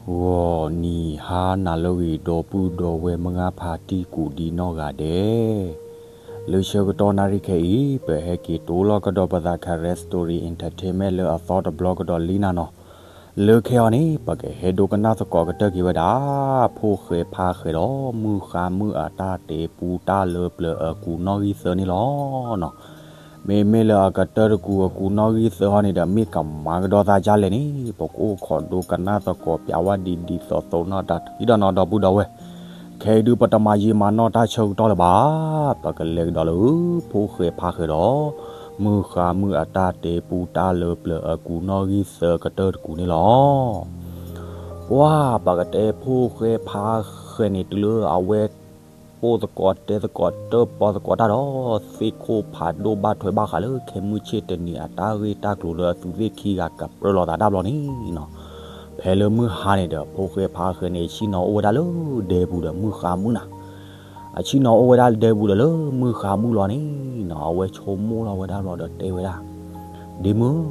ဂီၤနံၤဟါနၤလၢအဂ့ၤ ဒီပုၢ်ဒီဝဲၢ်မုၢ်ဂၢ်ဖါတံၢ်ကူၣ်ဒံနီၢ်ဂၤဒဲး, လၢဆၢကတီၢ်နၣ်ရံၣ်ခဲအံၤ ပဟဲက့ၤတိလီၤကဒီးပသး Karen Story Entertainment လၢအသီတဘျီကဒီးလံနၤနီၤ. လၢခဲအံၤန့ၣ် ပကဟဲဒိကနၣ်သကိးကတၢၢ်က့ၤဝဲဒၣ် ဖိၣ်ဃဲဖါဃဲဒီး မုၢ်ဃါမုၢ်အတၢ်တဲပူတၢ်လၢပျၢၤအကူာ်နီၣ်ဂံၢ်သၢန့ၣ်လီၤနီၤ. မ့မ့ၢ်လၢအကတၢၢ်တကူာ်အကူာ်နီၣ်ဂံၢ်သၢဟီန့ၣ်ဒီး မ့ၢ်ကမၤကဒီးသးဒ်လဲၣ်န့ၣ် ပကအိၣ်ခိးဒိကနၣ်သကိးပျးဝဲဒ်ဒ်သိးသိးနီၢ်တၢ်ထံၣ်ဒီးနီၤ ဒီပုၢ်ဒီဝဲၢ်. ခဲအံၤဒုးပတမၤယံာ်မၤနီၢ်တၢ်ဆၢကတီၢ်လၢၤဘၣ်. ပကလဲၤကဒီးလၢ ဖိၣ်ဃဲဖါဃဲဒီး မုၢ်ဃါမုၢ်အတၢ်တဲပူတၢ်လၢပျၢၤအကူာ်နီၣ်ဂံၢ်သၢကတၢၢ်တကူာ်န့ၣ်လီၤ. ပှၤ ပကတဲဖိၣ်ဃဲဖါဃဲန့ၣ် တုၤလၢအဝဲ ပိာ်သကိးတဲသကိးတၢၣ်ပီသကိးတၢ်ဒီး သ့ၣ်ခိၣ်ဖးဒိၣ်ဘၣ်ထွဲဘၣ်ဃးလၢ ခဲမုၢ်ဆ့ၣ်တနံၤအတၢ်ဂ့ၢ်တၢ်ကျိၤလၢအသုးသ့ၣ်ခံဂၤကပြၢလိာ်သးတၢ်ဘျီန့ၣ်နီၤ. ဖဲလၢမုၢ်ဟါန့ၣ်ဒီး ဖိၣ်ဃဲဖါဃဲန့ၣ် ဆ့ၣ်နီၤအိၣ်ဝဲဒၣ်လၢဒဲပူၤဒီးမုၢ်ဃါမုၢ်နၤ အဆ့ၣ်နီၤအိၣ်ဝဲဒၣ်ဒဲပူၤဒီးလၢမုၢ်ဃါမုၢ်လီၤန့ၣ်နီၤ အဝဲဆိကမိၣ်လီၤဝဲဒၣ်ဘျီဒီးတဲဝဲဒၣ်, ဒ့မုၣ်,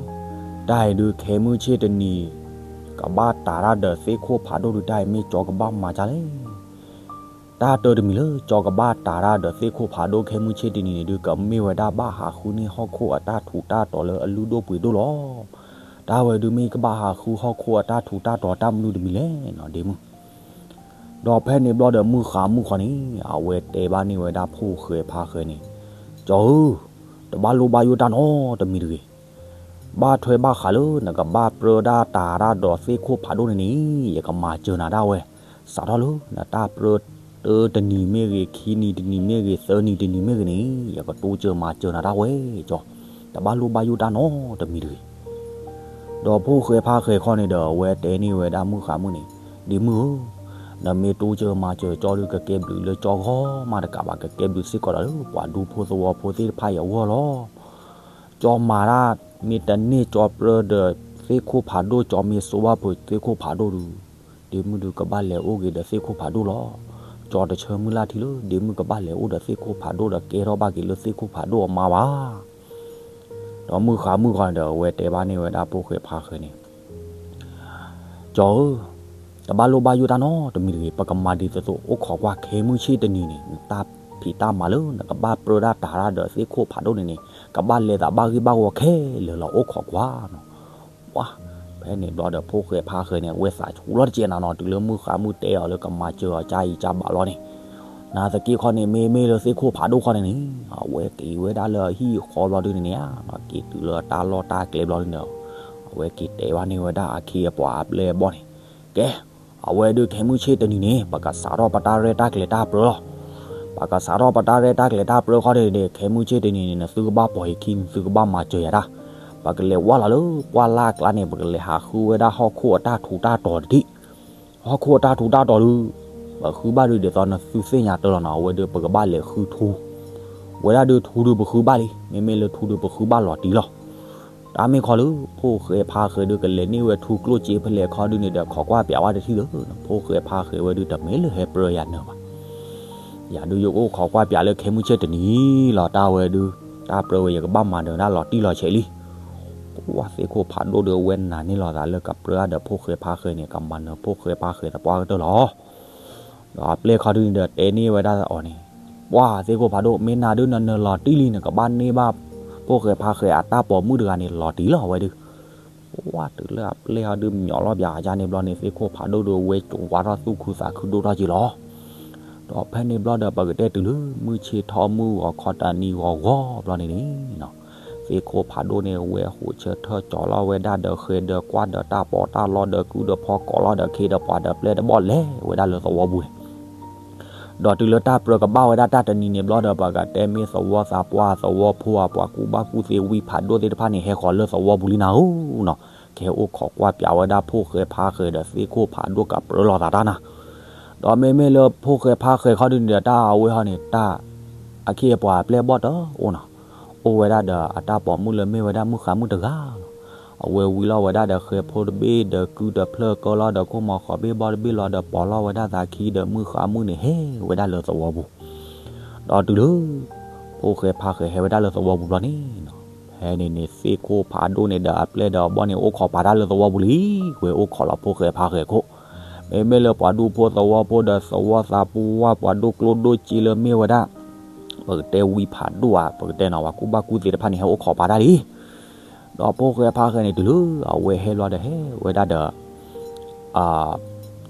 တၢ်အံၤဒုးခဲမုၢ်ဆ့ၣ်တနံၤ ကဘၣ်တၤတၢ်ဒီးသ့ၣ်ခိၣ်ဖးဒိၣ်ဒုး တၢ်အံၤမ့ၢ်ကၠီကဘၣ်မၤဒ်လဲၣ်. တၢ်တၢတမံၤလၢကၠီကဘၣ်တၤတၢ်ဒီးသ့ၣ်ခိၣ်ဖးဒိၣ်ခဲမုၢ်ဆ့ၣ်တနံၤန့ၣ်ဒုး ကမ့ၢ်ဝဲဒၣ်ဘၣ်ဟးဃုန့ၢ်ဟီၣ်ခိၣ်အတၢ်ထူးတၢ်တီၤလၢအလုၢ်ဒိၣ်ပှ့ၤဒိၣ်လီၤ. တၢ်ဝဲဒုးမ့ၢ်ကဘၣ်ဟးဃုဟီၣ်ခိၣ်အတၢ်ထူးတၢ်တီၤတၢ်မနုၤတမံၤလဲၣ်နီၤ ဒ့မုၣ်. ဒီးဖဲန့ၣ်ဘျီဒီးမုၢ်ဃါမုၢ်ဃီန့ၣ် အဝဲတဲဘၣ်န့ၢ်ဝဲဒၣ်ဖိၣ်ဃဲဖါဃဲန့ၣ်, ကၠီဧၢ, တဘၣ်လိၣ်ဘၣ်ယိၣ်တၢ်နီတမံၤတဂ့ၤ. ဘၣ်ထွဲဘၣ်ဃးလၢနကဘၣ်ပြၢတၢ်တၤတၢ်ဒီးသ့ၣ်ခိၣ်ဖးဒိၣ်န့ၣ်န့ၣ် ယကမၤစၢၤနၤဒၣ်ဝဲ, စးထီၣ်လၢနတၢ်ပြၢတၢတနံၤမ့ၢ်ဂ့ၤ ခံနံၤတနံၤမ့ၢ်ဂ့ၤ သၢနံၤတနံၤမ့ၢ်ဂ့ၤန့ၣ် ယကတိစၢၤမၤစၢၤနၤဒၣ်ဝဲ, ကၠီ, တဘၣ်လိၣ်ဘၣ်ယိၣ်တၢ်နီတမံၤတဂ့ၤ. ဒီးဖိၣ်ဃဲဖါဃဲခီန့ၣ်ဒီး အဝဲတဲန့ၢ်ဝဲဒၣ်မုၢ်ဃါမုၢ်န့ၣ်, ဒ့မုၣ်ဧၢ, နမ့ၢ်တိစၢၤမၤစၢၤကၠီဒုး ကကဲဘျုးလၢကၠီဂီၢ်မးတကးဘၣ် ကကဲဘျုးစ့ၢ်ကီးဒီးလၢပှၤဒူဖိသဝီဖိသ့ၣ်တဖၣ်အံၤအဂီၢ်လီၤ. ကၠီမၤတၢ်မ့ၢ်တန့ၢ်ကၠီပြၢဒီးသ့ၣ်ခိၣ်ဖးဒိၣ် ကၠီမ့ၢ်စိဘၣ်ဖုးသ့ၣ်ခိၣ်ဖးဒိၣ်ဒုး, ဒ့မုၣ်ဒုးကဘၣ်လဲၤအိၣ်က့ၤဒီးသ့ၣ်ခိၣ်ဖးဒိၣ်လီၤ. ကၠီတဆၢမုၢ်လၢ်ထံလၢ ဒ့မုၣ်ကဘၣ်လဲၤအိၣ်ဒီးသ့ၣ်ခိၣ်ဖးဒိၣ်ဒီးကဲထီၣ်ဘၣ်က့ၤလၢသ့ၣ်ခိၣ်ဖးဒိၣ်အမါဘၣ်. ဒီးမုၢ်ဃါမုၢ်ဃီန့ၣ်ဒီး အဝဲတဲဘၣ်န့ၢ်ဝဲဒၣ်ဖိၣ်ဃဲဖါဃဲန့ၣ်, ကၠီဧၢ, တဘၣ်လိၣ်ဘၣ်ယိၣ်တၢ်နီတမံၤတဂ့ၤ. ပကမၤဒ်သိးသိး အိၣ်ခိးကွၢ် ခဲမုၢ်ဆ့ၣ်တနံၤန့ၣ် နတၢ်ဖံးတၢ်မၤလၢနကဘၣ်ပြၢတၢ်တၤတၢ်ဒီးသ့ၣ်ခိၣ်ဖးဒိၣ်န့ၣ်န့ၣ် ကဘၣ်လဲၤသးဘၣ်ဂ့ၢ်ဘၣ်ဝီခဲလၢာ်လီၤ အိၣ်ခိးကွၢ်နီၤ. ပှၤ, ဖဲန့ၣ်ဘျီဒီး ဖိၣ်ဃဲဖါဃဲန့ၣ် အဝဲသးဆူးလီၤတကဲးနၤနီၤ တုၤလၢမုၢ်ဃါမုၢ်တဲအီၤလၢကမၤစၢၤအီၤကၢ်အံၤကၢ်ဘၣ်လီၤန့ၣ်, နာ်သက့ခီန့ၣ် မ့မ့ၢ်လၢသ့ၣ်ခိၣ်ဖးဒိၣ်ခီန့ၣ်န့ၣ် အဝဲက့ၤဝဲဒၣ်လၢအဟံၣ်အဃီဘျီဒုန့ၣ်န့ၣ်ဧါ, က့ၤတုၤလၢတၢ်လီၢ်တၢ်ကျဲဘျီဒုန့ၣ်ဒီး အဝဲက့ၤတဲဘၣ်န့ၢ်ဝဲဒၣ်အခ့အပှၤအပျဲၢ်အဘီၣ်န့ၣ်, ကဲ, အဝဲဒုးခဲမုၢ်ဆ့ၣ်တနံၤန့ၣ် ပကစးထီၣ်ပတၢ်ရဲၣ်တၢ်ကျဲၤတၢ်ပြၢလီၤ. ပကစးထီၣ်ပတၢ်ရဲၣ်တၢ်ကျဲၤတၢ်ပြၢခီန့ၣ်န့ၣ် ခဲမုၢ်ဆ့ၣ်တနံၤန့ၣ် နသုကဘၣ်ပိာ်ယခံ နသုကဘၣ်မၤစၢၤယၤတၢ်, ပကလဲၤဝဲလီၤလၢပှၢ်လၢ်အကျါန့ၣ် ပကလဲၤဟးဃုဝဲဒၣ်ဟီၣ်ခိၣ်အတၢ်ထူးတၢ်တီၤတထံၣ်. ဟီၣ်ခိၣ်အတၢ်ထူးတၢ်တီၤဒုး ပဃုဘၣ်ဒုးဒ်သိးနသုသ့ၣ်ညါတၢ်လီၤနီၤ အဝဲဒုးပကဘၣ်လဲၤဃုထူ ဝဲဒၣ်ဒုးထူဒုးပဃုဘၣ်လံ မ့မ့ၢ်လၢထူဒုးပဃုဘၣ်လီၤတံၢ်လီၤ. တၢ်မ့ၢ်ခီလၢ ဖိၣ်ဃဲဖါဃဲဒုးကလဲၤန့ၢ်ဝဲထူကျိၣ်စ့ဖဲလဲၣ်ခီဒုန့ၣ်ဒီး ခိးကွၢ်ပၠးဝဲတထံၣ်လၢ ဖိၣ်ဃဲဖါဃဲဝဲဒုးတမ့ၢ်လၢဟဲပြၢယၤနၢၤဘၣ်. ယၤဒုးယကအိၣ်ခိးကွၢ်ပၠးလၢခဲမုၢ်ဆ့ၣ်တနံၤလီၤ တၢ်ဝဲဒုး တၢ်ပြၢဝဲယကဘၣ်မၤနၢၤဒၣ်လီၤတံၢ်လီၤဆဲးလံ. ပှၤသ့ၣ်ခိၣ်ဖးဒိၣ်ဒုးအဝဲနာ်န့ၢ်လီၤသးလၢကပြၢအါဒီးဖိၣ်ဃဲဖါဃဲန့ၣ် ကမၤနၢၤဖိၣ်ဃဲဖါဃဲသပှၢ်ကတၢၢ်လီၤ. ဒီးအပျဲၢ်ခီဒုန့ၣ်ဒီးတဲန့ၢ်ဝဲဒၣ်အီၤန့ၣ်, ပှၤသ့ၣ်ခိၣ်ဖးဒိၣ် မ့ၢ်နၤဒုးနနၢၤလီၤတံၢ်လံ နကဘၣ်န့ၢ်ဘၣ် ဖိၣ်ဃဲဖါဃဲအတၢ်ပိာ်မုၣ်တဂၤန့ၣ်လီၤတံၢ်လီၤဝဲဒုး. ပှၤတုၤလၢအပျဲၢ်ခီဒုး မၠီလီၤပၠးအကါန့ၣ်ဘျီန့ၣ် သ့ၣ်ခိၣ်ဖးဒိၣ်ဒုးဝဲကဝါထီၣ်သူၣ်ခုသးခုဒိၣ်ထီၣ်က့ၤလီၤ. ဒီးဖဲန့ၣ်ဘျီဒီး ပကတဲတုၤလၢ မုၢ်ဆ့ၣ်ထီၣ်မုၢ်ဂီၤခီတနံၤဂီၤဂီၤဘျီန့ၣ်န့ၣ် သ့ၣ်ခိၣ်ဖးဒိၣ်န့ၣ် ဝဲဟူးဆၢထၢၣ်ကၠီၤလီၤဝဲဒၣ်ဒီးဃဲၤဒီးကွၢ်ဒီးတၢ်ပီးတၢ်လီဒီးကုဒီးဖီကိးလီၤဒီးခ့ဒီးပှၤဒီးပျဲၢ်ဒီးဘီၣ်လဲၤဝဲဒၣ်လၢသဝီပူၤန့ၣ်. ဒီးတုၤလၢတၢ်ပြၢကဘၣ်ဝဲဒၣ်တၢ်တနံၤန့ၣ်ဘျီဒီး ပကတဲမ့ၢ်သဝီသးပှၢ်သဝီဖိအပှၤကူၣ်ဘၣ်ကူၣ်သ့ဝံဖးဒိၣ်သ့ၣ်တဖၣ်န့ၣ် ဟဲဃီၤလၢသဝီပူၤလံနၤဧၢနီၤ. ကဟဲအိၣ်ခိးကွၢ်ပၠးဝဲဒၣ်ဖိၣ်ဃဲဖါဃဲဒီးသ့ၣ်ခိၣ်ဖးဒိၣ်ကပြၢလိာ်သးတၢ်နၤ. ဒီးမ့မ့ၢ်လၢဖိၣ်ဃဲဖါဃဲခီဒုန့ၣ်ဒီး တၢ်အဝဲဟီန့ၣ် တၢ် အခ့အပှၤအပျဲၢ်ဘီၣ်တအိၣ်နီၤ. အိၣ်ဝဲဒၣ်ဒီးအတၢ်ပိာ်မုၣ်လၢမ့ၢ်ဝဲဒၣ်မုၣ်ဃါမုၣ်တဂၤလီၤ. အဝဲဝံလီၤဝဲဒၣ်ဒီးဃဲၤဖိတဘ့ၣ်ဒီးကုဒီးဖျၢၣ်ကၢလီၤဒီးခိၣ်မီၤဃီၤဘ့ၣ်ဘီၣ်တဘ့ၣ်လီၤဒီးပိာ်လီၤဝဲဒၣ်သးခံဒီးမုၣ်ဃါမုၣ်န့ၣ်ဟဲဝဲဒၣ်လၢသဝီပူၤ ဒီးတုၤလၢ ဖိၣ်ဃဲဖါဃဲဟဲဝဲဒၣ်လၢသဝီပူၤဘျီန့ၣ်နီၤ, ဖဲန့ၣ်န့ၣ် သ့ၣ်ခိၣ်ဖးဒိၣ်န့ၣ်ဒီးအပျဲၢ်ဒီးအဘီၣ်န့ၣ် အိၣ်ခိးပာ်တၢ်လၢသဝီပူၤလံ. ဝဲအိၣ်ခိးလီၤဖိၣ်ဃဲဖါဃဲခိၣ်, မ့မ့ၢ်လၢပှၤဒူဖိသဝီဖိဒီးသဝီသးပှၢ် ပှၤဒိၣ်ကျိၣ်ဒိၣ်စ့လၢမ့ၢ်ဝဲဒၣ် ပကတဲဝံဖးဒိၣ်ဧါ ပကတဲနီၤ ပှၤကူၣ်ဘၣ်ကူၣ်သ့တဖၣ်န့ၣ် ဟဲအိၣ်ခိးပာ်တၢ်လံ. ဒီးဖိၣ်ဃဲဖါဃဲန့ၣ် တုၤလၢအဝဲဟဲဘျီဒီးဟဲဝဲဒၣ်ဒီး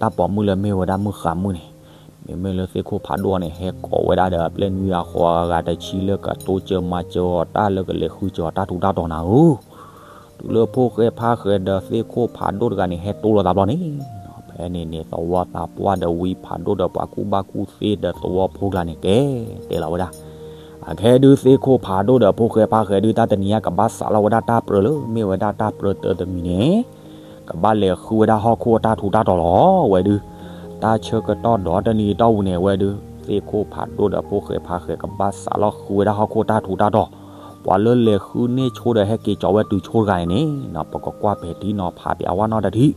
တၢ်ပိာ်မုၣ်လၢမ့ၢ်ဝဲဒၣ်မုၣ်ဃါမုၣ်န့ၣ်, မ့မ့ၢ်လၢသ့ၣ်ခိၣ်ဖးဒိၣ်န့ၣ် ဟဲကိးဝဲဒၣ်ဒီးအပျဲၢ်နွံအဃိအဂၤတဆံလၢကတိစၢၤမၤစၢၤအီၤတၢ်လၢကလဲၤဃုစၢၤအီၤတၢ်ထူးတၢ်တီၤနၤဧၢ. တုၤလၢဖိၣ်ဃဲဖါဃဲဒီးသ့ၣ်ခိၣ်ဖးဒိၣ်တဂၤန့ၣ် ဟဲတိလိာ်သးဘျီန့ၣ်, ဖဲန့ၣ်န့ၣ် သဝီသးပှၢ်ဒီးဝံဖးဒိၣ်ဒီးပှၤကူၣ်ဘၣ်ကူၣ်သ့ဒီးသဝီဖိကျါန့ၣ် ကဲတဲလီၤဝဲဒၣ်, အခဲဒုးသ့ၣ်ခိၣ်ဖးဒိၣ်ဒီးဖိၣ်ဃဲဖါဃဲဒုး တၢ်တနံၤညါကဘၣ်စးလီၤဝဲဒၣ်တၢ်ပြၢလၢ မ့ၢ်ဝဲဒၣ်တၢ်ပြၢတၢတမံၤန့ၣ် ကဘၣ်လဲၤဃုဝဲဒၣ်ဟီၣ်ခိၣ်အတၢ်ထူးတၢ်တီၤလီၤ. ဝဲဒုး တၢ်ဆၢကတီၢ်ဒီးတနံၤအတီၢ်ပူၤန့ၣ် ဝဲဒုး သ့ၣ်ခိၣ်ဖးဒိၣ်ဒီးဖိၣ်ဃဲဖါဃဲ ကဘၣ်စးလီၤဃုဝဲဒၣ်ဟီၣ်ခိၣ်အတၢ်ထူးတၢ်တီၤ, ပှၤလၢလဲၤဃုန့ၢ်ဆိဒီးဟဲက့ၤကၠီၤဝဲတုၤဆိတဂၤန့ၣ်န့ၣ် ပကကွၢ်ပဲာ်ထံနီၤဖးပဝဲနီတထံၣ်,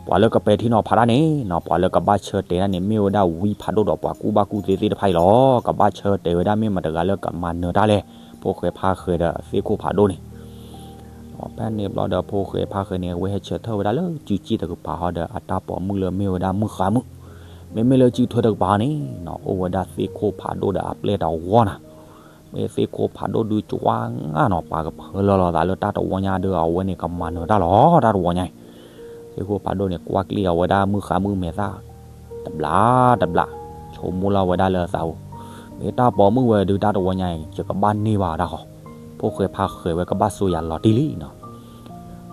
ပှၤလၢကပဲာ်ထံနီၤဖးတၢ်န့ၣ် ပှၤလၢကဘၣ်ဆၢတဲာ်တၢ်န့ၣ် မ့ၢ်ဝဲဒၣ်ဝံဖးဒိၣ်ဒီးပှၤကူၣ်ဘၣ်ကူၣ်သ့သ့ၣ်တဖၣ်အံၤလီၤ. ကဘၣ်ဆၢတဲာ်ဝဲဒၣ်မ့ၢ်မတၤတဂၤလၢကမၤနၢၤတၢ်လဲၣ်, ဖိၣ်ဃဲဖါဃဲဒီးသ့ၣ်ခိၣ်ဖးဒိၣ်န့ၣ် ဖဲန့ၣ်ဘျီဒီးဖိၣ်ဃဲဖါဃဲန့ၣ် အဝဲဟဲဆၢထၢၣ်ဝဲဒၣ်လၢစုစ့ၣ်တကပၤဟီဒီးအတၢ်ပိာ်မုၣ်လၢမ့ၢ်ဝဲဒၣ်မုၣ်ဃါမုၣ်, မ့မ့ၢ်လၢစုထွဲတကပၤန့ၣ် အိၣ်ဝဲဒၣ်သ့ၣ်ခိၣ်ဖးဒိၣ်ဒီးအပျဲၢ်တဝီနၤ, မ့ၢ်သ့ၣ်ခိၣ်ဖးဒိၣ်ဒုးကွၢ်ငါနီၤ ပှၤကဖၢလီၤလီၤသးလၢတၢ်တဝီညါဒီး အဝဲန့ၣ်ကမၤနၢၤတၢ်လီၤ တၢ်တဝီညါအံၤ, သ့ၣ်ခိၣ်ဖးဒိၣ်န့ၣ် ကွၢ်ကျ့ၣ်အီၤဝဲဒၣ်မုၣ်ဃါမုၣ်မဲာ်သၣ် တဘျးတဘျး, ဆိကမိၣ်လီၤဝဲဒၣ်လၢသးဧိၤ, မ့ၢ်တၢ်ပိာ်မုၣ်ဝဲဒုးတၢ်တဝီညါအံၤ ယကဘၣ်န့ၢ်ဘၣ်ဝဲဒၣ်ဃီ, ဖိၣ်ဃဲဖါဃဲဝဲကဘၣ်စိာ်ယၤလီၤတံၢ်လံနီၤ,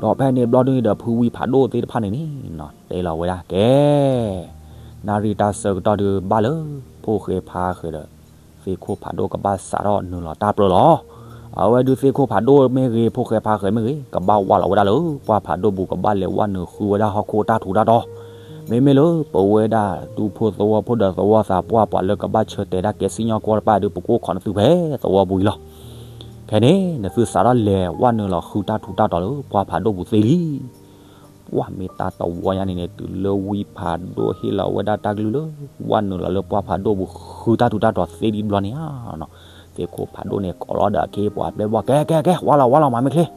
ဒီးဖဲန့ၣ်ဘျီဒုးန့ၣ်ဒီးဖုဝံဖးဒိၣ်သ့ၣ်တဖၣ်န့ၣ်န့ၣ် တဲလီၤဝဲဒၣ်ကဲ နၣ်ရံၣ်တၢ်ဆၢကတီၢ်ဒုးဘၣ်လၢ ဖိၣ်ဃဲဖါဃဲဒီး သ့ၣ်ခိၣ်ဖးဒိၣ်ကဘၣ်စးထီၣ်နုာ်လီၤတၢ်ပြၢလီၤ. အဝဲဒုးသ့ၣ်ခိၣ်ဖးဒိၣ်မ့ၢ်ဂ့ၤ ဖိၣ်ဃဲဖါဃဲမ့ၢ်ဂ့ၤ ကဘၣ်ဝးလီၤဝဲဒၣ်လၢပှၢ်ဖးဒိၣ်ပူၤ ကဘၣ်လဲၤဝဲနုာ်ဃုဝဲဒၣ်ဟီၣ်ခိၣ်တၢ်ထူးတၢ်တီၤ, မ့မ့ၢ်လၢပဝဲဒၣ်ဒူဖိသဝီဖိဒီးသဝီသးပှၢ် ပှၤလၢကဘၣ်ဆၢတဲာ်တၢ်ကဲစံၣ်ညီၣ်ကွီၢ်တဖၣ်ဒုး ပကအိၣ်ခိးနသုဖဲသဝီပူၤအံၤလီၤ. ခဲန့ၣ် နသုစးထီၣ်လဲၤဝဲနုာ်လီၤဃုတၢ်ထူးတၢ်တီၤလၢပှၢ်ဖးဒိၣ်ပူၤသ့လံ. ပှၢ်မ့ၢ်တၢ်တဝီညါန့ၣ်န့ၣ် တုၤလၢဝံဖးဒိၣ်ဟ့ၣ်လီၤဝဲဒၣ်တၢ်ကလုၢ်လၢ ဝဲနုာ်လီၤလၢပှၢ်ဖးဒိၣ်ပူၤဃုတၢ်ထူးတၢ်တီၤသ့ဒံးဘျီန့ၣ်ဧါ, သ့ၣ်ခိၣ်ဖးဒိၣ်န့ၣ် ကိးလီၤဒီးအခ့အပှၤအပျဲၢ်ဘီၣ် ကဲ ကဲ ကဲ ဝးလီၤ ဝးလီၤ မၤမ့ၢ်ချ့,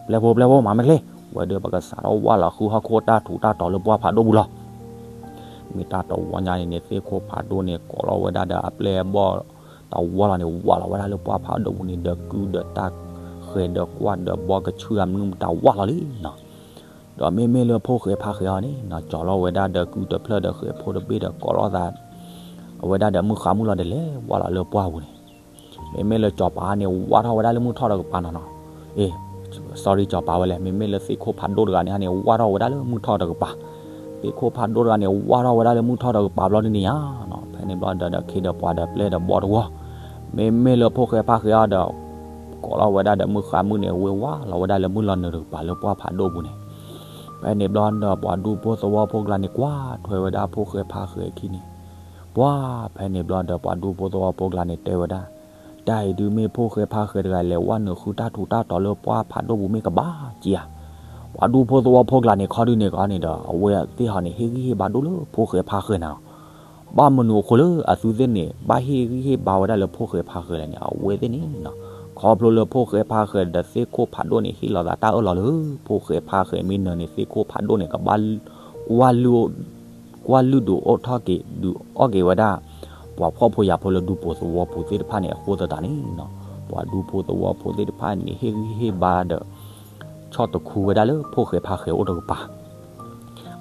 ပျဲၢ်ဖိ ပျဲၢ်ဖိ မၤမ့ၢ်ချ့, ဝဲဒုးပကစးထီၣ်ဝးလီၤဃုဟီၣ်ခိၣ်တၢ်ထူးတၢ်တီၤလၢပှၢ်ဖးဒိၣ်ပူၤလီၤ. မ့ၢ်တၢ်တဝီညါန့ၣ်န့ၣ် သ့ၣ်ခိၣ်ဖးဒိၣ်န့ၣ် ကိးလီၤဝဲဒၣ်ဒီးအပျဲၢ်အဘီၣ်တဝီလီၤန့ၣ် ဝးလီၤဝဲဒၣ်လၢပှၢ်ဖးဒိၣ်ပူၤန့ၣ် ဒီးကုဒီးတၢ်ဃဲၤဒီးကွၢ်ဒီး ဘီကဆူၣ်အမနုၤမတၤဝးလီၤလံနီၤ. ဒီးမ့မ့ၢ်လၢဖိၣ်ဃဲဖါဃဲအီၤန့ၣ်နီၤ ကၠီၤလီၤဝဲဒၣ်ဒီးကုတဖျၢၣ်ဒီးဃဲၤဖိတဘ့ၣ်ဒီးကိးလီၤသး အဝဲဒၣ်ဒီးမုၣ်ဃါမုၣ်လီၤဒ်လဲၣ်ဝးလီၤလၢပှၢ်ပူၤန့ၣ် မ့မ့ၢ်လၢကၠီၤပၤန့ၣ် ဝးထီၣ်ဝဲဒၣ်လၢမုၢ်ထီၣ်တကပၤနီၤနီၤ, အ့ sorry ကၠီၤပၤဝဲလဲၣ် မ့မ့ၢ်လၢသ့ၣ်ခိၣ်ဖးဒိၣ်တဂၤန့ၣ်န့ၣ် ဝးထီၣ်ဝဲဒၣ်လၢမုၢ်ထီၣ်တကပၤ, သ့ၣ်ခိၣ်ဖးဒိၣ်တဂၤန့ၣ် ဝးထီၣ်ဝဲဒၣ်လၢမုၢ်ထီၣ်တကပၤဘျီဒုးန့ၣ်ဧါနီၤ ဖဲန့ၣ်ဘျီဒီးဒီးခ့ဒီးပှၤဒီးပျဲၢ်ဒီးဘီၣ်တဝီ, မ့မ့ၢ်လၢဖိၣ်ဃဲဖါဃဲအီၤဒီး ကိးလီၤဝဲဒၣ်ဒီးမုၣ်ဃါမုၣ်န့ၣ် ဝ့ၤဝးလီၤဝဲဒၣ်လၢမုၢ်လီၤနုာ်တကပၤလၢပှၢ်ဖးဒိၣ်ပူၤန့ၣ်, ဖဲန့ၣ်ဘျီဒီးပှၤဒူဖိသဝီဖိကျါန့ၣ် ကွၢ်ထွဲဝဲဒၣ်ဖိၣ်ဃဲဖါဃဲအခံန့ၣ်, ပှၢ်ဖဲန့ၣ်ဘျီဒီးပှၤဒူဖိသဝီဖိကျါန့ၣ်တဲဝဲဒၣ်, တၢ်အံၤဒုးမ့ၢ်ဖိၣ်ဃဲဖါဃဲတဂၤလဲၤဝးနုာ်ဃုတၢ်ထူးတၢ်တီၤလၢပှၢ်ဖးဒိၣ်ပူၤမ့ၢ်ကဘၣ်က့ဧါ, ပှၤဒူဖိသဝီဖိကျါန့ၣ် ခီဒုးန့ၣ်ကီန့ၣ်ဒီး အဝဲသ့ၣ်ဟီန့ၣ် ဟ့ၣ်ဂံၢ်ဟ့ၣ်ဘါဒိၣ်လၢဖိၣ်ဃဲဖါဃဲနၤလီၤ. ဘၣ်မနုၤအဃိလၢအသုသ့ၣ်န့ၣ် ဘၣ်ဟ့ၣ်ဂံၢ်ဟ့ၣ်ဘါဝဲဒၣ်လၢဖိၣ်ဃဲဖါဃဲလဲၣ်န့ၣ် အဝဲသ့ၣ်န့ၣ်နီၤ, ခီဖျိလၢဖိၣ်ဃဲဖါဃဲဒီးသ့ၣ်ခိၣ်ဖးဒိၣ်န့ၣ် ဟ့ၣ်လီၤသးတၢ်အၢၣ်လီၤလၢ ဖိၣ်ဃဲဖါဃဲမ့ၢ်နၢၤန့ၣ် သ့ၣ်ခိၣ်ဖးဒိၣ်န့ၣ် ကဘၣ်ကွၢ်လုၢ်ဒုးအိၣ်ထီၣ်က့ၤ ဒုးအီၣ်က့ၤဝဲဒၣ် ပှၤဖှီၣ်ဖိယာ်ဖိလၢဒူဖိသဝီဖိသ့ၣ်တဖၣ်န့ၣ် အဃိသတးန့ၣ်နီၤ, ပှၤဒူဖိသဝီဖိသ့ၣ်တဖၣ်န့ၣ် ဟ့ၣ်ဂံၢ်ဟ့ၣ်ဘါဒီး ဆီၣ်တခူဝဲဒၣ်လၢဖိၣ်ဃဲဖါဃဲအိၣ်တကပၤ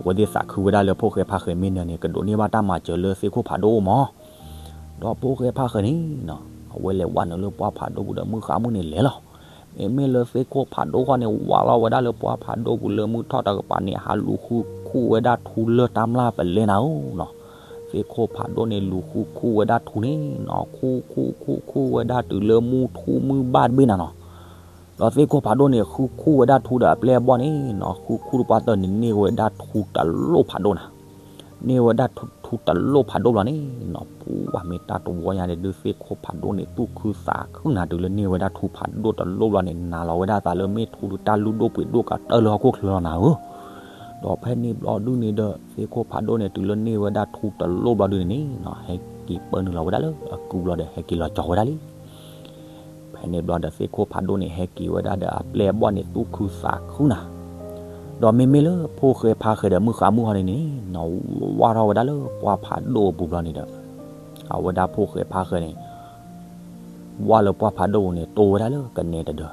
အဝဲသ့ၣ်သးခုဝဲဒၣ်လၢဖိၣ်ဃဲဖါဃဲမ့ၢ်နၢၤန့ၣ် ကဒိးန့ၢ်ဘၣ်တၢ်မၤစၢၤလၢသ့ၣ်ခိၣ်ဖးဒိၣ်အိၣ်မး, ဒီးဖိၣ်ဃဲဖါဃဲန့ၣ်နီၤ အဝဲလဲၤဝးနုာ်လၢပှၢ်ဖးဒိၣ်ပူၤဒီးမုၣ်ဃါမုၣ်န့ၣ်လဲၤလီၤ. မ့မ့ၢ်လၢသ့ၣ်ခိၣ်ဖးဒိၣ်ဃီန့ၣ် ဝးလီၤဝဲဒၣ်လၢပှၢ်ဖးဒိၣ်ပူၤလၢမုၢ်ထီၣ်တကပၤန့ၣ် ဟးလူၤဃုခူၣ်ဝဲဒၣ်ထူလၢတၢ်မျၢ်ပလဲနၤဧၢနီၤ, သ့ၣ်ခိၣ်ဖးဒိၣ်န့ၣ် လူၤဃုခူၣ်ဝဲဒၣ်ထူန့ၣ်နီၤ ခူၣ်ခူၣ်ခူၣ်ခူၣ်ဝဲဒၣ်တုၤလၢမုၢ်ထူၣ်မုၢ်ဘၣ်တဘ့ၣ်နၤနီၤ ဒီးသ့ၣ်ခိၣ်ဖးဒိၣ်န့ၣ် ဃုခူၣ်ဝဲဒၣ်ထူဒီးအပျဲၢ်အဘီၣ်န့ၣ်နီၤ ဃုခူၣ်တပှၢ်တၢၢ်န့ၣ် န့ၢ်ဝဲဒၣ်ထူတလိၣ်ဖးဒိၣ်နၤ, န့ၢ်ဝဲဒၣ်ထူတလိၣ်ဖးဒိၣ်ဘျီန့ၣ်နီၤ ပှၢ်မ့ၢ်တၢ်တဝီညါန့ၣ်ဒုး သ့ၣ်ခိၣ်ဖးဒိၣ်န့ၣ် သူၣ်ခုသးခုနၤ တုၤလၢန့ၢ်ဝဲဒၣ်ထူဖးဒိၣ်တလိၣ်ဘျီန့ၣ် နာ်လီၤဝဲဒၣ်သးလၢမ့ၢ်ထူတၢ်လုၢ်ဒိၣ်ပှ့ၤဒိၣ်ကတၢၢ်လၢဟီၣ်ခိၣ်ချၢလီၤနၤဧၢ ဒီးဖဲန့ၣ်ဘျီဒုးန့ၣ်ဒီး သ့ၣ်ခိၣ်ဖးဒိၣ်န့ၣ် တုၤလၢန့ၢ်ဝဲဒၣ်ထူတလိၣ်ဘျီဒုးန့ၣ်န့ၣ်နီၤ ဟဲက့ၤပၢနုာ်လီၤဝဲဒၣ်လၢအကုဘျီဒီး ဟဲက့ၤလီၤကၠီၤဝဲဒၣ်လံ ဖဲန့ၣ်ဘျီဒီးသ့ၣ်ခိၣ်ဖးဒိၣ်န့ၣ် ဟဲက့ၤဝဲဒၣ်ဒီးအပျဲၢ်အဘီၣ်န့ၣ် သူၣ်ခုသးခုနၤ ဒီးမ့မ့ၢ်လၢဖိၣ်ဃဲဖါဃဲဒီးမုၣ်ဃါမုၣ်ဟီန့ၣ်န့ၣ် ဝၢ်ထီၣ်ဝဲဒၣ်လၢပှၢ်ဖးဒိၣ်အပူၤဘျီန့ၣ်ဒီး အဝဲဒၣ်ဖိၣ်ဃဲဖါဃဲန့ၣ် ဝၢ်လၢပှၢ်ဖးဒိၣ်ပူၤန့ၣ် တိၢ်ဝဲဒၣ်လၢကနဲတဒၢ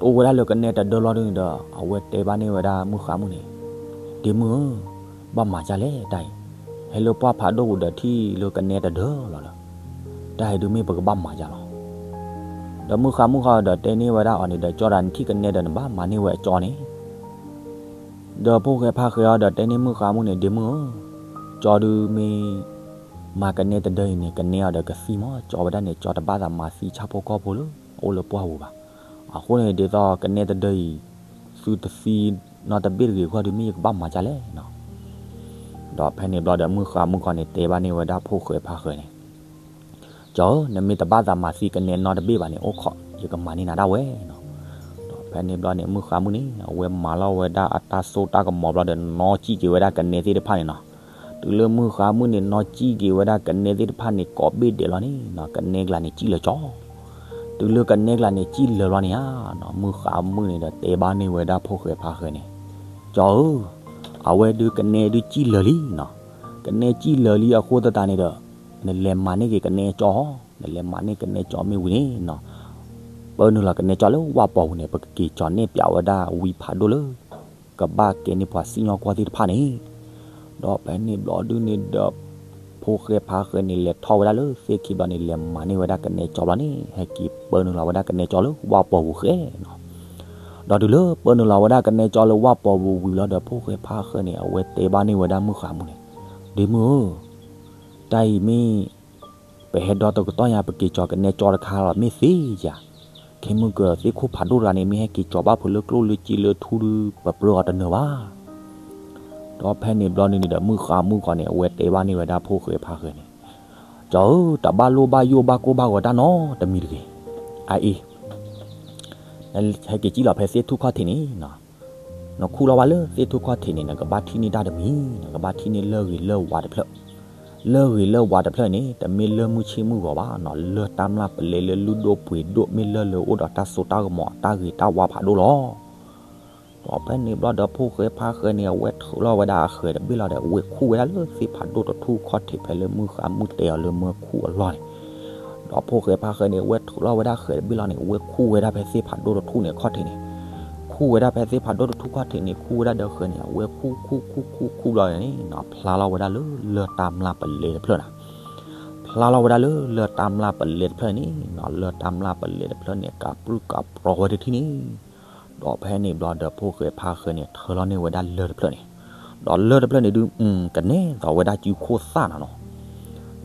တိၢ်ဝဲဒၣ်လၢကနဲတဒၢလီၤဒုန့ၣ်ဒီး အဝဲတဲဘၣ်န့ၢ်ဝဲဒၣ်မုၣ်ဃါမုၣ်န့ၣ်, ဒ့မုၣ်ဧၢ, ဘၣ်မၤဒ်လဲၣ်တၢ်အံၤ, ဟဲလၢပှၢ်ဖးဒိၣ်ပူၤဒီးထံၣ်လၢကနဲတဒၢလီၤဒီး, တၢ်အံၤဒုမ့ၢ်ပကဘၣ်မၤဒ်လဲၣ်. ဒီးမုၣ်ဃါမုၣ်ဃီဒီးတဲန့ၢ်ဝဲဒၣ်အီၤန့ၣ်ဒီး ကၠီဒီးနထံၣ်ကနဲဒီးနဘၣ်မၤန့ၢ်ဝဲအကၠီန့ၣ် ဒီးဖိၣ်ဃဲဖါဃဲအီၤဒီးတဲန့ၢ်မုၣ်ဃါမုၣ်န့ၣ်, ဒ့မုၣ်ဧၢ, ကၠီဒုမ့ၢ် မၤကနဲတဒၢအံၤန့ၣ် ကနဲအီၤဒီးကသံမး, ကၠီဝဲဒၣ်န့ၣ် ကၠီတဘၣ်သးမၤသံဆၣ်ဖိကီၢ်ဖိလၢအအိၣ်လၢပှၢ်ပူၤဘၣ်. အဃိန့ၣ် ဒ်သိးကနဲတဒၢအံၤ သုတသံနီတဘ့ၣ်တဂ့ၤအဂီၢ်ဒီး မ့ၢ်ယကဘၣ်မၤဒ်လဲၣ်နီၤ. ဒီးဖဲန့ၣ်ဘျီဒီးမုၣ်ဃါမုၣ်ခီန့ၣ် တဲဘၣ်န့ၢ်ဝဲဒၣ်ဖိၣ်ဃဲဖါဃဲန့ၣ်, ကၠီဧၢ, နမ့ၢ်တဘၣ်သးမၤသံကနဲနီတဘ့ၣ်ဘၣ်န့ၣ် အိၣ်ခိး ယကမၤန့ၢ်နၤဒၣ်ဝဲနီၤ. ဒီးဖဲန့ၣ်ဘျီန့ၣ် မုၣ်ဃါမုၣ်န့ၣ် အဝဲမၤလီၤဝဲဒၣ်အတၢ်စိတၢ်ကမီၤဘျီဒီး နီၢ်ကံၣ်က့ၤဝဲဒၣ်ကနဲသ့ၣ်တဖၣ်န့ၣ်နီၤ. တုၤလၢမုၣ်ဃါမုၣ်န့ၣ် နီၢ်ကံၣ်က့ၤဝဲဒၣ်ကနဲသ့ၣ်တဖၣ်န့ၣ် ကိးဘ့ၣ်ဒဲးလီၤန့ၣ်နီၤ, ကနဲကျါန့ၣ်ကံၣ်လၢာ်ကၠီ တုၤလၢကနဲကျါန့ၣ် ကံၣ်လၢာ်လီၤန့ၣ်ဧါနီၤ, မုၣ်ဃါမုၣ်န့ၣ်ဒီးတဲဘၣ်န့ၢ်ဝဲဒၣ်ဖိၣ်ဃဲဖါဃဲန့ၣ်, ကၠီဧၢ, အဝဲဒုးကနဲဒုးကံၣ်လၢာ်လံနီၤ. ကနဲကံၣ်လၢာ်လံအဃိသတးန့ၣ်ဒီး နလဲၤမၤန့ၢ်က့ၤကနဲကၠီ, နလဲၤမၤန့ၢ်ကနဲကၠီမ့ၢ်ဝံၤန့ၣ်နီၤ, ပၢနုာ်လီၤကနဲကၠီလၢဝၣ်ပီၤပူၤန့ၣ် ပကက့ၤကၠီၤနဲၣ်ပၠးဝဲဒၣ်ဝံဖးဒိၣ်လၢ ကဘၣ်ကဲန့ၢ်ပှၤစံၣ်ညီၣ်ကွီၢ်သ့ၣ်တဖၣ်န့ၣ် ဒီးဖဲန့ၣ်ဘျီဒုန့ၣ်ဒီး ဖိၣ်ဃဲဖါဃဲန့ၣ် လဲၤထီၣ်ဝဲဒၣ်လၢသ့ၣ်ခံဘျီန့ၣ် လဲၤမၤန့ၢ်ဝဲဒၣ်ကနဲကၠီဘျီန့ၣ် ဟဲက့ၤပၢနုာ်လီၤဝဲဒၣ်ကနဲကၠီလၢဝၣ်ပီၤပူၤဃဲနီၤ. ဒီးတုၤလၢပၢနုာ်လီၤဝဲဒၣ်ကနဲကၠီလၢဝၣ်ပီၤပူၤဝံၤလီၤဒီး ဖိၣ်ဃဲဖါဃဲန့ၣ် အဝဲတဲဘၣ်န့ၢ်ဝဲဒၣ်မုၣ်ဃါမုၣ်န့ၣ်, ဒ့မုၣ်ဧၢ, တၢ်အံၤမ့ၢ် ပဟဲဒီတကတီၢ်ညါ ပက့ၤကၠီၤကနဲကၠီတခါလီၤ မ့ၢ်သ့ဧါ. ခဲမုၢ်ကၢၤသ့ၣ်ခိၣ်ဖးဒိၣ်တဂၤန့ၣ် မ့ၢ်ဟဲက့ၤကၠီၤဘၣ်ဖုးလၢကျိၣ်လၢစ့လၢထူဒုး ပပြၢအီၤတနၢၤဘၣ်. ဒီးဖဲန့ၣ်ဘျီန့ၣ်ဒီး မုၣ်ဃါမုၣ်ဃီန့ၣ် အဝဲတဲဘၣ်န့ၢ်ဝဲဒၣ်ဖိၣ်ဃဲဖါဃဲန့ၣ်, ကၠီဧၢ, တဘၣ်လိၣ်ဘၣ်ယိၣ်ဘၣ်ကိၢ်ဘၣ်ဂီၤတၢ်နီတမံၤတဂ့ၤ. အအံၤ ဟဲက့ၤကံၣ်လီၤဖဲသ့ၣ်ထူၣ်ခီၣ်ထံးန့ၣ် နခူၣ်လီၤဘၣ်လၢသ့ၣ်ထူၣ်ခီၣ်ထံးန့ၣ် နကဘၣ်ထံၣ်န့ၢ်တၢ်တမံၤ, နကဘၣ်ထံၣ်န့ၢ်လၢၢ်ဂ့ၤလၢၢ်ဝါတဖျၢၣ်, လၢၢ်ဂ့ၤလၢၢ်ဝါတဖျၢၣ်န့ၣ် တမ့ၢ်လၢၢ်မုၢ်ဆ့ၣ်မုၢ်ဂီၤဘၣ်နီၤ, လၢၢ်တၢ်မျၢ်ပလဲလၢလုၢ်ဒိၣ်ပှ့ၤဒိၣ် မ့ၢ်လၢၢ်လၢအိၣ်ဒီးတၢ်စိတၢ်ကမီၤ တၢ်ဂ့ၤတၢ်ဝါဖးဒိၣ်လီၤ. ဒီးဖဲန့ၣ်ဘျီဒီး ဖိၣ်ဃဲဖါဃဲန့ၣ် အဝဲထုးလီၤဝဲဒၣ်အဃဲၤတဘ့ၣ်လီၤဒီး ဝဲခူၣ်ဝဲဒၣ်လၢသ့ၣ်ဖးဒိၣ်တထူၣ်ခီၣ်ထံး ဖဲလၢမုၢ်ဃါမုၣ်တဲအီၤလၢမၢခူၣ်အလီၢ်န့ၣ်, ဒီးဖိၣ်ဃဲဖါဃဲန့ၣ် အဝဲထုးလီၤဝဲဒၣ်အဃဲၤတဘ့ၣ်လီၤန့ၣ် ဝဲခူၣ်ဝဲဒၣ်ဖဲသ့ၣ်ဖးဒိၣ်တထူၣ်န့ၣ်ခီၣ်ထံးန့ၣ်, ခူၣ်ဝဲဒၣ်ဖဲသ့ၣ်ဖးဒိၣ်တထူၣ်ခီၣ်ထံးန့ၣ် ခူၣ်ဝဲဒၣ်ဒီးအဃဲၤန့ၣ် အဝဲခူၣ်ခူၣ်ခူၣ်ခူၣ်ခူၣ်ဘျီန့ၣ်နီၤ ဖျါလီၤဝဲဒၣ်လၢလၢၢ်တၢ်မျၢ်ပလဲတဖျၢၣ်နီၤ, ဖျါလီၤဝဲဒၣ်လၢလၢၢ်တၢ်မျၢ်ပလဲတဖျၢၣ်န့ၣ်နီၤ, လၢၢ်တၢ်မျၢ်ပလဲတဖျၢၣ်န့ၣ် ကပြုၢ်ကပြီၤဝဲတထံၣ်န့ၣ်, ဒီးဖဲန့ၣ်ဘျီဒီး ဖိၣ်ဃဲဖါဃဲန့ၣ် ထုးလီၤန့ၢ်ဝဲဒၣ်လၢၢ်တဖျၢၣ်န့ၣ်, ဒီးလၢၢ်တဖျၢၣ်န့ၣ်ဒုး ကနဲသိးဝဲဒၣ်စုခိၣ်သၣ်နီၤနီၤ.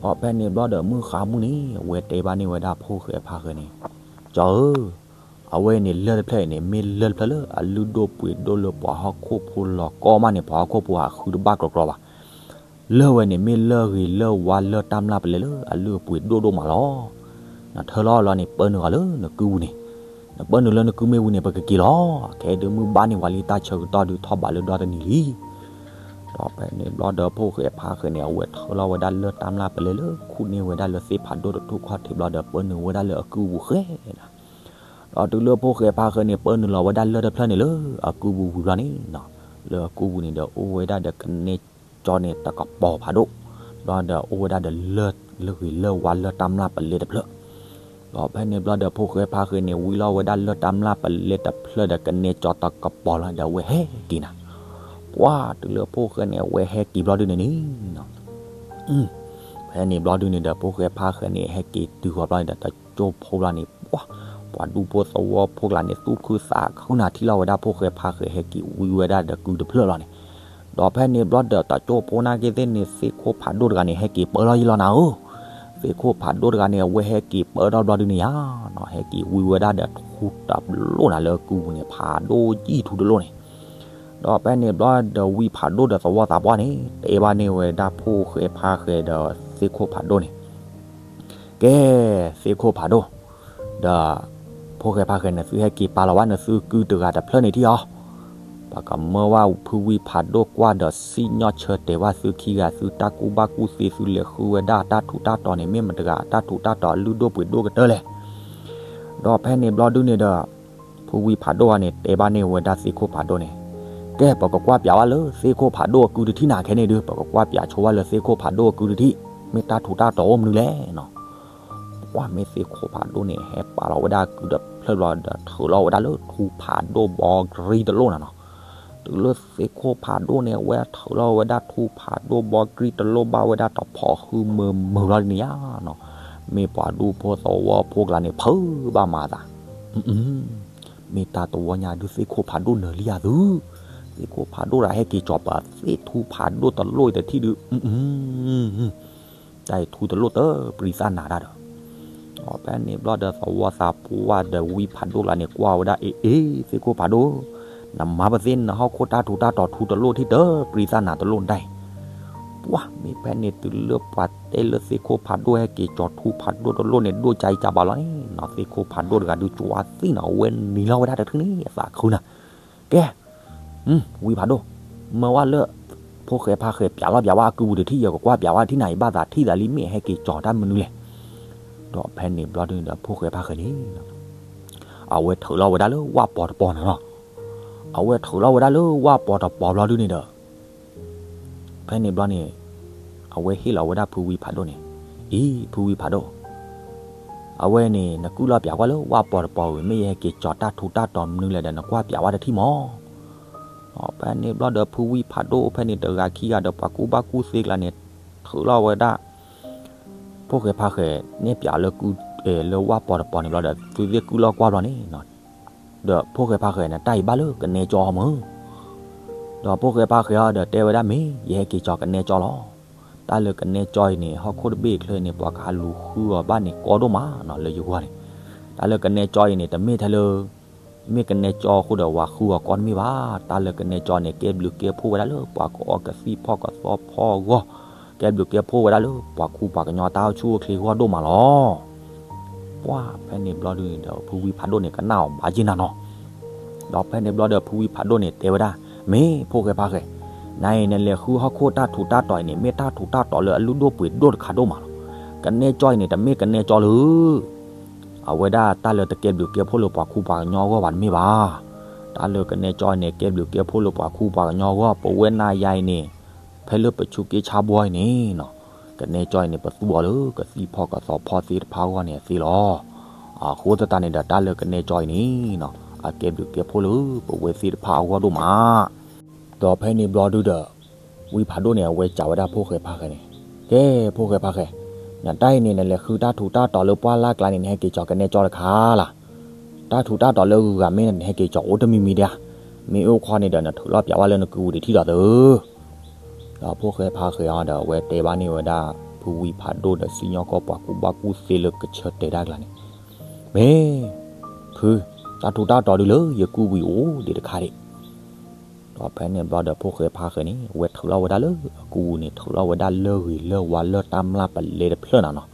ဒီးဖဲန့ၣ်ဘျီဒီး မုၢ်ဃါမုၣ်န့ၣ် အဝဲတဲဘၣ်န့ၢ်ဝဲဒၣ်ဖိၣ်ဃဲဖါဃဲန့ၣ်, ကၠီဧၢ, အဝဲန့ၣ်လၢၢ်တဖျၢၣ်အံၤန့ၣ် မ့ၢ်လၢၢ်တဖျၢၣ်လၢအလုၢ်ဒိၣ်ပှ့ၤဒိၣ်လၢပှၤဟီၣ်ခိၣ်ဖိလီၤကီမးန့ၣ် ပှၤဟီၣ်ခိၣ်ဖိဟးဃုတဘၣ်ကြီကြီဘၣ်. လၢၢ်ဝဲန့ၣ် မ့ၢ်လၢၢ်ဂ့ၤလၢၢ်ဝါလၢၢ်တၢ်မျၢ်ပလဲလၢအလုၢ်အပှ့ၤဒိၣ်ဒိၣ်မးလီၤ. နထုးလီၤလီၤန့ၣ် ပၢနုာ်ဂၤလၢနကုပူၤန့ၣ်, နပၢနုာ်လၢနကုမ့ၢ်ဝံၤန့ၣ် ပကက့ၤလီၤ. ခဲဒုးမုၢ်ဘၣ်န့ၢ်ဝံၤလံ တၢ်ဆၢကတီၢ်ဒုးထီၣ်ဘးလၢဒီတနံၤလံ. ဒီးဖဲန့ၣ်ဘျီဒီး ဖိၣ်ဃဲဖါဃဲန့ၣ် အဝဲထုးလီၤဝဲဒၣ်လၢၢ်တၢ်မျၢ်ပလဲလၢခူၣ်န့ၢ်ဝဲဒၣ်လၢသ့ၣ်ဖးဒိၣ်တထူၣ်ခီၣ်ထံးဘျီဒီး ပၢနုာ်ဝဲဒၣ်လၢအကုပူၤဃဲနီၤ. ဒီးတုၤလၢဖိၣ်ဃဲဖါဃဲန့ၣ် ပၢနုာ်လီၤဝဲဒၣ်လၢၢ်တဖျၢၣ်န့ၣ်လၢအကုပူၤဝံၤဘျီန့ၣ်နီၤ, လၢအကုပူၤန့ၣ်ဒီး အိၣ်ဝဲဒၣ်ဒီးကနဲကၠီန့ၣ် တကပီၤဖးဒိၣ်, ဒီးဒီးအိၣ်ဝဲဒၣ်ဒီးလၢၢ်လၢၢ်ဂ့ၤလၢၢ်ဝါလၢၢ်တၢ်မျၢ်ပလဲတဖျၢၣ်. ဒီးဖဲန့ၣ်ဘျီဒီး ဖိၣ်ဃဲဖါဃဲန့ၣ် ဝံလီၤဝဲဒၣ်လၢၢ်တၢ်မျၢ်ပလဲတဖျၢၣ်ဒီး ကနဲကၠီတကပီၤလီၤဒီး အဝဲဟဲက့ၤနၤ. ပှၢ်တုၤလၢဖိၣ်ဃဲန့ၣ် အဝဲဟဲက့ၤဘျီဒုန့ၣ်န့ၣ်နီၤ ဖဲန့ၣ်ဘျီဒုန့ၣ်ဒီး ဖိၣ်ဃဲဖါဃဲန့ၣ် ဟဲက့ၤတုၤဃီၤဘျီန့ၣ်ဒီး တၢ်ကၠိဖိဘျီန့ၣ် ပှၢ် ပှၤဒူဖိသဝီဖိကျါန့ၣ် သူၣ်ခုသးခုနၤထံၣ်လီၤဝဲဒၣ် ဖိၣ်ဃဲဖါဃဲဟဲက့ၤဝံဝဲဒၣ်ဒီးကုတဖျၢၣ်လီၤန့ၣ်. ဒီးဖဲန့ၣ်ဘျီဒီး တၢ်ကၠိဖိနာ်က့သ့ၣ်န့ၣ် သ့ၣ်ခိၣ်ဖးဒိၣ်တဂၤန့ၣ် ဟဲက့ၤပၢလီၤယံလီၤနၤဧၢ. သ့ၣ်ခိၣ်ဖးဒိၣ်တဂၤန့ၣ် အဝဲဟဲက့ၤပၢထီၣ်ဘျီဒုန့ၣ်ဧါနီၤ ဟဲက့ၤဝံဝဲဒၣ်ဒီးထူတဘျိၣ်နၤလၢကုပူၤန့ၣ် ဖးဒိၣ်ယံၢ်ထူတလိၣ်န့ၣ်. ဒီးဖဲန့ၣ်ဘျီဒီး ဝံဖးဒိၣ်ဒီးသဝီသးပှၢ်န့ၣ် တဲဘၣ်န့ၢ်ဝဲဒၣ် ဖိၣ်ဃဲဖါဃဲဒီးသ့ၣ်ခိၣ်ဖးဒိၣ်န့ၣ်, ကဲ သ့ၣ်ခိၣ်ဖးဒိၣ်, ဒီး ဖိၣ်ဃဲဖါဃဲန့ၣ် သုဟဲက့ၤပာ်လီၤဝဲနသုကုတဂၤတဖျၢၣ်န့ၣ်ထံၣ်အီၤ. ပှၤကမၢဝဲဖုဝံဖးဒိၣ်ကွၢ်ဒီး စံၣ်ညီၣ်ဆၢတဲာ်ဝဲသုခံဂၤ သုတၢ်ကူၣ်ဘၣ်ကူၣ်သ့ သုလဲၤဃုဝဲဒၣ်တၢ်ထူးတၢ်တီၤန့ၣ် မ့ၢ်မတဂၤအတၢ်ထူးတၢ်တီၤ အလုၢ်ဒိၣ်ပှ့ၤဒိၣ်ကတၢၢ်လဲၣ်. ဒီးဖဲန့ၣ်ဘျီဒုန့ၣ်ဒီး ဖုဝံဖးဒိၣ်န့ၣ် တဲဘၣ်န့ၢ်ဝဲဒၣ်သ့ၣ်ခိၣ်ဖးဒိၣ်န့ၣ်, ကဲ ပကကွၢ်ပၠးဝဲလၢသ့ၣ်ခိၣ်ဖးဒိၣ်အကုတထံၣ်နၤခဲန့ၣ်ဒုး ပကကွၢ်ပၠးဆိဝဲလၢသ့ၣ်ခိၣ်ဖးဒိၣ်အကုတထံၣ် မ့ၢ်တၢ်ထူးတၢ်တီၤအိၣ်မနုၤလဲၣ်နီၤ. ပှၢ် မ့ၢ်သ့ၣ်ခိၣ်ဖးဒိၣ်န့ၣ် ဟဲပာ်လီၤဝဲဒၣ်ကုတဖျၢၣ်ဘျီဒီး ထုးလီၤဝဲဒၣ်လၢထူဖးဒိၣ်ဘီကရံတလိၣ်နၤနီၤ. တုၤလၢသ့ၣ်ခိၣ်ဖးဒိၣ်န့ၣ် အဝဲထုးလီၤဝဲဒၣ်ထူဖးဒိၣ်ဘီကရံတလိၣ်ဘၣ်ဝဲဒၣ်တဖီၣ်ဃုမုာ်မုာ်လီၤဒ်န့ၣ်ဧါနီၤ. မ့ၢ်ပှၤဒူဖိသဝီဖိကျါန့ၣ် ဖုးဘၣ်မၤအသး မ့ၢ်တၢ်တဝီညါဒုးသ့ၣ်ခိၣ်ဖးဒိၣ်နၢၤလံယၤသု, သ့ၣ်ခိၣ်ဖးဒိၣ်တဂၤဟဲက့ၤကၠီၤပသ့ၣ်ထူဖးဒိၣ်တလိၣ်အံၤတထံၣ်ဒုး, တၢ်အံၤထူတလိၣ်တပြံသးနၤတၢ်ဒီး, ဒီးဖဲန့ၣ်ဘျီဒီးသဝီသးပှၢ်ဒီးဝံဖးဒိၣ်လၢန့ၣ်ကွၢ်ဝဲဒၣ် အ့ အ့ သ့ၣ်ခိၣ်ဖးဒိၣ်, နမၤပသ့ၣ်နဟီၣ်ခိၣ်တၢ်ထူးတၢ်တီၤထူတလိၣ်ထံၣ်တပြံသးနၤတလိၣ်ဒၣ်အံၤ ပှၢ်မ့ၢ်ဖဲန့ၣ်တုၤလၢပှၤတဲလၢသ့ၣ်ခိၣ်ဖးဒိၣ်ဟဲက့ၤကၠီၤထူဖးဒိၣ်တလိၣ်န့ၣ် ဒိၣ်ကါအံၤကါဘၣ်လီၤန့ၣ်နီၤ, သ့ၣ်ခိၣ်ဖးဒိၣ်တဂၤဒုးကၠီသံနီၤ အဝဲနံၤလီၤဝဲဒၣ်တထံၣ်န့ၣ် အသးခုနၤ, ကဲ, ဝံဖးဒိၣ်, မၢဝဲလၢ ဖိၣ်ဃဲဖါဃဲၤပၠးလီၤပၠးဝဲအကုပူၤတထံၣ် ယကကွၢ်ပၠးဝဲတထံၣ်နၤအံၤ ဘၣ်သးထံၣ်သးလံမ့ၢ်ဟဲက့ၤကၠီၤတၢ်မနုၤလဲၣ်. ဒီးဖဲန့ၣ်ဘျီဒုးန့ၣ်ဒီး ဖိၣ်ဃဲဖါဃဲၤန့ၣ် အဝဲထုးလီၤဝဲဒၣ်လၢဝၣ်ပီၤတပီၤန့ၣ်လီၤ. အဝဲထုးလီၤဝဲဒၣ်လၢဝၣ်ပီၤတပီၤဘျီဒုးန့ၣ်ဒီး ဖဲန့ၣ်ဘျီန့ၣ် အဝဲဟ့ၣ်လီၤဝဲဒၣ်ဖုဝံဖးဒိၣ်န့ၣ်, အံၤ ဖုဝံဖးဒိၣ်, အဝဲန့ၣ် နကုၢ်လီၤပၠးကွၢ်လၢဝၣ်ပီၤတပီၤဝံၤ မ့ၢ်ယဟဲက့ၤကၠီၤတၢ်ထူးတၢ်တီၤမနုၤလဲၣ်ဒီး နကွၢ်ပၠးဝဲတထံၣ်မး. ဖဲန့ၣ်ဘျီဒီးဖုဝံဖးဒိၣ် ဖဲန့ၣ်တဂၤခံဂၤဒီးပှၤကူၣ်ဘၣ်ကူၣ်သ့ကျါန့ၣ် ထုးလီၤဝဲဒၣ် ဖိၣ်ဃဲဖါဃဲၤန့ၣ်ပၠးလၢကုၢ် လၢဝၣ်ပီၤတပီၤန့ၣ်ဘျီဒီး သုသ့ၣ်ကုၢ်လီၤကွၢ်ဘျီန့ၣ် ဒီးဖိၣ်ဃဲဖါဃဲၤန့ၣ် တၢ်အံၤဘၣ်လၢကနဲကၠီမၢ်. ဒီးဖိၣ်ဃဲဖါဃဲၤအီၤဒီးတဲဝဲဒၣ် မ့ၢ်ယဟဲက့ၤကၠီၤကနဲကၠီလီၤ. တၢ်လၢကနဲကၠီအံၤန့ၣ် ဟီၣ်ခိၣ်တဘ့ၣ်ချၢအံၤန့ၣ် ပှၤကဟးလူၤဃုအီၤဘၣ်န့ၣ်ကီဒိၣ်မးနီၤ လၢယဂီၢ်န့ၣ်. တၢ်လၢကနဲကၠီအံၤန့ၣ် တမ့ၢ်ထဲလၢ မ့ၢ်ကနဲကၠီအဃိဒီးဝၤဃုအီၤကီတမ့ၢ်ဘၣ်. တၢ်လၢကနဲကၠီန့ၣ် ကဲဘျုးကဲဖှိၣ်ဝဲဒၣ်လၢပှၤကအီကသံၣ်ဖီၣ်ကသီဖီၣ်အဂီၢ်, ကဲဘျုးကဲဖှိၣ်ဝဲဒၣ်လၢပှၤခူပှၤကညီတၢ်အိၣ်ဆူၣ်အိၣ်ချ့အဂီၢ်ဒိၣ်မးလီၤ. ပှၢ်ဖဲန့ၣ်ဘျီဒုးန့ၣ်ဒီး ဖုဝံဖးဒိၣ်န့ၣ် ကနၣ်အီၤဘၣ်ယ့ၢ်နၤနီၤ. ဒီးဖဲန့ၣ်ဘျီဒီးဖုဝံဖးဒိၣ်န့ၣ်တဲဝဲဒၣ်, မ့ၢ်ဖိၣ်ဃဲဖါဃဲၤ, နၤအံၤနလဲၤဃုဟီၣ်ခိၣ်တၢ်ထူးတၢ်တီၤအံၤန့ၣ် မ့ၢ်တၢ်ထူးတၢ်တီၤလၢအလုၢ်ဒိၣ်ပှ့ၤဒိၣ်တခါဒိၣ်မးလီၤ. ကနဲကၠီအံၤန့ၣ် တမ့ၢ်ကနဲကၠီလၢ အဝဲဒၣ်တၢ်လၢတကဲဘျုးကဲဖှိၣ်လၢပှၤခူပှၤကညီအဂီၢ်ဘၣ်တမ့ၢ်ဘၣ်. တၢ်လၢကနဲကၠီအံၤန့ၣ် ကဲဘျုးကဲဖှိၣ်လၢပှၤခူပှၤကညီအဂီၢ်, ပဝဲနၤယၤအံၤန့ၣ် ဖဲလၢပဆူးက့ဆါဘှီအံၤန့ၣ်နီၤ, ကနဲကၠီအံၤန့ၣ် ပသူအီၤလၢကသံၣ်ဖီၣ်ကသီဖီၣ်သ့ၣ်တဖၣ်အဂီၢ်န့ၣ်အသ့လီၤ. အဃိသတးန့ၣ်ဒီး တၢ်လၢကနဲကၠီအံၤန့ၣ်နီၤ အကဲဘျုးကဲဖှိၣ်လၢပဝဲသ့ၣ်တဖၣ်အဂီၢ်ဒိၣ်မး. ဒီးဖဲန့ၣ်ဘျီဒုးဒီး ဝံဖးဒိၣ်န့ၣ် အဝဲစံးဝဲဒၣ်ဖိၣ်ဃဲဖါဃဲၤန့ၣ်, ကဲ ဖိၣ်ဃဲဖါဃဲၤ, နတၢ်အံၤန့ၣ် နလဲၤဃုတၢ်ထူးတၢ်တီၤလၢပှၢ်လၢ်ကျါန့ၣ် နဟဲက့ၤကၠီၤကနဲကၠီတခါလီၤ. တၢ်ထူးတၢ်တီၤလၢဂုၤဂၤမ့ၢ်နဟဲက့ၤကၠီၤအိၣ်တမံၤမံၤဒၣ်ဧါ. မ့ၢ်အိၣ်ခီန့ၣ်ဒီး နထုးလီၤပၠးဝဲလၢနကုၢ်ဝံၤတထံၣ်ဒီးသု ဒီးဖိၣ်ဃဲဖါဃဲၤအီၤဒီး အဝဲတဲဘၣ်န့ၢ်ဝဲဒၣ် ဖုဝံဖးဒိၣ်ဒီးစံၣ်ညီၣ်ကွီၢ်ပှၤကူၣ်ဘၣ်ကူၣ်သ့လၢကဆၢတဲာ်တၢ်ကျါန့ၣ်, မ့ၢ် ဖု, တၢ်ထူးတၢ်တီၤဒုးလၢယကုၢ်ဝံၤအိၣ်ဒံးတခါဒံး. ဒီးဖဲန့ၣ်ဘျီဒီးဖိၣ်ဃဲဖါဃဲၤန့ၣ် အဝဲထုးလီၤဝဲဒၣ်လၢအကုၢ်န့ၣ် ထုးလီၤဝဲဒၣ်လၢဂ့ၤလၢဝါလၢတၢ်မျၢ်ပလဲတဖျၢၣ်နၤနီၤ.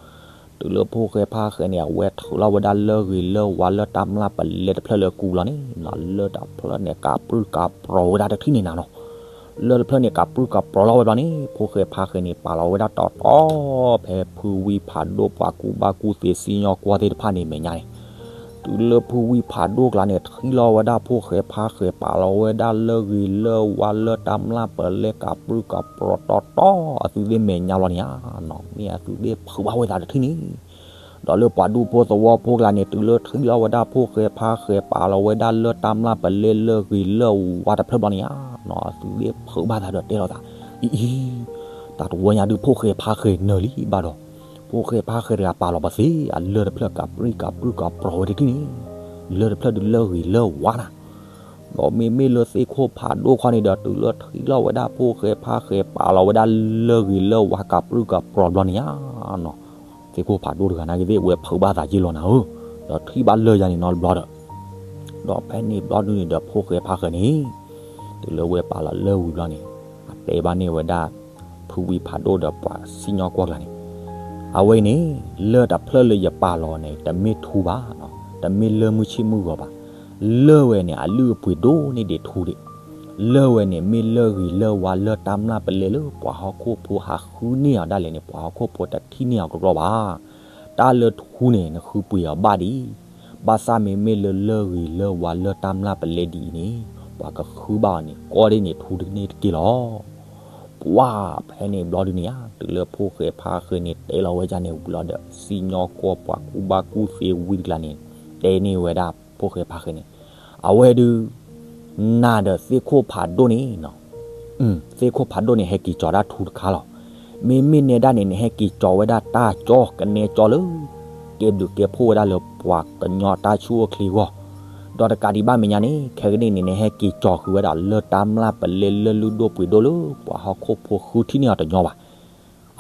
တုၤလၢဖိၣ်ဃဲဖါဃဲၤန့ၣ် အဝဲထုးလီၤဝဲဒၣ်လၢဂ့ၤလၢဝါလၢတၢ်မျၢ်ပလဲတဖျၢၣ်လၢအကုၢ်လီၤန့ၣ်နီၤ, လၢၢ်တဖျၢၣ်န့ၣ်ကးပြုၢ်ကးပြီၤဝဲဒၣ်တထံၣ်န့ၣ်နၤနီၤ. လၢၢ်တဖျၢၣ်န့ၣ်ကးပြုၢ်ကးပြီၤလီၤဝဲဘျီန့ၣ် ဖိၣ်ဃဲဖါဃဲၤန့ၣ် ပာ်လီၤဝဲဒၣ်တီတီ ဖဲဖုဝံဖးဒိၣ်ပှၤကူၣ်ဘၣ်ကူၣ်သ့စံၣ်ညီၣ်ကွီၢ်သ့ၣ်တဖၣ်န့ၣ်မဲာ်ညါန့ၣ်, တုၤလၢဖုဝံဖးဒိၣ်ကျါန့ၣ် ထံၣ်လီၤဝဲဒၣ်ဖိၣ်ဃဲဖါဃဲၤ ပာ်လီၤဝဲဒၣ်လၢဂ့ၤလၢဝါလၢတၢ်မျၢ်ပလဲကးပြုၢ်ကးပြီၤတီတီ အသုသ့ၣ်မဲာ်ညါလီၤန့ၣ်ဧါနီၤ, မ့ၢ်အသုသ့ၣ်ဖုးဘၣ်ဝဲသးတထံၣ်န့ၣ် ဒီးလၢပှၤဒူဖိသဝီဖိကျါန့ၣ် တုၤလၢထံၣ်လီၤဝဲဒၣ်ဖိၣ်ဃဲဖါဃဲၤ ပာ်လီၤဝဲဒၣ်လၢတၢ်မျၢ်ပလဲလၢဂ့ၤလၢဝါတဖျၢၣ်ဘျီန့ၣ်ဧါနီၤ, အသုသ့ၣ်ဖုးဘၣ်သးဒီးတဲလိာ်သး, အံၤအံၤ, တၢ်တဝီညါဒုးဖိၣ်ဃဲဖါဃဲၤနၢၤလံဘၣ်ဒီး, ဖိၣ်ဃဲဖါဃဲၤတဂၤပာ်လီၤပသ့ အလၢၢ်တဖျၢၣ်ကးပြုၢ်ကးပြီၤဝဲတထံၣ်န့ၣ်, လၢၢ်တဖျၢၣ်ဒုးလၢဂ့ၤလၢဝါနၤ ဒီးမ့မ့ၢ်လၢသ့ၣ်ခိၣ်ဖးဒိၣ်ခီန့ၣ်ဒီး တုၤလၢထံၣ်လီၤဝဲဒၣ်ဖိၣ်ဃဲဖါဃဲၤပာ်လီၤဝဲဒၣ်လၢဂ့ၤလၢဝါကးပြုၢ်ကးပြီၤဘျီန့ၣ်ဧါနီၤ, သ့ၣ်ခိၣ်ဖးဒိၣ်တဂၤနာ်က့သ့ၣ် အဝဲဖုးဘၣ်သးယ့ၢ်လီၤနၤဧၢ, ဒီးထံၣ်ဘၣ်လၢၢ်ယါန့ၣ်နီတဘျီဒီး, ဒီးဖဲန့ၣ်ဘျီဒုးန့ၣ်ဒီးဖိၣ်ဃဲဖါဃဲၤန့ၣ်, တုၤလၢဝဲပာ်လီၤလၢၢ်ဝံၤဘျီန့ၣ်, အတဲဘၣ်န့ၢ်ဝဲဒၣ် ဖုဝံဖးဒိၣ်ဒီးပှၤစံၣ်ညီၣ်ကွီၢ်ကျါန့ၣ်, အဝဲအံၤန့ၣ်, လၢၢ်တဖျၢၣ်လၢယပာ်လီၤန့ၣ် တမ့ၢ်ထူဘၣ်နီၤ, တမ့ၢ်လၢၢ်မုၢ်ဆ့ၣ်မုၢ်ဂီၤဘၣ်, လၢၢ်ဝဲန့ၣ် အလုၢ်အပှ့ၤဒိၣ်န့ၢ်ဒံးထူဒံး, လၢၢ်ဝဲန့ၣ်မ့ၢ်လၢၢ်ဂ့ၤလၢၢ်ဝါလၢတၢ်မျၢ်ပလဲလၢပှၤဟီၣ်ခိၣ်ဖိဟးဃုန့ၢ်အီၤဒၣ်လဲာ်န့ၣ် ပှၤဟီၣ်ခိၣ်ဖိတထံၣ်န့ၢ်အီၤကဘျီဘၣ်. တၢ်လၢထူန့ၣ် နဃုပှ့ၤအီၤဘၣ်ဒံး, ဘၣ်ဆၣ်မ့မ့ၢ်လၢလၢၢ်ဂ့ၤလၢၢ်ဝါလၢတၢ်မျၢ်ပလဲဒ်အံၤန့ၣ်, ပှၤကဃုဘၣ်အီၤန့ၣ် ကီဒ်န့ၣ်ထူန့ၢ်တက့ၢ်လီၤ. ပှၢ်ဖဲန့ၣ်ဘျီဒုန့ၣ်ဧါ တုၤလၢဖိၣ်ဃဲဖါဃဲန့ၣ် တဲလီၤဝဲဒ်န့ၣ်ဝံၤလီၤဒီး စံၣ်ညီၣ်ကွီၢ်ပှၤကူၣ်ဘၣ်ကူၣ်သ့ဝံၤတကျါန့ၣ် တဲန့ၢ်ဝဲဒၣ်ဖိၣ်ဃဲဖါဃဲန့ၣ် အဝဲဒုး နၤဒီးသ့ၣ်ခိၣ်ဖးဒိၣ်န့ၣ် သ့ၣ်ခိၣ်ဖးဒိၣ်န့ၣ် ဟဲက့ၤကၠီၤဒၣ်ထူတခါလီၤ. မ့မ့ၢ်နဲဒၣ်န့ၣ် နဟဲက့ၤကၠီၤဝဲဒၣ်တၢ်ကၠီ ကနဲကၠီလၢ ကဲဘျုးကဲဖှိၣ်ဝဲဒၣ်လၢပှၤကညီတၢ်ဆူၣ်အိၣ်ချ့အဂီၢ်, ဒီးတကးဒံးဘၣ်မဲာ်ညါန့ၣ် ခဲကနံၣ်န့ၣ် နဟဲက့ၤကၠီၤဃုာ်ဝဲဒၣ်လၢတၢ်မျၢ်ပလဲလၢလုၢ်ဒိၣ်ပှ့ၤဒိၣ်လၢပှၤဟီၣ်ခိၣ်ဖိဃုထံၣ်န့ၢ်အီၤတညီဘၣ်.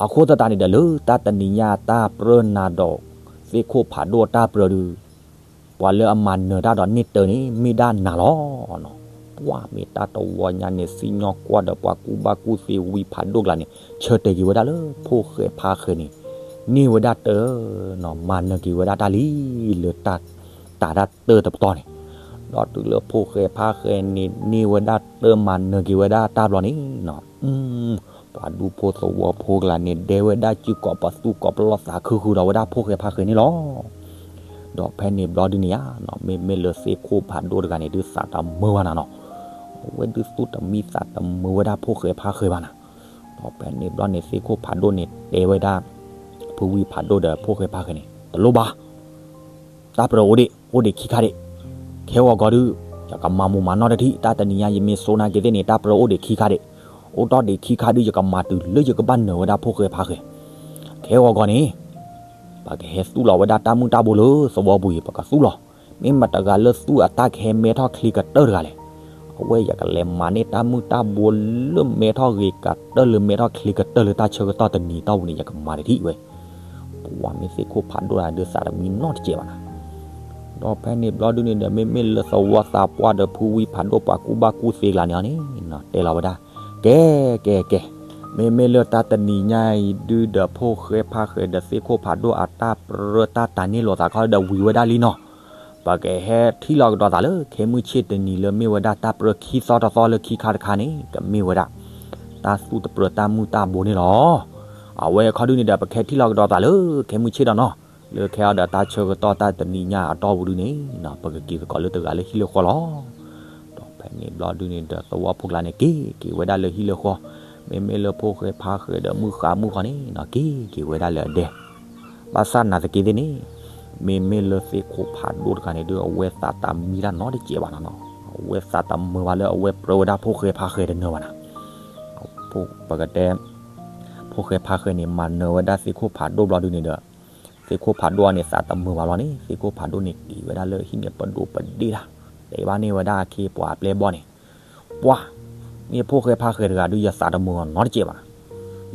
အဃိသတးန့ၣ်ဒီး လၢတၢ်တနံၤညါအတၢ်ပြၢနၤဒီး သ့ၣ်ခိၣ်ဖးဒိၣ်အတၢ်ပြၢဒုး ပှၤလၢအမၤနၢၤတၢ်ဒီးန့ၢ်တၢၤန့ၣ် မ့ၢ်ဒၣ်နၤလီၤ. ပှၢ်မ့ၢ်တၢ်တဝီညါန့ၣ် စံၣ်ညီၣ်ကွီၢ်ဒီးပှၤကူၣ်ဘၣ်ကူၣ်သ့ဝံၤဖးဒိၣ်ကျါန့ၣ် ဆၢတဲာ်က့ၤဝဲဒၣ်လၢဖိၣ်ဃဲဖါဃဲန့ၣ် န့ၢ်ဝဲဒၣ်တၢၤ မၤနၢၤက့ၤဝဲဒၣ်တၢ်လံ လၢတၢ်တၢ်တၢၢ်တပတီၢ်န့ၣ်, ဒီးတုၤလၢဖိၣ်ဃဲဖါဃဲန့ၣ် န့ၢ်ဝဲဒၣ်တၢၤမၤနၢၤက့ၤဝဲဒၣ်တၢ်ဘျီန့ၣ် ပှၤဒူဖိသဝီဖိကျါန့ၣ် ဒဲဝဲဒၣ်စုကိးပသူကိးပလီၢ်သးခုဃုာ်ဒီးဝဲဒၣ်ဖိၣ်ဃဲဖါဃဲန့ၣ်လီၤ. ဒီးဖဲန့ၣ်ဘျီဒုန့ၣ်ဧါ မ့မ့ၢ်လၢသ့ၣ်ခိၣ်ဖးဒိၣ်တဂၤန့ၣ် ဒုးသးတမုာ်ဘၣ်နၤနီၤ, အဝဲဒုးသူၣ်တမံသးတမုာ်ဝဲဒၣ်ဖိၣ်ဃဲဖါဃဲဘၣ်နၤ. ဒီးဖဲန့ၣ်ဘျီန့ၣ် သ့ၣ်ခိၣ်ဖးဒိၣ်န့ၣ် တဲဝဲဒၣ် ဖုဝံၢ်ဖးဒိၣ်ဒီးဖိၣ်ဃဲဖါဃဲန့ၣ် တလိၣ်ဘၣ် တၢ်ပြၢအိၣ်ဒံး အိၣ်ဒံးခံခါဒံး, ခဲဂီၤဂီၤဒုး ယကမၤမူးမၤနီၢ်တထံၣ်, တၢ်တနံၤညါယမ့ၢ်စိနာ်က့ၤသ့ၣ်န့ၣ် တၢ်ပြၢအိၣ်ဒံးခံခါဒံး, အိၣ်တ့ၢ်ဒံးခံခါဒုး ယကမၤတုၤလၢယကဘၣ်နၢၤဝဲဒၣ်ဖိၣ်ဃဲဖါဃဲ, ခဲဂီၤဂီၤန့ၣ် ပကဟဲသူၣ်လီၤဝဲဒၣ်တၢ်မုၢ်တၢ်ဘိလၢသဝီပူၤအံၤ ပကသူၣ်လီၤ, မ့ၢ်မတၤတဂၤလၢသူၣ်အတၢ်ကဟဲမဲထီၣ်ချ့ကတၢၢ်တဂၤလဲၣ်, အဝဲယကလဲၤမၤန့ၢ်တၢ်မုၢ်တၢ်ဘိလၢမဲထီၣ်ချ့ကတၢၢ်လၢမဲထီၣ်ချ့ကတၢၢ်လၢတၢ်ဆၢကတီၢ်တနံၤတီၢ်ပူၤန့ၣ် ယကမၤတထံၣ်ဝဲ ပှၤမ့ၢ်သ့ၣ်ခိၣ်ဖးဒိၣ်တဂၤဒုးသးတမံနီတစဲးဘၣ်နၤ. ဒီးဖဲန့ၣ်ဘျီဒုန့ၣ်ဒီး မ့မ့ၢ်လၢသဝီသးပှၢ်ဒီးဖုဝံၢ်ဖးဒိၣ်ပှၤကူၣ်ဘၣ်ကူၣ်သ့ကျါန့ၣ်အီၤန့ၣ် တဲလီၤဝဲဒၣ်, ကဲ ကဲ ကဲ, မ့မ့ၢ်လၢတၢ်တနံၤညါအံၤဒုးဒီး ဖိၣ်ဃဲဖါဃဲဒီးသ့ၣ်ခိၣ်ဖးဒိၣ်အတၢ်ပြၢတၢ်တၤန့ၢ်လိာ်သးခီဒီးဝံၤဝဲဒၣ်လံနီၤ, ပကဟဲထံၣ်လီၤကဒီးသးလၢ ခဲမုၢ်ဆ့ၣ်တနံၤလၢမ့ၢ်ဝဲဒၣ်တၢ်ပြၢခံသီတသီလၢခံခါတခါန့ၣ် ကမ့ၢ်ဝဲဒၣ် တၢ်သူၣ်တပြၢတၢ်မုၢ်တၢ်ဘိန့ၣ်လီၤ. အဝဲခီဒုန့ၣ်ဒီး ပကဟဲထံၣ်လီၤကဒီးသးလၢ ခဲမုၢ်ဆ့ၣ်ဒီးနီၤ, လၢခဲအံၤဒီးတၢ်ဆၢကတီၢ်တၢ်တနံၤညါအတီၢ်ပူၤဒုန့ၣ် ပကက့ၤသကိးလၢတဂၤလၢဟံၣ်လၢဃီလီၤ. ဒီးဖဲန့ၣ်ဘျီဒုန့ၣ်ဒီး သဝီဖိကျါန့ၣ် က့ၤက့ၤဝဲဒၣ်လၢဟံၣ်လၢဃီ, မ့မ့ၢ်လၢဖိၣ်ဃဲဖါဃဲဒီးမုၣ်ဃါမုၣ်ဃီန့ၣ် က့ၤက့ၤဝဲဒၣ်လၢအဒဲ ဘၣ်ဆၣ်နာ်သက့သ့ၣ်န့ၣ် မ့မ့ၢ်လၢသ့ၣ်ခိၣ်ဖးဒိၣ်တဂၤန့ၣ်ဒုး အဝဲသးတမံတၢ်နီတစဲးဘၣ်နၤနီၤ, အဝဲသးတမုာ်ဘၣ်လၢအဝဲပြၢဝဲဒၣ်ဖိၣ်ဃဲဖါဃဲတနၢၤဘၣ်နၤ. ပကတဲ ဖိၣ်ဃဲဖါဃဲန့ၣ် မၤနၢၤဝဲဒၣ်သ့ၣ်ခိၣ်ဖးဒိၣ်ဘျီဒုန့ၣ်ဒီး သ့ၣ်ခိၣ်ဖးဒိၣ်အံၤန့ၣ် သးတမုာ်ဘၣ်လီၤန့ၣ် သ့ၣ်ခိၣ်ဖးဒိၣ်န့ၣ် က့ၤဝဲဒၣ်လၢဟံၣ်န့ၣ်ပဒိၣ်ပဒ့ၣ်တၢ်, တဲဘၣ်န့ၢ်ဝဲဒၣ်အခ့အပှၤအပျဲၢ်အဘီၣ်န့ၣ်, ပှၤ မ့ၢ်ဖိၣ်ဃဲဖါဃဲတဂၤဒုး ယသးတမုာ်အီၤနီတစဲးဘၣ်နၤ.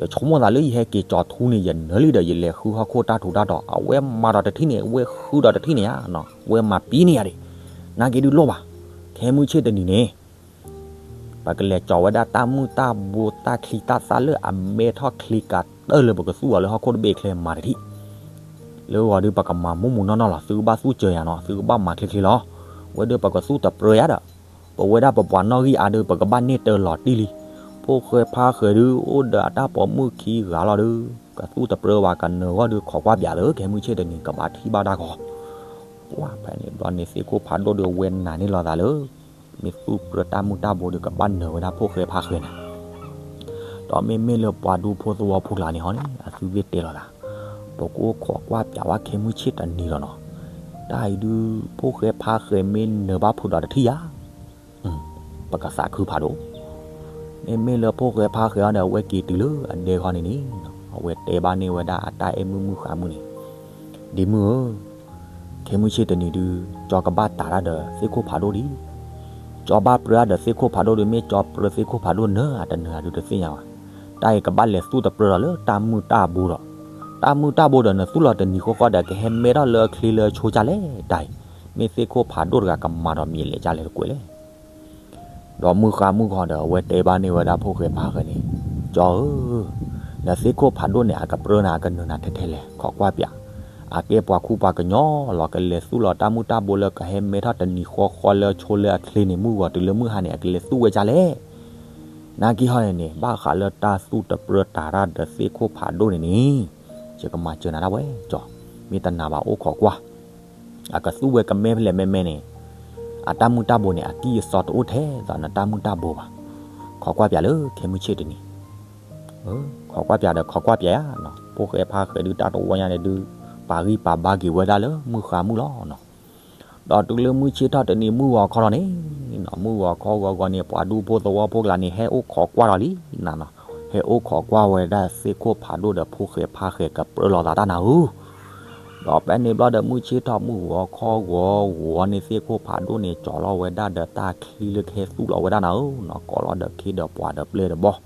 ယဆိကမိၣ်သးလၢယဟဲက့ၤကၠီၤထူန့ၣ် ယနၢၤလံဒီး ယလဲၤဃုဟီၣ်ခိၣ်တၢ်ထူးတၢ်တီၤ, အဝဲမၤဒီးတထံၣ်န့ၣ် အဝဲဃုဒီးတထံၣ်န့ၣ်ဧါ, အဝဲမၤပံန့ၢ်ယၤဒံး, နာ်က့ဒုးလိၣ်ဘၣ်, ခဲမုၢ်ဆ့ၣ်တနံၤန့ၣ် ပကလဲၤကၠီၤဝဲဒၣ်တၢ်မုၢ်တၢ်ဘိတၢ်ချံတၢ်သၣ်လၢအမဲထီၣ်ချ့ကတၢၢ်လၢပကသူၣ်အီၤလၢဟီၣ်ခိၣ်တဘ့ၣ်အချ့မၤတထံၣ်, လၢဂီၤဒုးပကမၤမူးမူးနီၢ်နီၢ်လီၤ, သုကဘၣ်သူၣ်စၢၤယၤနီၤ, သုကဘၣ်မၤချ့ချ့လီၤ, ဝဲဒၣ်ပကသူၣ်တပြၢယၤဒီး ပဝဲဒၣ်ပပှၤနီၣ်ဂံၢ်အါဒုး ပကဘၣ်န့ၢ်တၢၤလီၤတံၢ်လံ, ဖိၣ်ဃဲဖါဃဲဒုး အိၣ်ဒီးအတၢ်ပိာ်မုၣ်ခံဂၤလီၤဒုး ကသူၣ်တပြၢဘၣ်ကနၢၤဂီၢ်ဒုး ခိးကွၢ်ပၠးလၢ ခဲမုၢ်ဆ့ၣ်တနံၤ ကဘၣ်ထံၣ်ဘၣ်တၢ်ဂီၤ, ပှၤဖဲန့ၣ်ဘျီန့ၣ် သ့ၣ်ခိၣ်ဖးဒိၣ်ဒုး အဝဲနာ်န့ၢ်လိာ်သးလၢ မ့ၢ်သူၣ်ပြၢတၢ်မုၢ်တၢ်ဘိဒုး ကဘၣ်နၢၤဝဲဒၣ်ဖိၣ်ဃဲဖါဃဲနၤ ဒီးမ့မ့ၢ်လၢပှၤဒူဖိသဝီဖိကျါန့ၣ်ဟီန့ၣ် အသုသ့ၣ်တဲလီၤသး, ပကအိၣ်ခိးကွၢ်ပၠးဝဲခဲမုၢ်ဆ့ၣ်တနံၤလီၤနီၤ, တၢ်အံၤဒုး ဖိၣ်ဃဲဖါဃဲမ့ၢ်နၢၤဘၣ်ဖုးဒီးတထံၣ်ယၤ, ပကသးခုဖးဒိၣ်, မ့မ့ၢ်လၢဖိၣ်ဃဲဖါဃဲအံၤဒီး အဝဲက့ၤတုၤလၢအဒဲခီန့ၣ်န့ၣ်, အဝဲတဲဘၣ်န့ၢ်ဝဲဒၣ်အတၢ်အဲၣ်မုၣ်မုၣ်ဃါမုၣ်န့ၣ်, ဒ့မုၣ်ဧၢ, ခဲမုၢ်ဆ့ၣ်တနံၤဒုး ကၠီကဘၣ်တၤတၢ်ဒီးသ့ၣ်ခိၣ်ဖးဒိၣ်ဒံး, ကၠီဘၣ်ပြၢဒီးသ့ၣ်ခိၣ်ဖးဒိၣ်ဒုး မ့ၢ်ကၠီပြၢသ့ၣ်ခိၣ်ဖးဒိၣ်နၢၤဧါတနၢၤဧါဒုးတသ့ၣ်ညါဘၣ်, တၢ်အံၤကဘၣ်လဲၤသူၣ်တပြၢလီၤလၢတၢ်မုၢ်တၢ်ဘိဒီး, တၢ်မုၢ်တၢ်ဘိဒီးနသူၣ်လီၤတနံၤဃီဃီဒီး ကဟဲမဲထီၣ်လၢအချ့လၢအဆိကလဲၣ်တၢ်အံၤ, မ့ၢ်သ့ၣ်ခိၣ်ဖးဒိၣ်တဂၤကမၤဒီးမံၤလဲၤကလဲၣ်တကွဲးလဲၣ် ဒီးမုၢ်ဃါမုၢ်ဂီၤဒီး အဝဲတဲဘၣ်န့ၢ်ဝဲဒၣ်ဖိၣ်ဃဲဖါဃဲန့ၣ်, ကၠီဧၢ, နသ့ၣ်ခိၣ်ဖးဒိၣ်န့ၣ် အကပြၢနၤအကနၢၤနၤထဲထဲလဲၣ် ခိးကွၢ်ပၠး, အကဲပှၤခူပှၤကညီလီၤ ကလဲၤသူၣ်လီၤတၢ်မုၢ်တၢ်ဘိလၢကဟဲမဲထီၣ်တနံၤဃီဃီလၢအဆိလၢအချ့န့ၣ် မုၢ်ဂီၤတုၤလၢမုၢ်ဟါန့ၣ် အကလဲၤသူၣ်ဝဲကလဲၣ် နာ်က့ဟီန့ၣ်န့ၣ် ဘၣ်ဃးလၢတၢ်သူၣ်တပြၢတၤတၢ်ဒီးသ့ၣ်ခိၣ်ဖးဒိၣ်န့ၣ်န့ၣ်, ယကမၤစၢၤနၤဒၣ်ဝဲကၠီ, မ့ၢ်တနာ်ဘၣ်အိၣ်ခိးကွၢ်, အကသူၣ်ဝဲကမဲဖဲလဲၣ်မဲမဲန့ၣ်, အတၢ်မုၢ်တၢ်ဘိန့ၣ် အကံၢ်အစီတအိၣ်ထဲသိးနတၢ်မုၢ်တၢ်ဘိဘၣ်. ခိးကွၢ်ပၠးလၢခဲမုၢ်ဆ့ၣ်တနံၤ, ခိးကွၢ်ပၠးဒီးခိးကွၢ်ပၠးဧါနီၤ, ဖိၣ်ဃဲဖါဃဲဒုးတၢ်တဝီညါန့ၣ်ဒုး ပာ်ဂံၢ်ပာ်ဘါက့ၤဝဲဒၣ်လၢမုၢ်ဃါမုၢ်လီၤနီၤ. ဒီးတုၤလၢမုၢ်ဆ့ၣ်ထီၣ်တနံၤမုၢ်ဂီၤခီထီၣ်န့ၣ်နီၤ, မုၢ်ဂီၤခီဂီၤဂီၤန့ၣ် ပှၤဒူဖိသဝီဖိကျါန့ၣ် ဟဲအိၣ်ခိးကွၢ်ဒီးလံနၤနီၤ, ဟဲအိၣ်ခိးကွၢ်ဝဲဒၣ်သ့ၣ်ခိၣ်ဖးဒိၣ်ဒီးဖိၣ်ဃဲဖါဃဲကပြၢလိာ်သးတၢ်နၤဧၢ. ဒီးဖဲန့ၣ်ဘျီဒီးမုၢ်ဆ့ၣ်ထီၣ်မုၢ်ဂီၤခီဂီၤဂီၤန့ၣ် သ့ၣ်ခိၣ်ဖးဒိၣ်န့ၣ် ကၠီၤလီၤဝဲဒၣ်ဒီးတၢ်ချံလၢကဟဲသူၣ်လီၤဝဲဒၣ်နၤဧၢနီၤ, ကိးလီၤဒီးခ့ဒီးပှၤဒီးပျဲၢ်ဒီးဘီ ဒီ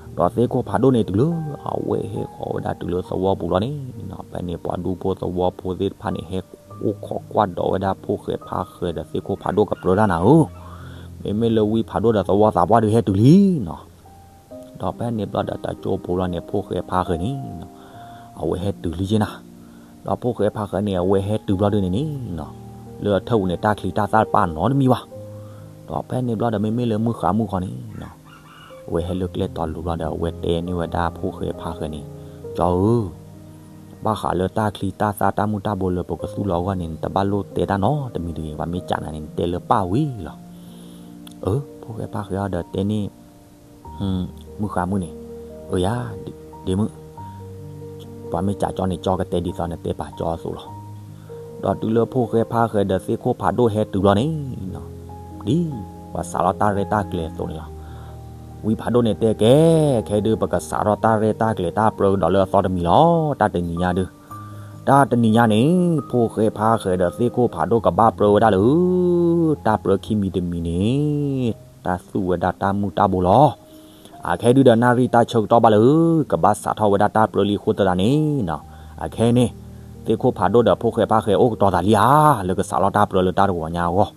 းသ့ၣ်ခိၣ်ဖးဒိၣ်န့ၣ်တုၤလၢ အဝဲဟဲဃီၤဝဲဒၣ်တုၤလၢသဝီပူၤလီၤန့ၣ်, ဖဲန့ၣ်ပှၤဒူဖိသဝီဖိသ့ၣ်တဖၣ်န့ၣ် ဟဲအိၣ်ခိးကွၢ်ဒီးဝဲဒၣ်ဖိၣ်ဃဲဖါဃဲဒီးသ့ၣ်ခိၣ်ဖးဒိၣ်ကပြၢတၢ်နၤဧၢ. မ့မ့ၢ်လၢဝံဖးဒိၣ်ဒီးသဝီသးပှၢ်ဒုးဟဲတုၤလံနီၤ. ဒီးဖဲန့ၣ်ဘျီဒီးတၢ်ကၠိဖိလီၤန့ၣ် ဖိၣ်ဃဲဖါဃဲန့ၣ် အဝဲဟဲတုၤလံက့နၤ. ဒီးဖိၣ်ဃဲဖါဃဲန့ၣ် အဝဲဟဲတုၤဘျီဒုးန့ၣ်န့ၣ်နီၤ, လၢအထၢၣ်ပူၤန့ၣ် တၢ်ချံတၢ်သၣ်တပာ်နီတမံၤဘၣ်. ဒီးဖဲန့ၣ်ဘျီဒီးမ့မ့ၢ်လၢမုၢ်ဃါမုၢ်ခီန့ၣ်နီၤ, အဝဲဟဲလၢကျဲတီၤလိၤဘျီဒီး အဝဲတဲန့ၢ်ဝဲဒၣ်ဖိၣ်ဃဲဖါဃဲန့ၣ်, ကၠီဧၢ, ဘၣ်ဃးလၢတၢ်ချံတၢ်သၣ်တၢ်မုၢ်တၢ်ဘိလၢပကသူၣ်လီၤအဂီၢ်န့ၣ် နတဘၣ်လိၣ်တဲတၢ်နီတမံၤတဂ့ၤ, ပှၤမ့ၢ်စံးနၤန့ၣ် နတဲလၢပၢ်ဝံၤလီၤ. အၢ ဖိၣ်ဃဲဖါဃဲအီၤဒီးတဲန့ၣ် မုၢ်ဃါမုၢ်န့ၣ်, အၢယၤ, ဒ့မုၣ်, ပှၤမ့ၢ်စံးကၠီန့ၣ် ကၠီကတဲဒ်သိးနတဲပာ်ကၠီအသိးလီၤ. ဒီးတုၤလၢဖိၣ်ဃဲဖါဃဲဒီးသ့ၣ်ခိၣ်ဖးဒိၣ်ဟဲတုၤဘျီန့ၣ်နီၤ, ဒ်ပှၤစးထီၣ်တၢ်ရဲၣ်တၢ်ကျဲၤအသိးန့ၣ်လီၤ. ဝံဖးဒိၣ်န့ၣ်တဲကဲ, ခဲဒုးပကစးထီၣ်တၢ်ရဲၣ်တၢ်ကျဲၤတၢ်ပြၢကဒီးလၢအသီတမံၤလီၤ, တၢ်တနံၤညါဒုး တၢ်တနံၤညါန့ၣ် ဖိၣ်ဃဲဖါဃဲဒီးသ့ၣ်ခိၣ်ဖးဒိၣ်ကဘၣ်ပြၢဝဲဒၣ်လၢ တၢ်ပြၢခံမံၤတမံၤန့ၣ် တၢ်သူၣ်ဝဲဒၣ်တၢ်မုၢ်တၢ်ဘိလီၤ. အခဲဒုးဒီးနၣ်ရံၣ်တၢ်ဆၢကတီၢ်ဘၣ်လၢ ကဘၣ်စးထီၣ်ဝဲဒၣ်တၢ်ပြၢလံအဃိသတးန့ၣ်နီၤ, အခဲန့ၣ် သ့ၣ်ခိၣ်ဖးဒိၣ်ဒီးဖိၣ်ဃဲဖါဃဲအိၣ်ကတီၤသးလံဧါ, လၢကစးထီၣ်တၢ်ပြၢလၢတၢ်တဂီၤညါအဂီၢ်.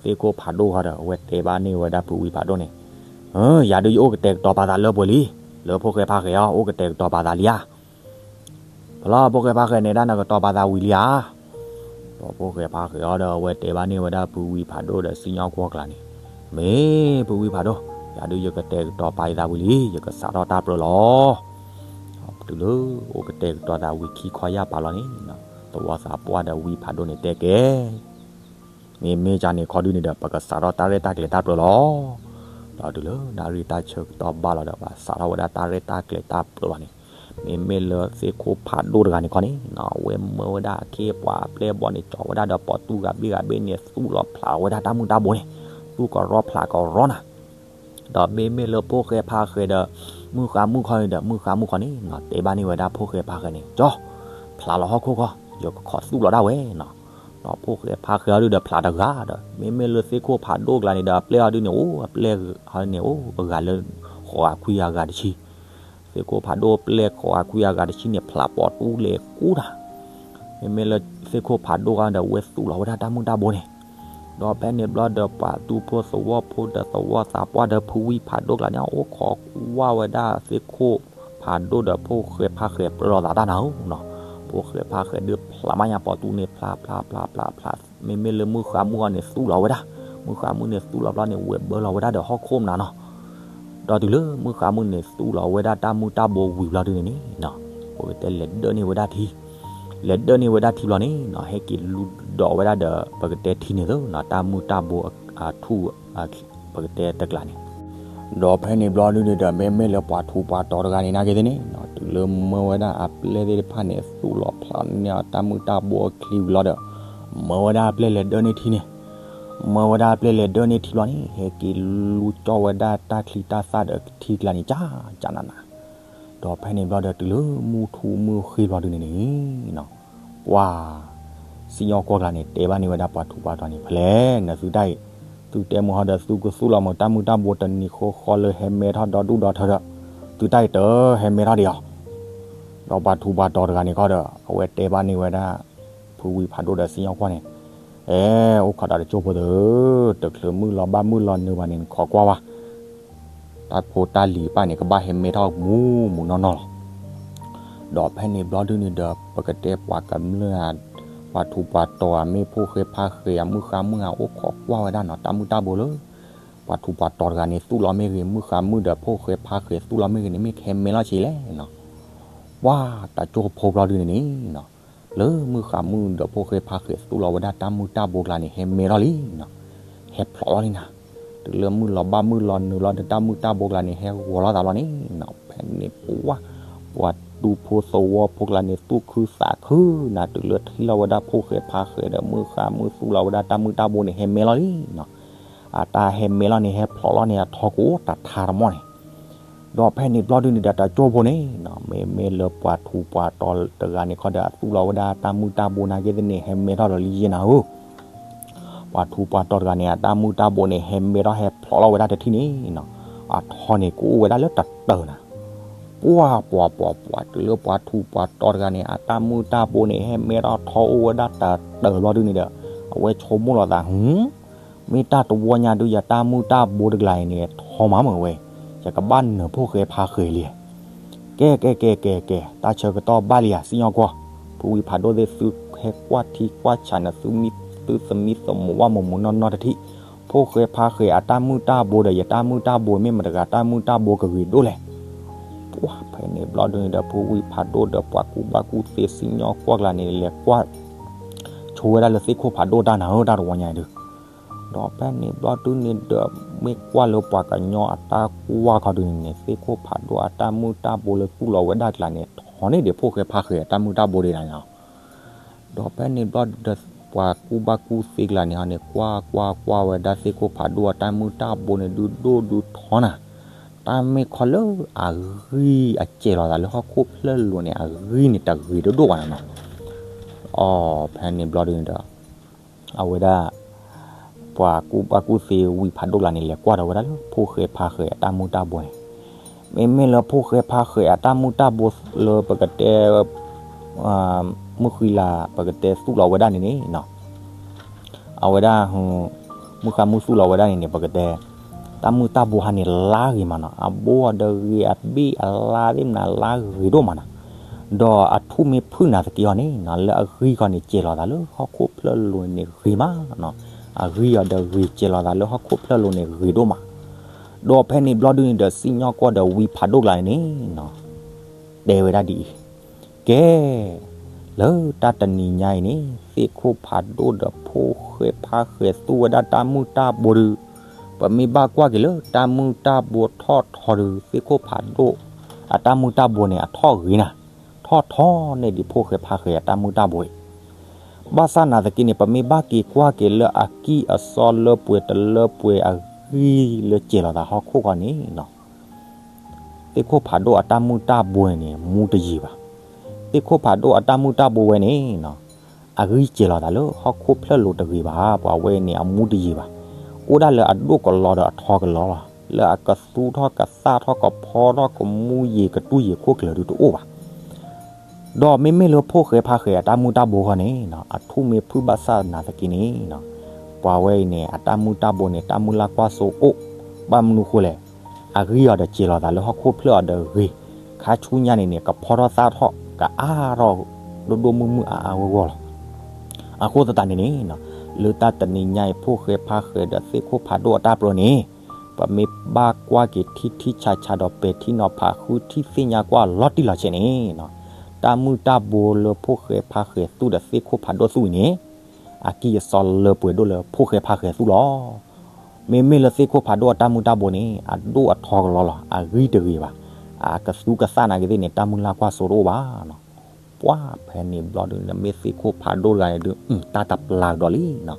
ဒီးသ့ၣ်ခိၣ်ဖးဒိၣ်ဃီဒီး အဝဲတဲဘၣ်န့ၢ်ဝဲဒၣ်ဖုဝံဖးဒိၣ်န့ၣ်, ယၤဒုးယအိၣ်ကတဲာ်ကတီၤပာ်သးလၢပှဲၤလံ, လၢဖိၣ်ဃဲဖါဃဲအီၤ အိၣ်ကတဲာ်ကတီၤပာ်သးလံဧါ. ဖဲလီၤဖိၣ်ဃဲဖါဃဲန့ၣ်ဒၣ်နကတီၤပာ်သးဝံၤလံဧါ. ဒီးဖိၣ်ဃဲဖါဃဲအီၤဒီး အဝဲတဲဘၣ်န့ၢ်ဝဲဒၣ်ဖုဝံဖးဒိၣ်ဒီးစံၣ်ညီၣ်ကွီၢ်ကျါန့ၣ်, မ့ၢ်ဖုဝံဖးဒိၣ်, ယၤဒုးယကတဲာ်ကတီၤပာ်ယသးဝံၤလံ, ယကစးထီၣ်တၢ်ပြၢလီၤ. တုၤလၢအိၣ်ကတဲာ်ကတီၤသးဝံၤခံခီယၢ်ပၤလီၤန့ၣ်, သဝီသးပှၢ်ဒီးဝံဖးဒိၣ်န့ၣ်တဲကဲ မ့မ့ၢ်ကန့ၣ်ခီဒုန့ၣ်ဒီး ပကစးထီၣ်တၢ်ရဲၣ်တၢ်ကျဲၤတၢ်ပြၢလီၤ. ဒီးတုၤလၢနၣ်ရံၣ်တၢ်ဆၢကတီၢ်ဘၣ်လီၤဒီး ပှၤစးထီၣ်ဝဲဒၣ်တၢ်ရဲၣ်တၢ်ကျဲၤတၢ်ပြၢလီၤန့ၣ်, မ့မ့ၢ်လၢသ့ၣ်ခိၣ်ဖးဒိၣ်တဂၤန့ၣ်ခီန့ၣ်နီၤ, အဝဲမၢဝဲဒၣ်အခ့အပှၤအပျဲၢ်အဘီၣ်န့ၣ် ကၠီၤဝဲဒၣ်ဒီးပိာ်တူၢ်ဂၤဘ့ၣ်ဂၤဘ့ၣ်န့ၣ် သူၣ်လီၤဖျးဝဲဒၣ်တၢ်မုၢ်တၢ်ဘိန့ၣ်, သူၣ်ကရီဖျးကရီနၤ. ဒီးမ့မ့ၢ်လၢဖိၣ်ဃဲဖါဃဲဒီး မုၢ်ဃါမုၢ်ခီန့ၣ်ဒီး မုၢ်ဃါမုၢ်ခီန့ၣ်နီၤ, တဲဘၣ်န့ၢ်ဝဲဒၣ်ဖိၣ်ဃဲဖါဃဲန့ၣ်, ကၠီ, ဖျးလီၤဟီၣ်ခိၣ်ခီ, ယကခိးသူၣ်လီၤဒၣ်ဝဲနီၤ. ဒီးဖိၣ်ဃဲဖါဃဲအီၤဒုဒီးဖျးတဂၤဒီး မ့မ့ၢ်လၢသ့ၣ်ခိၣ်ဖးဒိၣ်ကျါန့ၣ်ဒီး အပျဲၢ်အီၤဒုန့ၣ်အိၣ်, အပျဲၢ်အီၤန့ၣ်အိၣ်အဂၤလၢ ဃိးဂၤခွံဂၤအဂၤတဆံ. သ့ၣ်ခိၣ်ဖးဒိၣ်အပျဲၢ်ဃိးဂၤခွံဂၤအဂၤတဆံန့ၣ် ဖျးပိာ်တူၢ်လဲၤကူတၢ် မ့မ့ၢ်လၢသ့ၣ်ခိၣ်ဖးဒိၣ်ဂၤဒီး အဝဲသူၣ်လီၤဝဲဒၣ်တၢ်မုၢ်တၢ်ဘိန့ၣ်, ဒီးဖဲန့ၣ်ဘျီဒီးပှၤဒူဖိသဝီဖိဒီးသဝီသးပှၢ်ဒီးဖုဝံဖးဒိၣ်ကျါန့ၣ် အိၣ်ခိးကွၢ်ဝဲဒၣ်သ့ၣ်ခိၣ်ဖးဒိၣ်ဒီးဖိၣ်ဃဲဖါဃဲပြၢလိာ်သးတၢ်နၤဧၢနီၤ. ဖိၣ်ဃဲဖါဃဲဒုးဖျးမးညါပိာ်တူၢ်န့ၣ် ဖျးဖျးဖျးဖျးဖျး, မ့မ့ၢ်လၢမုၢ်ဃါမုၢ်ဂီၤန့ၣ်သူၣ်လီၤဝဲဒၣ်, မုၢ်ဃါမုၢ်န့ၣ်သူၣ်လီၤဘျီန့ၣ် ဝဲဘၢလီၤဝဲဒၣ်ဒီးဟီၣ်ခိၣ်မနုၤနီၤ. ဒီးတုၤလၢမုၢ်ဃါမုၢ်န့ၣ်သူၣ်လီၤဝဲဒၣ်တၢ်မုၢ်တၢ်ဘိဝံၤဘျီဒုန့ၣ်န့ၣ်နီၤ, ပကတဲလဲၤဒၢၣ်န့ၢ်ဝဲဒၣ်ထံ, လဲၤဒၢၣ်န့ၢ်ဝဲဒၣ်ထံဘျီန့ၣ်နီၤ, ဟဲက့ၤလူၤဒိးဝဲဒၣ်ဒီး ပကတဲထံန့ၣ်သ့နီၤ, တၢ်မုၢ်တၢ်ဘိအထူၣ် ပကတဲတကျးန့ၣ်, ဒီးဖဲန့ၣ်ဘျီဒုန့ၣ်ဒီး မ့မ့ၢ်လၢပှၤထူးပှၤတီၤတဂၤန့ၣ် နာ်က့သ့ၣ်န့ၣ်နီၤ, တုၤလၢမၢဝဲဒၣ်အပျဲၢ်သ့ၣ်တဖၣ်န့ၣ် သူၣ်လီၤဖျးန့ၢ်အီၤတၢ်မုၢ်တၢ်ဘိအချံဝံၤလီၤဒီး မၢဝဲဒၣ်အပျဲၢ်လဲၤဒၢၣ်န့ၢ်ထံန့ၣ်, မၢဝဲဒၣ်အပျဲၢ်လဲၤဒၢၣ်န့ၢ်ထံဘျီန့ၣ် ဟဲက့ၤလူၤကၠီဝဲဒၣ်တၢ်ချံတၢ်သၣ်ဒီးထံကျါန့ၣ် ကၠးကၠးနးနး, ဒီးဖဲန့ၣ်ဘျီဒီး တုၤလၢမုၢ်ထူၣ်မုၢ်ဃ့ဘျီဒုန့ၣ်န့ၣ်နီၤ, ပှၤ စံၣ်ညီၣ်ကွီၢ်ကျါန့ၣ် တဲဘၣ်န့ၢ်ဝဲဒၣ်ပှၤထူးပှၤတီၤန့ၣ် ဖဲလဲၣ် နသုတၢ်အံၤ, သုတဲမုၢ်ဟီဒီး သုကသူၣ်လီၤမုာ်တၢ်မုၢ်တၢ်ဘိတနံၤဃီဃီလၢဟဲမဲထီၣ်ဒီဒူၣ်ဒီထၢဒီး သုတၢ်အံၤတဟဲမဲထီၣ်ဒံးဧါ. ဒီးပှၤထူးပှၤတီၤတဂၤန့ၣ်ခီဒီး အဝဲတဲဘၣ်န့ၢ်ဝဲဒၣ် ဖုဝံဖးဒိၣ်ဒီးစံၣ်ညီၣ်ကွီၢ်န့ၣ်, အဲ အိၣ်ခိးဒီးတကၠိဖိသၢ, တချုးမုၢ်လီၤဘၣ်မုၢ်လီၤနုာ်ဘၣ်န့ၣ် နခိးကွၢ်ဝဲ တၢ်ဖိတၢ်လံၤတဖၣ်န့ၣ် ကဘၣ်ဟဲမဲထီၣ်မူးမူးနီၢ်နီၢ်လီၤ. ဒီးဖဲန့ၣ်ဘျီဒုန့ၣ်ဒီး ပကတဲပှၤကမျၢၢ်ဧါ, ပှၤထူးပှၤတီၤဧါ, မ့ၢ်ဖိၣ်ဃဲဖါဃဲဧါ, မုၢ်ဃါမုၢ်ဧါ, အိၣ်ခိးကွၢ်ဝဲဒၣ်နီၤ, တၢ်မုၢ်တၢ်ဘိလၢ ပှၤထူးပှၤတီၤတဂၤန့ၣ် သူၣ်လီၤမ့ၢ်ဂ့ၤ, မုၢ်ဃါမုၢ်ဒီးဖိၣ်ဃဲဖါဃဲသူၣ်လီၤမ့ၢ်ဂ့ၤန့ၣ် မ့ၢ်ကဟဲမဲလီၤဆံးလဲၣ်နီၤ. ပှၤတကၠိဖိဘျီဒုန့ၣ်န့ၣ်နီၤ လၢမုၢ်ဃါမုၢ်ဒီးဖိၣ်ဃဲဖါဃဲၤသူၣ်လီၤဝဲဒၣ်တၢ်မုၢ်တၢ်ဘိကျါန့ၣ် ဟဲမဲထီၣ်လံနီၤ, ဟဲဖျိးလီၤလံနၤ, တုၤလၢမုၢ်လီၤဘၣ်မုၢ်လီၤနုာ်လီၤဒီးတၢ်မုၢ်တၢ်ဘိကျါန့ၣ် ဟဲဂီၤလီၤသးလီၤန့ၣ်နီၤ, ဖဲန့ၣ်ပှၢ် ပှၤတူဖိသဝီဖိကျါန့ၣ် သူၣ်ခုသးခုနၤ, တုၤလၢထံၣ်လီၤဝဲဒၣ်ဖိၣ်ဃဲဖါဃဲၤဒီး မုၢ်ဃါမုၢ်သူၣ်လီၤဝဲဒၣ်တၢ်မုၢ်တၢ်ဘိန့ၣ် ဟဲမဲလီၤလံနီၤ, အတၢ်ဟဲမဲလီၤန့ၣ် ဟဲဖျိးလီၤန့ၣ် အထီကအိၣ်တထါတမီၢ်န့ၣ် ဒီးဖဲန့ၣ်ဘျီဒုန့ၣ်ဒီး တၢ်ကၠိဖိန့ၣ်နီၤ, မ့မ့ၢ်လၢပှၤထူးပှၤတီၤတဂၤန့ၣ်ခီဒီး အသူၣ်လီၤဝဲဒၣ်တၢ်မုၢ်တၢ်ဘိနာ်က့သ့ၣ်န့ၣ် ဟဲမဲထီၣ်ဒီးလံယဲနၤဧၢ, ပှၤထူးပှၤတီၤတဂၤန့ၣ် အတၢ်မုၢ်တၢ်ဘိန့ၣ် ဟဲမဲထီၣ်ဟဲဖျိးလီၤဝဲဒၣ်တထံၣ်န့ၣ်နီၤ, အထီန့ၣ်ကအိၣ်ဝဲဒၣ်လၢတတၢၤနၤ, ပှၢ်ပှၢ်ပှၢ်ပှၢ် တုၤလၢပှၤထူးပှၤတီၤတဂၤန့ၣ် အတၢ်မုၢ်တၢ်ဘိန့ၣ် ဟဲမဲထီၣ်ထီအိၣ်ဝဲဒၣ်တတၢၤဘျီဒုန့ၣ်ဒီး အဝဲဆိကမိၣ်လီၤသး ဟူ မ့ၢ်တၢ်တဝီညါဒု ယတၢ်မုၢ်တၢ်ဘိတကျါအံၤန့ၣ် ထီမးမ့ၢ်ဝဲ, ယကဘၣ်နၢၤဖိၣ်ဃဲဖါဃဲၤလံ, ကဲကဲကဲကဲကဲ တၢ်ဆၢကတီၢ်ဘၣ်လံယၤ စံၣ်ညီၣ်ကွီၢ်, ဖုဝံဖးဒိၣ်သ့ၣ် သုဟဲကွၢ်ထံကွၢ်ဆးနသုမံ သုသမံသမိးဝဲမုာ်မုာ်နီၢ်နီၢ်တထံၣ်, ဖိၣ်ဃဲဖါဃဲၤအတၢ်မုၢ်တၢ်ဘိဒီး ယတၢ်မုၢ်တၢ်ဘိမ့ၢ်မတဂၤတၢ်မုၢ်တၢ်ဘိကဂ့ၤဒိၣ်လဲၣ်, ပှၢ်ဖဲန့ၣ်ဘျီဒုန့ၣ်ဒီး ဖုဝံဖးဒိၣ်ဒီးပှၤကူၣ်ဘၣ်ကူၣ်သ့စံၣ်ညီၣ်ကွီၢ်ကျါန့ၣ် လဲၤကွၢ် ဆိဝဲဒၣ်လၢသ့ၣ်ခိၣ်ဖးဒိၣ်တၢ်နၤဧၢ တၢ်တဝီညါအံၤဒု ဒီးဖဲန့ၣ်ဘျီဒုန့ၣ်ဒီး မ့ၢ်ကွၢ်လၢပှၤကညီအတၢ်ကွၢ်ခီဒုန့ၣ်န့ၣ် သ့ၣ်ခိၣ်ဖးဒိၣ်အတၢ်မုၢ်တၢ်ဘိလၢသူၣ်လီၤဝဲဒၣ်ကျါန့ၣ် ထီန့ၢ်ဒံးဖိၣ်ဃဲဖါဃဲၤအတၢ်မုၢ်တၢ်ဘိဒံးနၤလီၤ. ဒီးဖဲန့ၣ်ဘျီဒီး ပှၤကူၣ်ဘၣ်ကူၣ်သ့ကျါန့ၣ်ဟီန့ၣ် ကွၢ်ကွၢ်ကွၢ်ဝဲဒၣ်သ့ၣ်ခိၣ်ဖးဒိၣ်အတၢ်မုၢ်တၢ်ဘိန့ၣ် ဒုဒိၣ်ဒုထီနၤ, တၢ်မ့ၢ်ခီလၢအဂံၢ်အစဲၤလီၤသးလၢဟီၣ်ခိၣ်ဖျၢၣ်လိၤန့ၣ် အဂံၢ်န့ၣ်တဂ့ၤဒိၣ်ဒိၣ်ဘၣ်နၤနီၤ. အီ ဖဲန့ၣ်ဘျီဒုန့ၣ်ဒီး အဝဲဒၣ် ပှၤကူၣ်ဘၣ်ကူၣ်သ့ဝံဖးဒိၣ်ကျါန့ၣ် လဲၤကွၢ်ဒီးဝဲဒၣ်လၢဖိၣ်ဃဲဖါဃဲၤအတၢ်မုၢ်တၢ်ဘိန့ၣ်, မ့မ့ၢ်လၢဖိၣ်ဃဲဖါဃဲၤအတၢ်မုၢ်တၢ်ဘိလၢပကတဲ မုၢ်ဃံလၤ ပကတဲသူၣ်လီၤဝဲဒၣ်န့ၣ်န့ၣ်နီၤ, အဝဲဒၣ် မုၢ်ဃါမုၢ်သူၣ်လီၤဝဲဒၣ်န့ၣ်န့ၣ် ပကတဲ တၢ်မုၢ်တၢ်ဘိဟါန့ၣ်လါဂ့ၤမးနီၤ, အဘိအီၤဒီးဂ့ၤ အဘ့ၣ်အလါသ့ၣ်မနၤလါဂ့ၤဒိၣ်မးနီၤ, ဒီးအထူၣ်မ့ၢ်ဖုၣ်နၤသက့အီၤန့ၣ်နီၤ လၢအဂံၢ်ခီန့ၣ် စဲၤလီၤသးလၢဟီၣ်ခိၣ်ဖျၢၣ်လိၤန့ၣ်ဂ့ၤမးနီၤ, အဂံၢ်အီၤဒီးဂ့ၤ စဲၤလီၤသးလၢဟီၣ်ခိၣ်ဖျၢၣ်လိၤန့ၣ်ဂ့ၤဒိၣ်မး, ဒီးဖဲန့ၣ်ဘျီဒုန့ၣ်ဒီး စံၣ်ညီၣ်ကွီၢ်ဒီးဝံဖးဒိၣ်ကျါန့ၣ်နီၤ တဲဝဲဒၣ်ဒ်အံၤ, ကဲ လၢတၢ်တနံၤညါအံၤန့ၣ် သ့ၣ်ခိၣ်ဖးဒိၣ်ဒီးဖိၣ်ဃဲဖါဃဲၤသူၣ်ဝဲဒၣ်တၢ်မုၢ်တၢ်ဘိဒု, ပမ့ၢ်ဘၣ်ကွၢ်က့ၤလၢတၢ်မုၢ်တၢ်ဘိထီၣ်ထီဒု သ့ၣ်ခိၣ်ဖးဒိၣ် အတၢ်မုၢ်တၢ်ဘိန့ၣ် အထီၣ်ဂ့ၤနၤ, ထီၣ်ထီန့ၢ်ဒံးဖိၣ်ဃဲဖါဃဲၤအတၢ်မုၢ်တၢ်ဘိအံၤ ဘၣ်ဆၣ်နာ်သက့န့ၣ် ပမ့ၢ်ဘၣ်က့ၤကွၢ်က့ၤလၢအကံၢ်အစီလၢပှဲၤတလၢပှဲၤအဂံၢ်လၢစဲၤလီၤသးဟီၣ်ခိၣ်ဃီန့ၣ်နီၤ, သ့ၣ်ခိၣ်ဖးဒိၣ်အတၢ်မုၢ်တၢ်ဘိန့ၣ် မူတယံာ်ဘၣ်. သ့ၣ်ခိၣ်ဖးဒိၣ်အတၢ်မုၢ်တၢ်ဘိဝဲန့ၣ်နီၤ, အဂံၢ်စဲၤလီၤသးလၢဟီၣ်ခိၣ်ဖျၢၣ်လိၤတဂ့ၤဘၣ်, ပှၤဝဲန့ၣ် အမူတယံာ်ဘၣ်. အိၣ်ဒၣ်လၢအဒိၣ်ကလီဒီးအထီကလီလီၤ, လၢအကသူထီၣ်ကသၣ်ထီၣ်ကဖီထီၣ်ကမူယံာ်ကတူၢ်ယံာ်ခိၣ်ကျၢၤဒုတအိၣ်ဘၣ်. ဒီးမ့မ့ၢ်လၢဖိၣ်ဃဲဖါဃဲၤအတၢ်မုၢ်တၢ်ဘိဃီန့ၣ်နီၤ, အထူၣ်မ့ၢ်ဖုၣ်ဘၣ်ဆၣ်နာ်သက့န့ၣ်နီၤ, ပှၤဝဲအံၤန့ၣ် အတၢ်မုၢ်တၢ်ဘိန့ၣ် တၢ်မုၢ်လၢ်ကွၢ်စိအိၣ်, ဘၣ်မနုၤဃိလဲၣ်, အဂံၢ်အီၤဒီးစဲၤလီၤသးလၢဟီၣ်ခိၣ်ဖျၢၣ်အီၤဒီးဂ့ၤ, ခါဆူညါန့ၣ်န့ၣ် ကဖီထီၣ်သၣ်ထီၣ် ကအါထီၣ် ဒိၣ်ဒိၣ်မုၢ်မုၢ်အါအါဂီၢ်ဂီၢ်လီၤ. အဃိသတးန့ၣ်န့ၣ်နီၤ, လၢတၢ်တနံၤညါအံၤ ဖိၣ်ဃဲဖါဃဲၤဒီးသ့ၣ်ခိၣ်ဖးဒိၣ်အတၢ်ပြၢန့ၣ်, ပမ့ၢ်ဘၣ်ကွၢ်က့ၤထံထံဆးဆးဒီးပဲာ်ထံနီၤဖးဃုထံၣ်သ့ၣ်ညါကွၢ်လီၤတံၢ်လီၤဆဲးန့ၣ်နီၤ, တၢ်မုၢ်တၢ်ဘိလၢဖိၣ်ဃဲဖါဃဲၤသူၣ်ဒီးသ့ၣ်ခိၣ်ဖးဒိၣ်သူၣ်အံၤန့ၣ်, အကံၢ်အစီလၢပှဲၤဒိၣ်လၢဖိၣ်ဃဲဖါဃဲၤသူၣ်လီၤ. မ့မ့ၢ်လၢသ့ၣ်ခိၣ်ဖးဒိၣ်အတၢ်မုၢ်တၢ်ဘိန့ၣ် အဒိၣ်အထီကလီလီၤ, အဂံၢ်တဂ့ၤဘၣ်, အကသူကသၣ်နာ်က့သ့ၣ်န့ၣ် တၢ်မုၢ်လၢ်ကွၢ်စိတအိၣ်ဘၣ်နီၤ. ပှၢ်ဖဲန့ၣ်ဘျီဒုန့ၣ် မ့ၢ်သ့ၣ်ခိၣ်ဖးဒိၣ်တဂၤန့ၣ်ဒု တၢ်တပျၢ်ကဒီးလံနီၤ.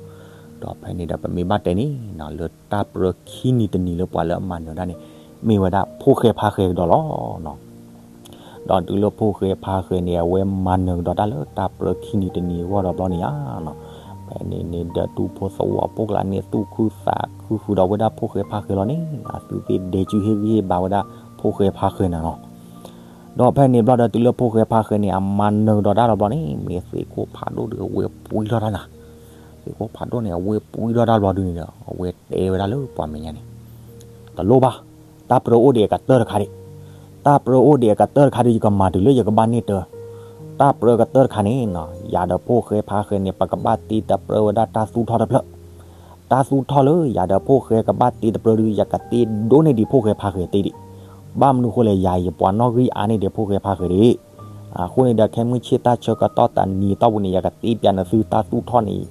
ဒီးဖဲန့ၣ်ဒီး ပမ့ၢ်ဘၣ်တဲန့ၣ်နီၤ, လၢတၢ်ပြၢခံနံၤတနံၤလၢပှၤလၢအမၤနၢၤဒၣ်န့ၣ်, မ့ၢ်ဝဲဒၣ်ဖိၣ်ဃဲဖါဃဲၤကဒီးလီၤနီၤ. ဒီးတုၤလၢဖိၣ်ဃဲဖါဃဲၤန့ၣ် အဝဲမၤနၢၤကဒီးတၢ်လၢတၢ်ပြၢခံနံၤတနံၤအဂီၢ်ဒီးဘျီန့ၣ်ဧါနီၤ, ဖဲန့ၣ်န့ၣ်ဒီး တူဖိသဝီဖိကျါန့ၣ် သူၣ်ခုသးခုဃုာ်ဒီးဝဲဒၣ်ဖိၣ်ဃဲဖါဃဲၤလီၤန့ၣ်, အသုသ့ၣ်ဒဲစုဟ့ၣ်ဂံၢ်ဟ့ၣ်ဘါဝဲဒၣ်ဖိၣ်ဃဲဖါဃဲၤနၤလီၤ. ဒီးဖဲန့ၣ်ဘျီဒီး တုၤလၢဖိၣ်ဃဲဖါဃဲၤန့ၣ် အမၤနၢၤကဒီးတၢ်ဒီးဘျီန့ၣ် မ့ၢ်သ့ၣ်ခိၣ်ဖးဒိၣ်ဒီးအဝဲပှံထီၣ်တၢ်နၤ, သ့ၣ်ခိၣ်ဖးဒိၣ်န့ၣ် အဝဲပှံထီၣ်တၢ်ဘျီဒုန့ၣ်ဒီး အဝဲတဲဝဲဒၣ်လၢပှၤမဲာ်ညါန့ၣ်, တလိၣ်ဘၣ်, တၢ်ပြၢအိၣ်ဒံးအကတၢၢ်တခါဒံး, တၢ်ပြၢအိၣ်ဒံးအကတၢၢ်တခါဒံး ယကမၤတုၤလၢယကဘၣ်န့ၢ်တၢ်, တၢ်ပြၢကတၢၢ်တခါန့ၣ်နီၤ, ယၤဒီးဖိၣ်ဃဲဖါဃဲၤန့ၣ် ပကဘၣ်တ့တပြၢဝဲဒၣ်တၢ်သူၣ်ထီၣ်တဖျၢၣ် တၢ်သူၣ်ထီၣ်လၢယၤဒီးဖိၣ်ဃဲကဘၣ်တ့တပြၢဒု ယကတ့ဒိၣ်န့ၢ်ဒံးဖိၣ်ဃဲဖါဃဲၤတ့ဒံး, ဘၣ်မနုၤဃိလဲၣ် ယၤယပှၤနီၣ်ဂံၢ်အါန့ၢ်ဒံးဖိၣ်ဃဲဖါဃဲၤဒံး, အဃိန့ၣ်ဒီး ခဲမုၢ်ဆ့ၣ်တၢ်ဆၢကတီၢ်တနံၤတီၢ်ပူၤန့ၣ် ယကတဲပျးနသုတၢ်သူၣ်ထီၣ်န့ၣ်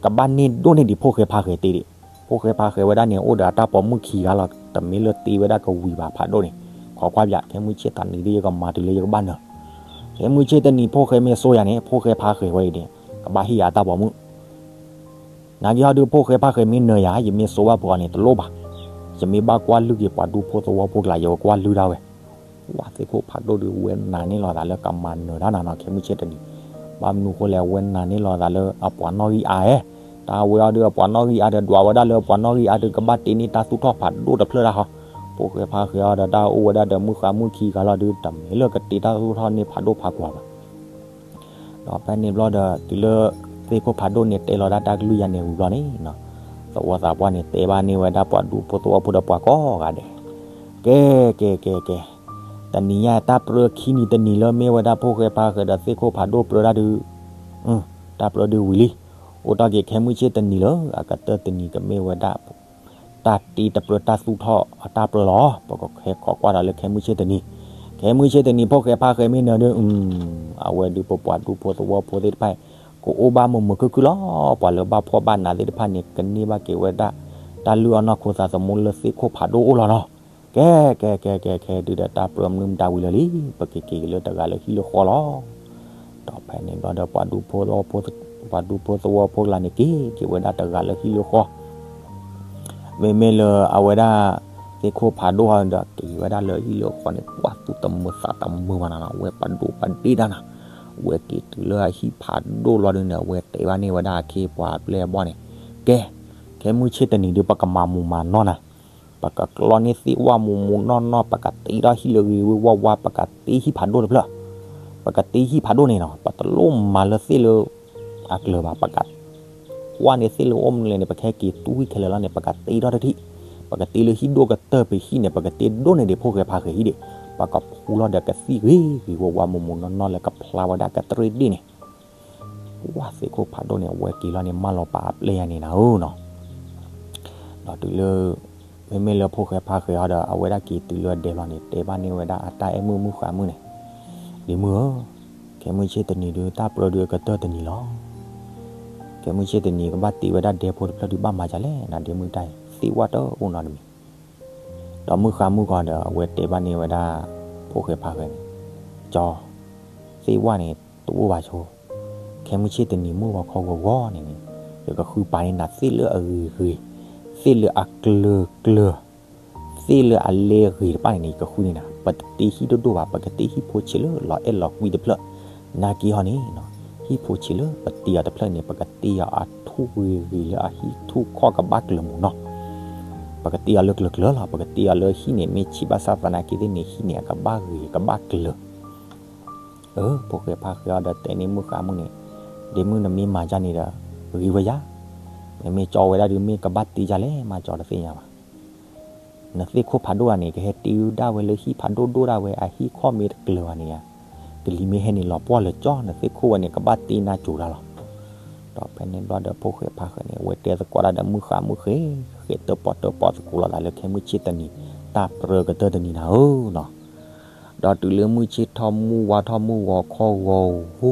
ကဘၣ်န့ၢ်ဒိၣ်န့ၢ်ဒံးဖိၣ်ဃဲဖါဃဲတ့ၢ်ဒံး. ဖိၣ်ဃဲဖါဃဲဝဲဒၣ်န့ၣ် အိၣ်ဒီးအတၢ်ပိာ်မုၣ်ခံဂၤလီၤ. တမ့ၢ်လၢတ့ဝဲဒၣ်ကဝံၤဘၣ်ဖးဒိၣ်န့ၣ်, ခိးကွၢ်ပျး ခဲမုၢ်ဆ့ၣ်တနံၤဒ်ယကမၤတုၤလၢယကဘၣ်နၢၤ, ခဲမုၢ်ဆ့ၣ်တနံၤ ဖိၣ်ဃဲမ့ၢ်စိယၤန့ၣ် ဖိၣ်ဃဲဖါဃဲဝဲအံၤန့ၣ် ကဘၣ်ဟ့ၣ်ယၤအတၢ်ပိာ်မုၣ် နာ်က့ဟီဒုး ဖိၣ်ဃဲဖါဃဲမ့ၢ်နၢၤယၤ ယမ့ၢ်စိဘၣ်ပှၤန့ၣ် တလိၣ်ဘၣ်, ယမ့ၢ်ဘၣ်ကွၢ်လုၢ်က့ၤပှၤဒူဖိသဝီဖိကျါ ယကကွၢ်လုၢ်ဒၣ်ဝဲ. ဝဲသ့ၣ်ခိၣ်ဖးဒိၣ်ဒုး ဝဲနာ်န့ၢ်လီၤသးလၢကမၤနၢၤတၢ်နၤနီၤ ခဲမုၢ်ဆ့ၣ်တနံၤ, ဘၣ်မနုၤဃိလဲၣ် ဝဲနာ်န့ၢ်လီၤသးလၢအပှၤနီၣ်ဂံၢ်အါဧါ, တၢ်ဝဲအီၤဒုး အပှၤနီၣ်ဂံၢ်အါဒီး ဒွးဝဲဒၣ်လၢပှၤနီၣ်ဂံၢ်အါဒုး ကဘၣ်တ့န့ၢ်တၢ်သူၣ်ထီၣ်ဖးဒိၣ်တဖျၢၣ်ဒၣ်ဟီ, ဖိၣ်ဃဲဖါဃဲအီၤဒီး တၢ်အိၣ်ဝဲဒၣ်ဒီးမုၣ်ဃါမုၣ်ခံဂၤလီၤဒုး တမ့ၢ်လၢကတ့တၢ်သူၣ်ထီၣ်န့ၢ်ဖးဒိၣ်ဖးကွၢ်ဘၣ် ဒီးဖဲန့ၣ်ဘျီဒီး တုၤလၢ သ့ၣ်ခိၣ်ဖးဒိၣ်န့ၣ်တဲလီၤဒၣ်တၢ်ကလုၢ်ယၤန့ၣ်ဝံၤဘျီန့ၣ်, သဝီသးပှၢ်န့ၣ် တဲဘၣ်န့ၢ်ဝဲဒၣ်ပှၤဒူဖိသဝီဖိဒီးပှၤကိးဂၤဒဲး, ကဲ ကဲ ကဲ ကဲ, တနံၤညါတၢ်ပြၢခံနံၤတနံၤလၢမ့ၢ်ဝဲဒၣ်ဖိၣ်ဃဲဖါဃဲဒီးသ့ၣ်ခိၣ်ဖးဒိၣ်ပြၢတၢ်ဒုး, တၢ်ပြၢဒုးဝံၤလံ, အိၣ်တ့ၢ်က့ၤခဲမုၢ်ဆ့ၣ်တနံၤလၢအကတၢၢ်တနံၤကမ့ၢ်ဝဲဒၣ် တၢ်တ့တပြၢတၢ်သူၣ်ထီၣ်အတၢ်ပြၢလီၤ. ပကဟဲခိးကွၢ်ဒီးလၢခဲမုၢ်ဆ့ၣ်တနံၤ, ခဲမုၢ်ဆ့ၣ်တနံၤ ဖိၣ်ဃဲဖါဃဲမ့ၢ်နၢၤဒုး, အဝဲဒုးပပှၤဒူဖိသဝီဖိသ့ၣ်တဖၣ် ကအိၣ်ဘၣ်မုာ်မုာ်ခုၣ်ခုၣ်လီၤ. ပှၤလၢဘၣ်ဖှီၣ်ဘၣ်နးသ့ၣ်တဖၣ်န့ၣ် ကန့ၢ်ဘၣ်က့ၤဝဲဒၣ် တၢ်လုၢ်အီၣ်နီၢ်ခိသးသမူလၢသ့ၣ်ခိၣ်ဖးဒိၣ်အိၣ်လီၤနီၤ. ကဲ ကဲ ကဲ ကဲ ခဲဒုးဒီးတၢ်ပြၢမနုၤမတၤဝံၤလၢာ်လံ, ပက့ၤက့ၤလၢတဂၤလၢဟံၣ်လၢဃီလီၤ. ဒီးဖဲန့ၣ်ဘျီဒီး ပှၤဒူဖိသဝီဖိကျါန့ၣ် က့ၤက့ၤဝဲဒၣ်တဂၤလၢဟံၣ်လၢဃီ မ့မ့ၢ်လၢအဝဲဒၣ် သ့ၣ်ခိၣ်ဖးဒိၣ်ဟီဒီး က့ၤဝဲဒၣ်လၢဟံၣ်လၢဃီန့ၣ် ပှၤသူၣ်တမုာ်သးတမုာ်ဘၣ်နၤနီၤ, အဝဲပဒိၣ်ပဒ့ၣ်တၢ်နၤ, အဝဲက့ၤတုၤလၢအဟံၣ်ဖးဒိၣ်လီၤဒုးန့ၣ် အဝဲတဲဘၣ်န့ၢ်ဝဲဒၣ်အခ့အပှၤအပျဲၢ်အဘီၣ်န့ၣ်, ကဲ, ခဲမုၢ်ဆ့ၣ်တနံၤဒုး ပကမၤမူးမၤနီၢ်နၤ, ပကကျီန့ၢ်သ့ၣ်ဝၣ်မူးမူးနီၢ်နီၢ်, ပကတ့ထီၣ်ဟံၣ်လၢဂ့ၤဂ့ၤဝါဝါ, ပကတ့ဟံၣ်ဖးဒိၣ်တဖျၢၣ်, ပကတ့ဟံၣ်ဖးဒိၣ်န့ၣ်နီၤ, ပတလိၣ်မၤလၢသ့ၣ်လၢ အကျၢၤဘၣ်, ပက ကွၢ်န့ၢ်သ့ၣ်လၢအိၣ်မနုၤလဲၣ်န့ၣ် ပကဟဲက့ၤတူၢ်ဝံၣ်ခဲလၢာ်လီၤန့ၣ် ပကတ့ထီၣ်တထံၣ်, ပကတ့လၢဟံၣ်ဒိၣ်ကတၢၢ်ပဟံၣ်န့ၣ် ပကတ့ဒိၣ်န့ၢ်ဒံးဖိၣ်ဃဲဖါဃဲဟံၣ်ဒံး, ပကဖူလီၤဒီးကသံၣ်ဂ့ၤဂ့ၤဝါဝါမူးမူးနီၢ်နီၢ်လၢကဖျါဝဲဒၣ်ကတြ့ၣ်ဒ့ၣ်န့ၣ်, ဝဲသ့ၣ်ခိၣ်ဖးဒိၣ်န့ၣ် အဝဲက့ၤလီၤန့ၣ် မၢလီၤပာ်အပျဲၢ်ယၤန့ၣ်နၤဧၢနီၤ ဒီးတုၤလၢ မ့မ့ၢ်လၢဖိၣ်ဃဲဖါဃဲအီၤဒီး အဝဲဒၣ်က့ၤတုၤလၢအဒဲဘျီန့ၣ် တဲဘၣ်န့ၢ်ဝဲဒၣ်အတၢ်အဲၣ်မုၣ်မုၣ်ဃါမုၣ်န့ၣ်, ဒ့မုၣ်ဧၢ, ခဲမုၢ်ဆ့ၣ်တနံၤဒုး တၢ်ပြၢဒုးအကတၢၢ်တနံၤလီၤ. ခဲမုၢ်ဆ့ၣ်တနံၤ ကဘၣ်တ့ဝဲဒၣ်ဒဲဖိတဖျၢၣ်ဒုး ဘၣ်မၤဒ်လဲၣ်နၤ ဒ့မုၣ်တၢ်အံၤ သ့ၣ်ဝၣ်တအိၣ်နီတမံၤ. ဒီးမုၣ်ဃါမုၣ်ဂီၤဒီး အဝဲတဲဘၣ်န့ၢ်ဝဲဒၣ် ဖိၣ်ဃဲဖါဃဲန့ၣ်, ကၠီ, သ့ၣ်ဝၣ်န့ၣ် တအိၣ်ဘၣ်ဆိ, ခဲမုၢ်ဆ့ၣ်တနံၤမုၢ်ဂီၤခီဂီၤဂီၤန့ၣ်န့ၣ် ယကဃုပာ်န့ၢ်နၤသ့ၣ်လၢအဂ့ၤဂ့ၤ, သ့ၣ်လၢအကျၢၤကျၢၤ, သ့ၣ်လၢအလဲဂ့ၤတဖၣ်န့ၣ်န့ၣ် ယကဃုန့ၢ်နၤ, ပတတ့ဟံၣ်ဒိၣ်ဒိၣ်ဘၣ်, ပကတ့ဟံၣ်ဖိဆံးလၢလီၤအဲၣ်လီၤကွံတဖျၢၣ်, နာ်က့ဟီန့ၣ် ဟံၣ်ဖိဆံးလၢပတ့အီၤတဖျၢၣ်န့ၣ် ပကတ့အီၤအထူၣ်ဂ့ၤဂ့ၤလၢအဟံၣ်ထူၣ်ခီၣ်ကဘၣ်ကျၢၤမူးနီၤ ပကတ့အီၤလၢကျၢၤကျၢၤလီၤ, ပကတ့အီၤလၢဟံၣ်န့ၣ် မ့ၢ်ဆံးဘၣ်ဆၣ်သနာ်က့သ့ၣ်န့ၣ် ဟံၣ်န့ၣ် အကဘၣ်ဂ့ၤ ကဘၣ်ကျၢၤ. အၢ ဖိၣ်ဃဲဖါဃဲအီၤဒီးတဲန့ၢ်မုၣ်ဃါမုၣ်န့ၣ်, ဒ့မုၣ်နမ့ၢ်မၤဒ်န့ၣ်ဒီး ဂ့ၤဝဲယၤ, မ့မ့ၢ်ကၠီဝဲဒၣ်ဒုး မ့ၢ်ကဘၣ်တ့ဒ်လဲၣ် မ့ၢ်ကၠီတသ့ၣ်ညါဘၣ် နသ့ၣ်ခိၣ်ဖးဒိၣ်ဂၤန့ၣ် ကဟဲတ့ဒၣ်ဝဲလၢဟံၣ်ဖးဒိၣ်ဒိၣ်ဒၣ်ဝဲ အဟံၣ်ခီၣ်မ့ၢ်တကျၢၤဘၣ်န့ၣ်ဧါ, ကလံၤမ့ၢ်ဟဲန့ၣ် လီၤပှီၢ်လၢကၠီ နသ့ၣ်ခိၣ်ဝဲန့ၣ် ကဘၣ်တ့နါကိၤတၢ်လီၤ. ဒီးဖဲန့ၣ်ဘျီဒီး ဖိၣ်ဃဲဖါဃဲန့ၣ် အဝဲတဲသကိးတၢ်ဒီးမုၣ်ဃါမုၣ်ဃဲ, ဃဲတၢၣ်ပီၣ်တၢၣ်ပီၣ်သကိးလိာ်သးလၢခဲမုၢ်ဆ့ၣ်တနံၤ တၢ်ပြၢကတၢၢ်တနံၤနၤဧၢနီၤ. ဒီးတုၤလၢမုၢ်ဆ့ၣ်ထီၣ်မုၢ်ဝါထီၣ်မုၢ်ဂီၤခီဂီၤဂီ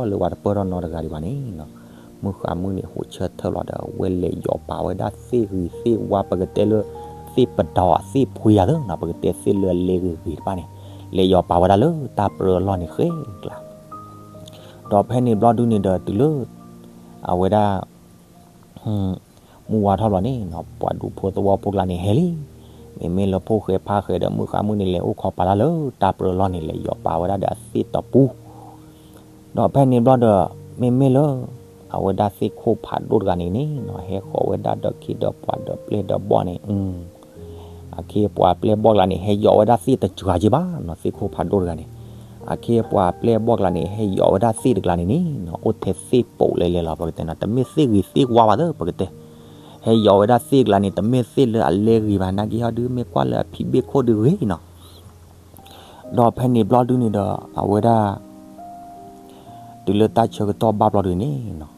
ၤလၢ ပှၤတပၢၢ်ထီၣ်နီတဂၤဒံးဘၣ်န့ၣ်နီၤ, မုၣ်ဃါမုၣ်န့ၣ် ဟိးဆၢထၢၣ်လီၤဒီး အဝဲလဲၤယီၤပာ်ဝဲဒၣ်သ့ၣ်ဂ့ၤသ့ၣ်ဝါ ပကတဲလၢ သ့ၣ်ပဒီအသ့ၣ်ဖှ့အသးနီၤ, ပကတဲသ့ၣ်လၢအလဲဂ့ၤဂ့ၤတဖၣ်န့ၣ် လဲၤယီၤပာ်ဝဲဒၣ်လၢတၢ်ပြၢအလီၢ်န့ၣ်ဃဲကျါ ဒီးဖဲန့ၣ်ဘျီဒုန့ၣ်ဒီး တုၤလၢ အဝဲဒၣ် မုၢ်ဝါထီၣ်ဘျီန့ၣ်နီၤ ပှၤဒူဖိသဝီဖိကျါန့ၣ်ဟဲလံ. မ့မ့ၢ်လၢဖိၣ်ဃဲဖါဃဲဒီးမုၣ်ဃါမုၣ်န့ၣ် လဲၤအိၣ်ခိးပာ်တၢ်လၢတၢ်ပြၢအလီၢ်န့ၣ် လဲၤယီၤပာ်ဝဲဒၣ်ဒီးအသ့ၣ်တပူၤ ဒီးဖဲန့ၣ်ဘျီဒီး မ့မ့ၢ်လၢ အဝဲဒၣ်သ့ၣ်ခိၣ်ဖးဒိၣ်တဂၤန့ၣ်န့ၣ်နီၤ ဟဲဃီၤဝဲဒၣ်ဒီးခ့ဒီးပှၤဒီးပျဲၢ်ဒီးဘီၣ်န့ၣ် အခ့အပှၤအပျဲၢ်အဘီၣ်ကျါန့ၣ် ဟဲယီၤဝဲဒၣ်သ့ၣ်တစှၤက့ဘၣ်နီၤ သ့ၣ်ခိၣ်ဖးဒိၣ်တဂၤန့ၣ် အခ့အပှၤအပျဲၢ်အဘီၣ်ကျါန့ၣ် ဟဲယီၤဝဲဒၣ်သ့ၣ်တကျါန့ၣ်န့ၣ်နီၤ အိၣ်ထဲသ့ၣ်ပိာ်လဲၤလဲၤလီၤ ပကတဲနီၤ တမ့ၢ်သ့ၣ်ဂ့ၤသ့ၣ်ဝါဘၣ်သၢ ပကတဲ ဟဲယီၤဝဲဒၣ်သ့ၣ်တကျါန့ၣ် တမ့ၢ်သ့ၣ်လၢအလဲဂ့ၤဘၣ် နာ်က့ဟီဒုး မ့ၢ်ကွၢ်လၢအဖံးဘ့ၣ်ခိၣ်ဒုးဂ့ၤနီၤ ဒီးဖဲန့ၣ်ဘျီဒုန့ၣ်ဒီး အဝဲဒၣ် တုၤလၢတၢ်ဆၢကတီၢ်ဘၣ်ဘျီဒုန့ၣ်နီၤ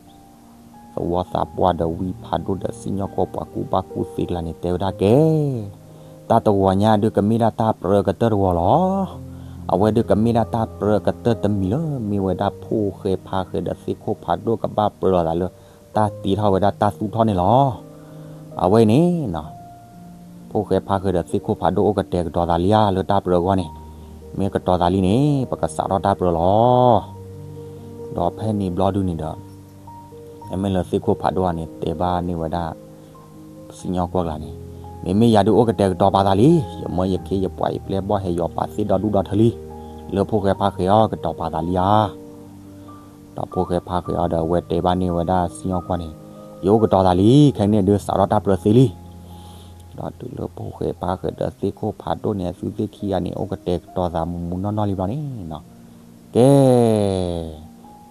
သဝီသးပှၢ်ဒီးဝံဖးဒိၣ်ဒီးစံၣ်ညီၣ်ကွီၢ်ပှၤကူၣ်ဘၣ်ကူၣ်သ့ကျါန့ၣ် တဲဝဲဒၣ်ကဲ တၢ်တဂီၤညါဒုးကမ့ၢ်ဒၣ်တၢ်ပြၢကတၢၢ်တဂီၤလီၤ. အဝဲဒၣ်ကမ့ၢ်ဒၣ်တၢ်ပြၢကတၢၢ်တမံၤလၢ မ့ၢ်ဝဲဒၣ်ဖိၣ်ဃဲဖါဃဲဒီးသ့ၣ်ခိၣ်ဖးဒိၣ်ကဘၣ်ပြၢလိာ်သးလၢ တၢ်တ့ထီၣ်ဝဲဒၣ်တၢ်သူၣ်ထီၣ်န့ၣ်လီၤ. အဝဲန့ၣ် ဖိၣ်ဃဲဖါဃဲဒီးသ့ၣ်ခိၣ်ဖးဒိၣ်အိၣ်ကတဲာ်ကတီၤသးလံဧါလၢတၢ်ပြၢအဂီၢ်န့ၣ်, မ့ၢ်ကတီၤသးလံန့ၣ် ပကစးထီၣ်တၢ်ပြၢလီၤ. ဒီးဖဲန့ၣ်ဘျီဒုန့ၣ်ဒီး မ့မ့ၢ်လၢသ့ၣ်ခိၣ်ဖးဒိၣ်န့ၣ် တဲဘၣ်န့ၢ်ဝဲဒၣ် စံၣ်ညီၣ်ကွီၢ်ကျါန့ၣ်, မ့မ့ၢ်ယၤဒုးအိၣ်ကတဲာ်ကတီၤပာ်သးလံ, ယမၢယခ့ယပှၤယပျဲၢ်ဘီၣ် ဟဲယီၤပာ်သ့ၣ်ဒီဒူၣ်ဒီထၢလံ, လၢဖိၣ်ဃဲဖါဃဲအီၤကတီၤပာ်သးလံဧါ. ဒီးဖိၣ်ဃဲဖါဃဲအီၤဒီး အဝဲတဲဘၣ်န့ၢ်ဝဲဒၣ်စံၣ်ညီၣ်ကွီၢ်န့ၣ်, ယအိၣ်ကတီၤသးလံ, ခဲကနံၣ်ဒုးစးထီၣ်တၢ်ပြၢသ့လံ. ဒီးတုၤလၢဖိၣ်ဃဲဖါဃဲဒီးသ့ၣ်ခိၣ်ဖးဒိၣ်န့ၣ် အသုသ့ၣ်ခံဂၤန့ၣ် အိၣ်ကတဲာ်ကတီၤသးမူးမူးနီၢ်နီၢ်လံဘျီန့ၣ်, ကဲ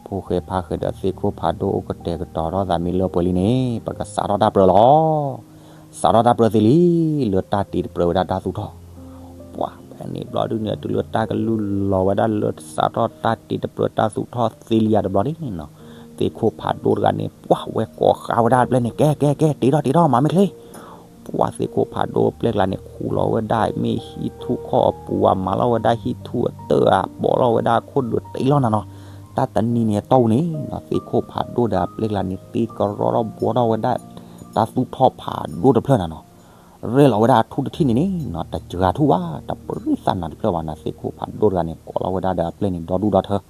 ဖိၣ်ဃဲဖါဃဲဒီးသ့ၣ်ခိၣ်ဖးဒိၣ်အိၣ်ကတဲာ်ကတီၤထီၣ်သးမ့ၢ်လၢပှဲၤလံန့ၣ် ပကစးထီၣ်တၢ်ပြၢလီၤ. စးထီၣ်တၢ်ပြၢသ့လံ, လၢတၢ်တ့တပြၢဝဲဒၣ်တၢ်သူၣ်ထီၣ်. ပှၤဖဲန့ၣ်ဘျီဒုန့ၣ် တုၤလၢတၢ်ကလုၢ်လီၤဝဲဒၣ်လၢစးထီၣ်တၢ်တ့တပြၢတၢ်သူၣ်ထီၣ်သ့လံယၤတဘျီန့ၣ်, သ့ၣ်ခိၣ်ဖးဒိၣ်တဂၤန့ၣ် ပှၤဝဲကိးဃာ်ဝဲဒၣ်အပျဲၢ်န့ၣ် ကဲ ကဲ ကဲ တ့ထီၣ် တ့ထီၣ် မၤမ့ၢ်ချ့ ပှၤသ့ၣ်ခိၣ်ဖးဒိၣ်အပျဲၢ်ကျါန့ၣ် ခူၣ်လီၤဝဲဒၣ်မ့ၢ်ဟံၣ်ထူၣ်ခီၣ်အပူၤဧါ, မၤလီၤဝဲဒၣ်ဟံၣ်ထူၣ်အတၢၢ်ဧါ, ဘီးလီၤဝဲဒၣ်အခိၣ်ဒုးတ့လီၤနၤနီၤ. တၢ်တနံၤန့ၣ်အတီၢ်ပူၤန့ၣ် သ့ၣ်ခိၣ်ဖးဒိၣ်ဒီးအပျဲၢ်ကျါန့ၣ် တ့ကရီထီၣ်ဘှီထီၣ်ဝဲဒၣ် တၢ်သူၣ်ထီၣ်ဖးဒိၣ်တဖျၢၣ်နၤနီၤ. ရဲၣ်လီၤဝဲဒၣ်အထူၣ်တထံၣ်န့ၣ်န့ၣ် တစှၤထူၣ်ဘၣ်, တပရံသးနၤတဖျၢၣ်ဘၣ်နၤ. သ့ၣ်ခိၣ်ဖးဒိၣ်တဂၤန့ၣ် ကိးလီၤဝဲဒၣ်ဒီးအပျဲၢ်န့ၣ် ဒီဒူၣ်ဒီထၢ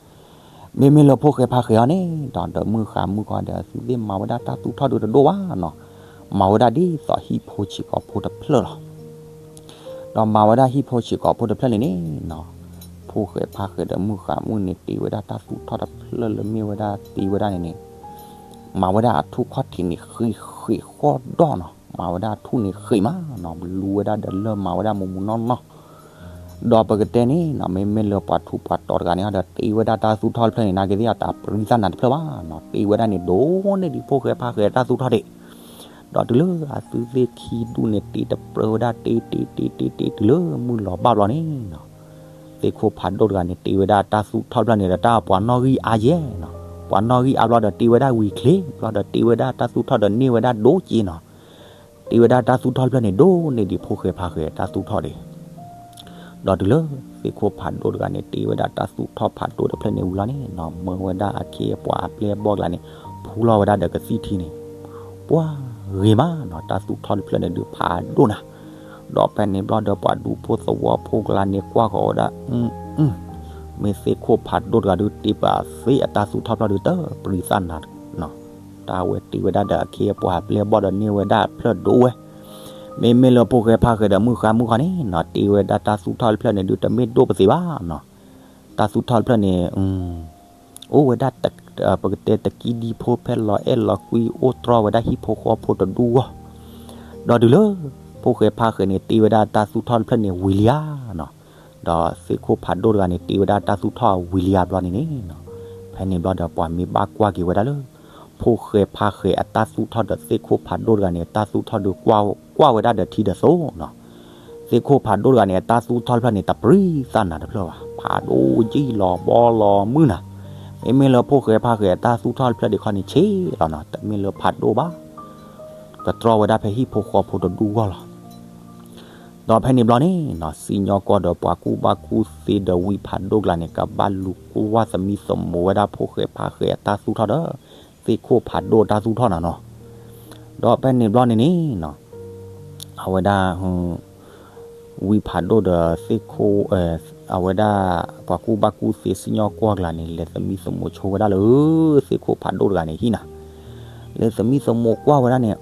မ့မ့ၢ်လၢဖိၣ်ဃဲဖါဃဲအီၤန့ၣ် ဒီးဒီးမုၢ်ဃါမုၢ်ခီဒီး သုသ့ၣ်မၤဝဲဒၣ်တၢ်သူၣ်ထီၣ်ဒုးတဒိၣ်ဘၣ်နီၤ. မၤဝဲဒၣ်ဒ်သိးဟံၣ်ဖိဆံးကိာ်ဖိတဖျၢၣ်လီၤ. ဒီးမၤဝဲဒၣ်ဟံၣ်ဖိဆံးကိာ်ဖိတဖျၢၣ်န့ၣ်န့ၣ်နီၤ, ဖိၣ်ဃဲဖါဃဲဒီးမုၢ်ဃါမုၢ်န့ၣ် တ့ဝဲဒၣ်တၢ်သူၣ်ထီၣ်တဖျၢၣ်လၢမ့ၢ်ဝဲဒၣ်တ့ဝဲဒၣ်န့ၣ်န့ၣ် မၤဝဲဒၣ်အထူၣ်ခီၣ်ထံးန့ၣ် ဃံးဃံးဃီၣ်ဒီၣ်နီၤ. မၤဝဲဒၣ်အထူၣ်န့ၣ်ဃံးမးနီၤ, လူဝဲဒၣ်ဒီးလၢၢ်မၤဝဲဒၣ်မူးမူးနီၢ်နီၢ် ဒီးပကတဲန့ၣ်နီၤ, မ့မ့ၢ်လၢပှၤထူးပှၤတီၤတဂၤန့ၣ်ဒီး တ့ဝဲဒၣ်တၢ်သူၣ်ထီၣ်တဖျၢၣ်န့ၣ် နာ်က့သ့ၣ်အတပရံသးနၤတဖျၢၣ်ဘၣ်နီၤ. တ့ဝဲဒၣ်န့ၣ် ဒိၣ်န့ၢ်ဒံးဖိၣ်ဃဲဖါဃဲတၢ်သူၣ်ထီၣ်ဒံး. ဒီးတုၤလၢအသုသ့ၣ်ခံဒူၣ်န့ၣ် တ့တပြၢဝဲဒၣ် တ့တ့တ့တ့တ့ တုၤလၢမုၢ်လီၤဘၣ်ဘျီန့ၣ်နီၤ, သ့ၣ်ခိၣ်ဖးဒိၣ်တဂၤန့ၣ် တ့ဝဲဒၣ်တၢ်သူၣ်ထီၣ်တဖျၢၣ်န့ၣ်ဒီး တၢ်ပှၤနီၣ်ဂံၢ်အါယဲၢ်နီၤ. ပှၤနီၣ်ဂံၢ်အါဘျီဒီး တ့ဝဲဒၣ်ဝံၤချ့ဘျီဒီး တ့ဝဲဒၣ်တၢ်သူၣ်ထီၣ်ဒီးန့ၢ်ဝဲဒၣ်ဒိၣ်က့နီၤ. တ့ဝဲဒၣ်တၢ်သူၣ်ထီၣ်တဖျၢၣ်န့ၣ် ဒိၣ်န့ၢ်ဒံးဖိၣ်ဃဲဖါဃဲတၢ်သူၣ်ထီၣ်ဒံး. ဒီးတုၤလၢသ့ၣ်ခိၣ်ဖးဒိၣ်တဂၤန့ၣ် တ့ဝဲဒၣ်တၢ်သူၣ်ထီၣ်ဖးဒိၣ်တဖျၢၣ်န့ၣ်ဝံၤလီၤန့ၣ်နီၤ, မၢဝဲဒၣ်အခ့အပှၤအပျဲၢ်အဘီၣ်ကျါန့ၣ် ဖူလီၤဝဲဒၣ်ဒီးကသံၣ်ထံန့ၣ်, ပှၤဂ့ၤမးနီၤ, တၢ်သူၣ်ထီၣ်တဖျၢၣ်န့ၣ်ဒုးဖးဒိၣ်နၤ. ဒီးဖဲန့ၣ်ဘျီဒီး ပှၤဒူဖိသဝီဖိကျါန့ၣ် ကွၢ်ဃီၤဝဲဒၣ် မ့ၢ်သ့ၣ်ခိၣ်ဖးဒိၣ်တဂၤဒုး တ့ပာ်သ့အတၢ်သူၣ်ထီၣ်တဖျၢၣ်ဒုး တပရံသးနၤနီၤ. တၢ်ဝဲတ့ဝဲဒၣ်ဒီးအခ့အပှၤအပျဲၢ်အဘီၣ်ဒီးန့ၢ်ဝဲဒၣ်အဖျၢၣ်ဒိၣ်ဝဲ. မ့မ့ၢ်လၢဖိၣ်ဃဲဖါဃဲဒီးမုၢ်ဃါမုၢ်ခီန့ၣ်နီၤ, တ့ဝဲဒၣ်တၢ်သူၣ်ထီၣ်တဖျၢၣ်န့ၣ်ဒုး တမ့ၢ်ဒိၣ်ပသ့ဘၣ်နီၤ. တၢ်သူၣ်ထီၣ်တဖျၢၣ်န့ၣ် အိၣ်ဝဲဒၣ် ပကတဲတကံဒံဖိဖဲလီၤအဲၣ်လီၤကွံ အိၣ်တြီဝဲဒၣ်ဟံၣ်ဖိဃီဖိတဒူၣ်ဂီၢ်. ဒီးတုၤလၢ ဖိၣ်ဃဲဖါဃဲန့ၣ် တ့ဝဲဒၣ်တၢ်သူၣ်ထီၣ်တဖျၢၣ်န့ၣ်ဝံၤလံဧါနီၤ. ဒီးသ့ၣ်ခိၣ်ဖးဒိၣ်တဂၤန့ၣ် တ့ဝဲဒၣ်တၢ်သူၣ်ထီၣ်ဝံၤလံဧါဘျီန့ၣ်န့ၣ်နီၤ, ဖဲန့ၣ်ဘျီဒီးပှၤမ့ၢ်ဘၣ်ကွၢ်က့ၤဝဲဒၣ်လၢ ဖိၣ်ဃဲဖါဃဲအတၢ်သူၣ်ထီၣ်ဒီးသ့ၣ်ခိၣ်ဖးဒိၣ်တဂၤန့ၣ် အတၢ်သူၣ်ထီၣ်ဒုး ကွၢ်ဝဲဒၣ်ဒီးထံဒီးသိနီၤ. သ့ၣ်ခိၣ်ဖးဒိၣ်တဂၤန့ၣ် အတၢ်သူၣ်ထီၣ်တဖျၢၣ်န့ၣ် တပရံသးနၤတဖျၢၣ်ဘၣ်, ဖးဒိၣ်ကံလီၤဘီလီၤမုၢ်နၤ. မ့မ့ၢ်လၢဖိၣ်ဃဲဖါဃဲအတၢ်သူၣ်ထီၣ်တဖျၢၣ်ဒံးခီန့ၣ် ဆ့လီၤနီၤ, တမ့ၢ်လၢဖးဒိၣ်ဘၣ်, ကတြီဝဲဒၣ်ဖဲဟံၣ်ဖိဃီဖိတဒူၣ်ဂီၢ်လီၤ. ဒီးဖဲန့ၣ်ဘျီန့ၣ်နီၤ, စံၣ်ညီၣ်ကွီၢ်ဒီးပှၤကူၣ်ဘၣ်ကူၣ်သ့ဒီးဝံဖးဒိၣ်ကျါန့ၣ် ကဘၣ်လူၤကွၢ်သမံသမိးဝဲဒၣ်ဖိၣ်ဃဲဖါဃဲအတၢ်သူၣ်ထီၣ်ဒီး သ့ၣ်ခိၣ်ဖးဒိၣ်တၢ်သူၣ်ထီၣ်နၤနီၤ. ဒီးဖဲန့ၣ်ဘျီန့ၣ်န့ၣ်နီၤ, အဝဲဒၣ် ဝံဖးဒိၣ်ဒီးသ့ၣ်ခိၣ်, အဝဲဒၣ် ပှၤကူၣ်ဘၣ်ကူၣ်သ့စံၣ်ညီၣ်ကွီၢ်ကျါန့ၣ် လဲၤသမံသမိးဆိဝဲဒၣ်လၢ သ့ၣ်ခိၣ်ဖးဒိၣ်တဂၤန့ၣ်ဟံၣ်နၤ. လဲၤသမံသမိးကွၢ်ဝဲဒၣ်န့ၣ်,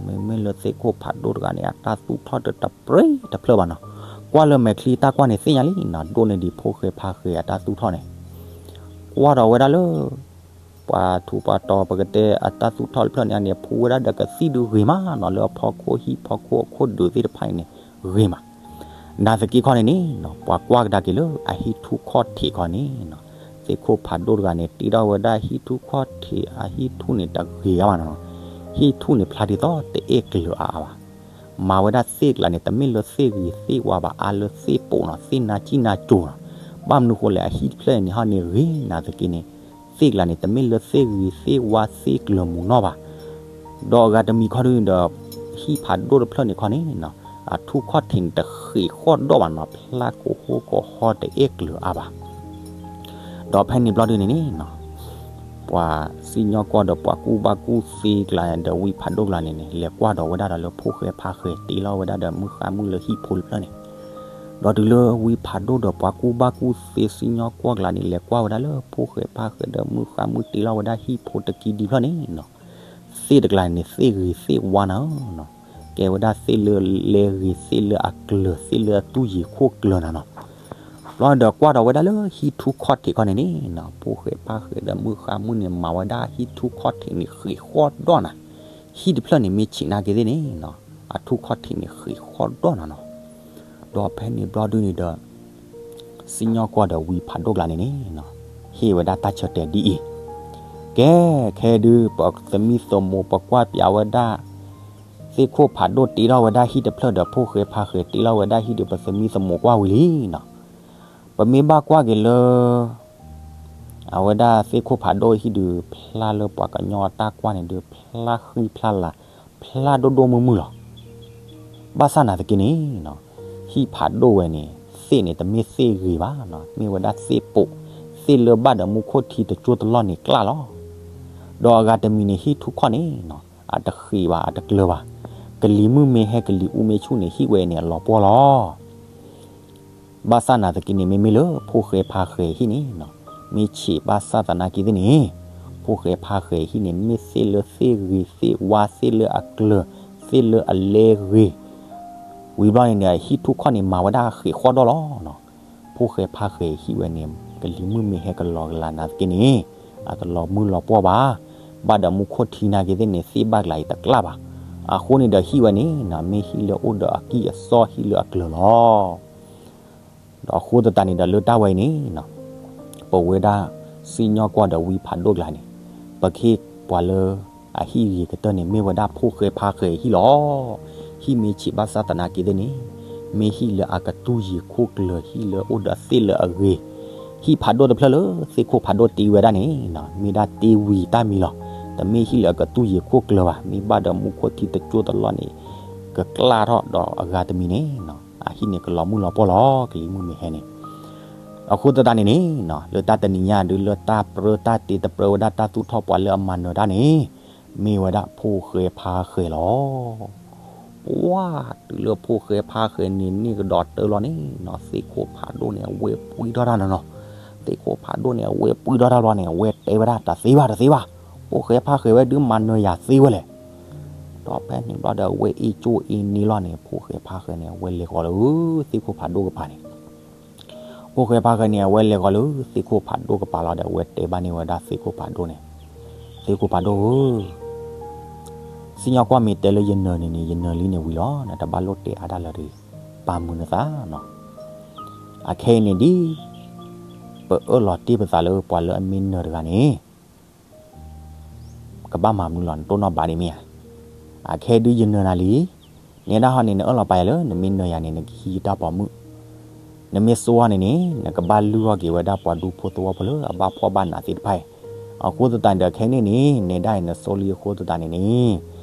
မ့မ့ၢ်လၢသ့ၣ်ခိၣ်ဖးဒိၣ်တဂၤန့ၣ် အတၢ်သူၣ်ထီၣ်တတပရ့တဖျၢၣ်ဘၣ်နီၤ. ကွၢ်လၢမဲာ်ချံတၢ်ကွၢ်န့ၣ်သ့ၣ်ညါလံနီၤ, ဒိၣ်န့ၢ်ဒံးဖိၣ်ဃဲဖါဃဲအတၢ်သူၣ်ထီၣ်န့ၣ် ကွၢ်ဒီးဝဲဒၣ်လၢ ပှၤထူးပှၤတီၤပကတဲအတၢ်သူၣ်ထီၣ်တဖျၢၣ်န့ၣ်န့ၣ် ဖူဝဲဒၣ်ဒီးကသံၣ်ဒုးဂ့ၤမးနီၤ, လၢအဖီခိၣ်ဟံၣ်ဖီခိၣ်အခိၣ်ဒုးသ့ၣ်တဖၣ်န့ၣ်န့ၣ် ဂ့ၤမး. နာ်သက့ခီန့ၣ်န့ၣ်နီၤ, ပှၤကွၢ်ကဒါက့ၤလၢအဟံၣ်ထူၣ်ခီၣ်ထံးခီန့ၣ်နီၤ, သ့ၣ်ခိၣ်ဖးဒိၣ်တဂၤန့ၣ် တ့ထီၣ်ဝဲဒၣ်ဟံၣ်ထူၣ်ခီၣ်ထံးအဟံၣ်ထူၣ်န့ၣ်တဂ့ၤအါဘၣ်နီၤ. ဟံၣ်ထူၣ်န့ၣ်ဖျါဒ်သိးတအဲၣ်ကျၢၤအါအါဘၣ်. မၤဝဲဒၣ်သ့ၣ်ကျါန့ၣ် တမ့ၢ်လၢသ့ၣ်ဂ့ၤသ့ၣ်ဝါဘၣ်, အါလၢသ့ၣ်ပိာ်နီၤ, သ့ၣ်နါကံၣ်နါကိၤနီၤ. ဘၣ်မနုၤဃိလဲၣ်, အဟံၣ်တဖျၢၣ်န့ၣ်ဟီန့ၣ်ဂ့ၤနာ်သက့န့ၣ်, သ့ၣ်ကျါန့ၣ် တမ့ၢ်လၢသ့ၣ်ဂ့ၤသ့ၣ်ဝါသ့ၣ်ကျၢၤမုၢ်နီၢ်ဘၣ်. ဒီးအဂၤတမံၤခီဒုဒီး ဟံၣ်ဖးဒိၣ်တဖျၢၣ်န့ၣ်ခီန့ၣ်နီၤ အထူၣ်ခီၣ်ထံးန့ၣ်တဃ့ၢ်ဃီၣ်ဒီၣ်ဘၣ်နီၤ, ဖျါကိးဟိကိးဟီတအဲၣ်ကျၢၤအါဘၣ်. ဒီးဖဲန့ၣ်ဘျီဒုန့ၣ်န့ၣ်နီၤ, ပှၤစံၣ်ညီၣ်ကွီၢ်ဒီးပှၤကူၣ်ဘၣ်ကူၣ်သ့ကျါဒီးဝံဖးဒိၣ်ကျါန့ၣ်န့ၣ် လဲၤကွၢ်ဒီးဝဲဒၣ်ဒီးလၢဖိၣ်ဃဲဖါဃဲၤတ့လီၤဝဲဒၣ်ဒီးမုၢ်ဃါမုၢ်လၢဟံၣ်ဖိတဖျၢၣ်န့ၣ်, ဒီးတုၤလၢဝံဖးဒိၣ်ဒီးပှၤကူၣ်ဘၣ်ကူၣ်သ့စံၣ်ညီၣ်ကွီၢ်ကျါန့ၣ် လဲၤကွၢ်ဝဲဒၣ်လၢဖိၣ်ဃဲဖါဃဲၤဒီးမုၢ်ဃါမုၢ်တ့လီၤဝဲဒၣ်ဟံၣ်ဖိတကံဒံဖျၢၣ်န့ၣ်နီၤ, သ့ၣ်တကျါန့ၣ်န့ၣ် သ့ၣ်ဂ့ၤသ့ၣ်ဝါနၤဧၢနီၤ, ကဲဝဲဒၣ်သ့ၣ်လၢလဲဂ့ၤ သ့ၣ်လၢအကျၢၤ သ့ၣ်လၢအတူၢ်ယံၤခိၣ်ကျၢၤနၤနီၤ. ဘျီဒီးကွၢ်ဒီးဝဲဒၣ်လၢဟံၣ်ထူၣ်ခီၣ်ထံးခီန့ၣ်န့ၣ်နီၤ, ဖိၣ်ဃဲဖါဃဲၤဒီးမုၢ်ဃါမုၢ်န့ၣ် မၤဝဲဒၣ်ဟံၣ်ထူၣ်ခီၣ်ထံးန့ၣ်ဃ့ၢ်ဃီၣ်ဒီၣ်နၤ, ဟံၣ်တဖျၢၣ်န့ၣ်မ့ၢ်ဆံးနာ်က့သ့ၣ်န့ၣ်နီၤ, အထူၣ်ခီၣ်ထံးန့ၣ်ဃ့ၢ်ဃီၣ်ဒီၣ်နၤနီၤ. ဒီးဖဲန့ၣ်ဘျီဒုန့ၣ်ဒီး စံၣ်ညီၣ်ကွီၢ်ဒီးဝံဖးဒိၣ်ကျါန့ၣ်န့ၣ်နီၤ, ဟ့ၣ်ဝဲဒၣ်တၢ်ဆၢတဲာ်ဒ်အံၤ, ကဲ, ခဲဒုး ပသမံသမိး ပကွၢ်ပၠးဝဲဒၣ် သ့ၣ်ခိၣ်ဖးဒိၣ်တ့ထီၣ်ဝဲဒၣ်ဟံၣ်တဖျၢၣ်ဒီးဖိၣ်ဃဲဖါဃဲၤတ့လီၤဝဲဒၣ်ဟံၣ်ဒုး ပသမံသမိးကွၢ်ဝံၤလံနီၤ, ပမ့ၢ်ဘၣ်ကွၢ်က့ၤလၢ အဝဲဒၣ်သ့ၣ်ခိၣ်ဖးဒိၣ်ဟံၣ်ဒုး ဖျါလၢပှၤကညီအတၢ်ကွၢ်န့ၣ်ဒုး ဖျါဃံဖျါလၤ ဖျါဒိၣ်ဒိၣ်မုၢ်မုၢ်လီၤ. ဘၣ်ဆၣ်နာ်သက့န့ၣ်နီၤ, ဟံၣ်ဖးဒိၣ်ဝဲန့ၣ် သ့ၣ်န့ၣ် တမ့ၢ်သ့ၣ်ဂ့ၤဘၣ်နီၤ, မ့ၢ်ဝဲဒၣ်သ့ၣ်ပိာ်, သ့ၣ်လၢဘၣ်ဒီးမူခိၣ်ထံတကၠိတလီၢ်န့ၣ်ကျါလီၤ. ဒီးအဂၤတမံၤန့ၣ် ဟံၣ်ထူၣ်ခီၣ်န့ၣ်နီၤ, အတဃ့ၢ်ဘၣ် အတကျၢၤဘၣ်, ကလံၤမုၢ်မ့ၢ်ဟဲကလံၤအူမ့ၢ်ဆူၣ်န့ၣ် ဟံၣ်ဝဲန့ၣ်အလီၤပှီၢ်လီၤ. ဘၣ်ဆၣ်နာ်သက့န့ၣ် မ့မ့ၢ်လၢဖိၣ်ဃဲဖါဃဲၤဟံၣ်န့ၣ်နီၤ, မ့ၢ်ဆံးဘၣ်ဆၣ်သနာ်က့သ့ၣ်န့ၣ်, ဖိၣ်ဃဲဖါဃဲၤဟံၣ်န့ၣ် မ့ၢ်သ့ၣ်လၢသ့ၣ်ဂ့ၤသ့ၣ်ဝါ သ့ၣ်လၢအကျၢၤ သ့ၣ်လၢအလဲဂ့ၤ, ဝံၤဘျီန့ၣ်န့ၣ် ဟံၣ်ထူၣ်ခီၣ်န့ၣ် မၤဝဲဒၣ်ဃ့ၢ်ဃီၣ်ဒီၣ်လီၤနီၤ. ဖိၣ်ဃဲဖါဃဲၤဟံၣ်ဝဲန့ၣ် ကလံၤမုၢ်မ့ၢ်ဟဲကလီၤကလၤနာ်သက့န့ၣ်, အတလီၤမုၢ်လီၤပှီၢ်ဘၣ်. ဘၣ်ဒီးမူခိၣ်ထံနာ်က့သ့ၣ်န့ၣ် သ့ၣ်ဘၣ်ကျါအံၤတကျါဘၣ်. အဃိန့ၣ်ဒီးဟံၣ်ဝဲန့ၣ်နီၤ, မ့ၢ်ဟံၣ်လၢအိၣ်ဒီးအကံၢ်အစီဟံၣ်လၢအကျၢၤလီၤ. ဒီးအဃိသတးန့ၣ်ဒီးလၢတၢ်ဝဲအံၤန့ၣ်နီၤ, ပဝဲဒၣ်စံၣ်ညီၣ်ကွီၢ်ဒီးဝံဖးဒိၣ်ကျါန့ၣ်, ပကဟ့ၣ်ပှၤလၢအဟံၣ်ဂ့ၤကတၢၢ်န့ၣ် မ့ၢ်ဝဲဒၣ်ဖိၣ်ဃဲဖါဃဲၤဟံၣ်လီၤ. ဟံၣ်မ့ၢ်ဆံးဘၣ်ဆၣ်သနာ်က့သ့ၣ်န့ၣ်, မ့ၢ်ဟံၣ်လၢအကတူၢ်ယံၤခိၣ်ကျၢၤ ဟံၣ်လၢအိၣ်ဒီးသ့ၣ်လၢအဂ့ၤ, ဟံၣ်ဖးဒိၣ်တဖျၢၣ်လၢသ့ၣ်ခိၣ်ဖးဒိၣ်တ့ဝဲဒၣ်န့ၣ်နီၤ, မ့ၢ်ဒၣ်တ့ဝံၤတၢ်မံၤလီၤ. တမ့ၢ်ဟံၣ်လၢအကတူၢ်ယံၤခိၣ်ကျၢၤဘၣ်, မ့ၢ်ဘၣ်ဒီးမူခိၣ်ထံတကၠိတလီၢ်န့ၣ် ကကျါထီၣ်ဒီးအဂၤတမံၤန့ၣ်နီၤ, အဟံၣ်န့ၣ်ကလီၤမုၢ်လီၤပှီၢ်လီၤ, ကလံၤမုၢ်မ့ၢ်ဟဲန့ၣ်. အဃိသတးန့ၣ်န့ၣ်နီၤ, လၢတၢ်တနံၤညါဒုး လၢတၢ်ပြၢတၢ်တ့တပြၢဝဲဒၣ်တၢ်သူၣ်ထီၣ်ပှၤလၢအမၤနၢၤတၢ်န့ၣ်, မ့ၢ်ဝဲဒၣ်ဖိၣ်ဃဲဖါဃဲၤလီၤ. ပှၢ်တုၤလၢဖိၣ်ဃဲဖါဃဲၤန့ၣ် န့ၢ်ကဒီးတၢလီၤန့ၣ်နီၤ, သ့ၣ်ခိၣ်ဖးဒိၣ်န့ၣ် အဝဲပှံထီၣ်တၢ်နီၤနီၤ. သ့ၣ်ခိၣ်ဖးဒိၣ်န့ၣ် အဝဲပှံထီၣ်တၢ်ဘျီန့ၣ် အဝဲတဲဝဲဒၣ် တသ့ဘၣ် တသ့ဘၣ်, ဖိၣ်ဃဲဖါဃဲၤဝဲဒုးမၤနၢၤယၤသ့ဝဲလဲၣ်. ဒီးဖဲန့ၣ်ဘျီဒီး အဝဲအ့ၣ်ကၠိအ့ၣ်န့ၢ်လီၤန့ၣ် ဖိၣ်ဃဲဖါဃဲၤန့ၣ် အဝဲလဲၤဃီၤလၢသ့ၣ်ခိၣ်ဖးဒိၣ်ကပၤန့ၣ် ဖိၣ်ဃဲဖါဃဲၤန့ၣ် အဝဲလဲၤဃီၤလၢသ့ၣ်ခိၣ်ဖးဒိၣ်ကပၤလီၤဒီး အဝဲတဲဘၣ်န့ၢ်ဝဲဒၣ်သ့ၣ်ခိၣ်ဖးဒိၣ်န့ၣ်, သ့ၣ်ခိၣ်ဖးဒိၣ်ဧၢ, စံၣ်ညီၣ်ကွီၢ်မ့ၢ်တဲလၢယနၢၤန့ၣ်န့ၣ် ယနၢၤလံန့ၣ်ဝံၤလီၤ, နတဘၣ်လိၣ်တဲအါတၢ်လၢၤတဂ့ၤ, ပာ်မုာ်နသးနီၤ. အခဲအံၤန့ၣ်ဒ် ပအၢၣ်လီၤတ့ၢ်ပသးလၢပှၤလၢအမ့ၢ်နၢၤတဂၤန့ၣ် ကဘၣ်မၤမနုၤလီၤ နတိၢ်နီၣ်ဘၣ်ဒ်မ့ၢ်ဧါ. အခဲဒုးယနၢၤနၤလံ, နဲဒၣ်ဟီန့ၣ် နအၢၣ်လီၤပာ်ယၤလၢ နမ့ၢ်နၢၤယၤန့ၣ် နကဟံးတၢ်ပိာ်မုၣ်, နမ့ၢ်စိအီၤန့ၣ်န့ၣ် နကဘၣ်လုၢ်အီၣ်က့ၤဝဲဒၣ်ပှၤဒူဖိသဝီဖိလၢအဘၣ်ဖှီၣ်ဘၣ်နးသ့ၣ်တဖၣ်အံၤ. အဃိသတးန့ၣ်ဒီး ခဲအံၤန့ၣ်န့ၣ် နဲဒၣ်အံၤနစိလံအဃိသတးန့ၣ်န့ၣ်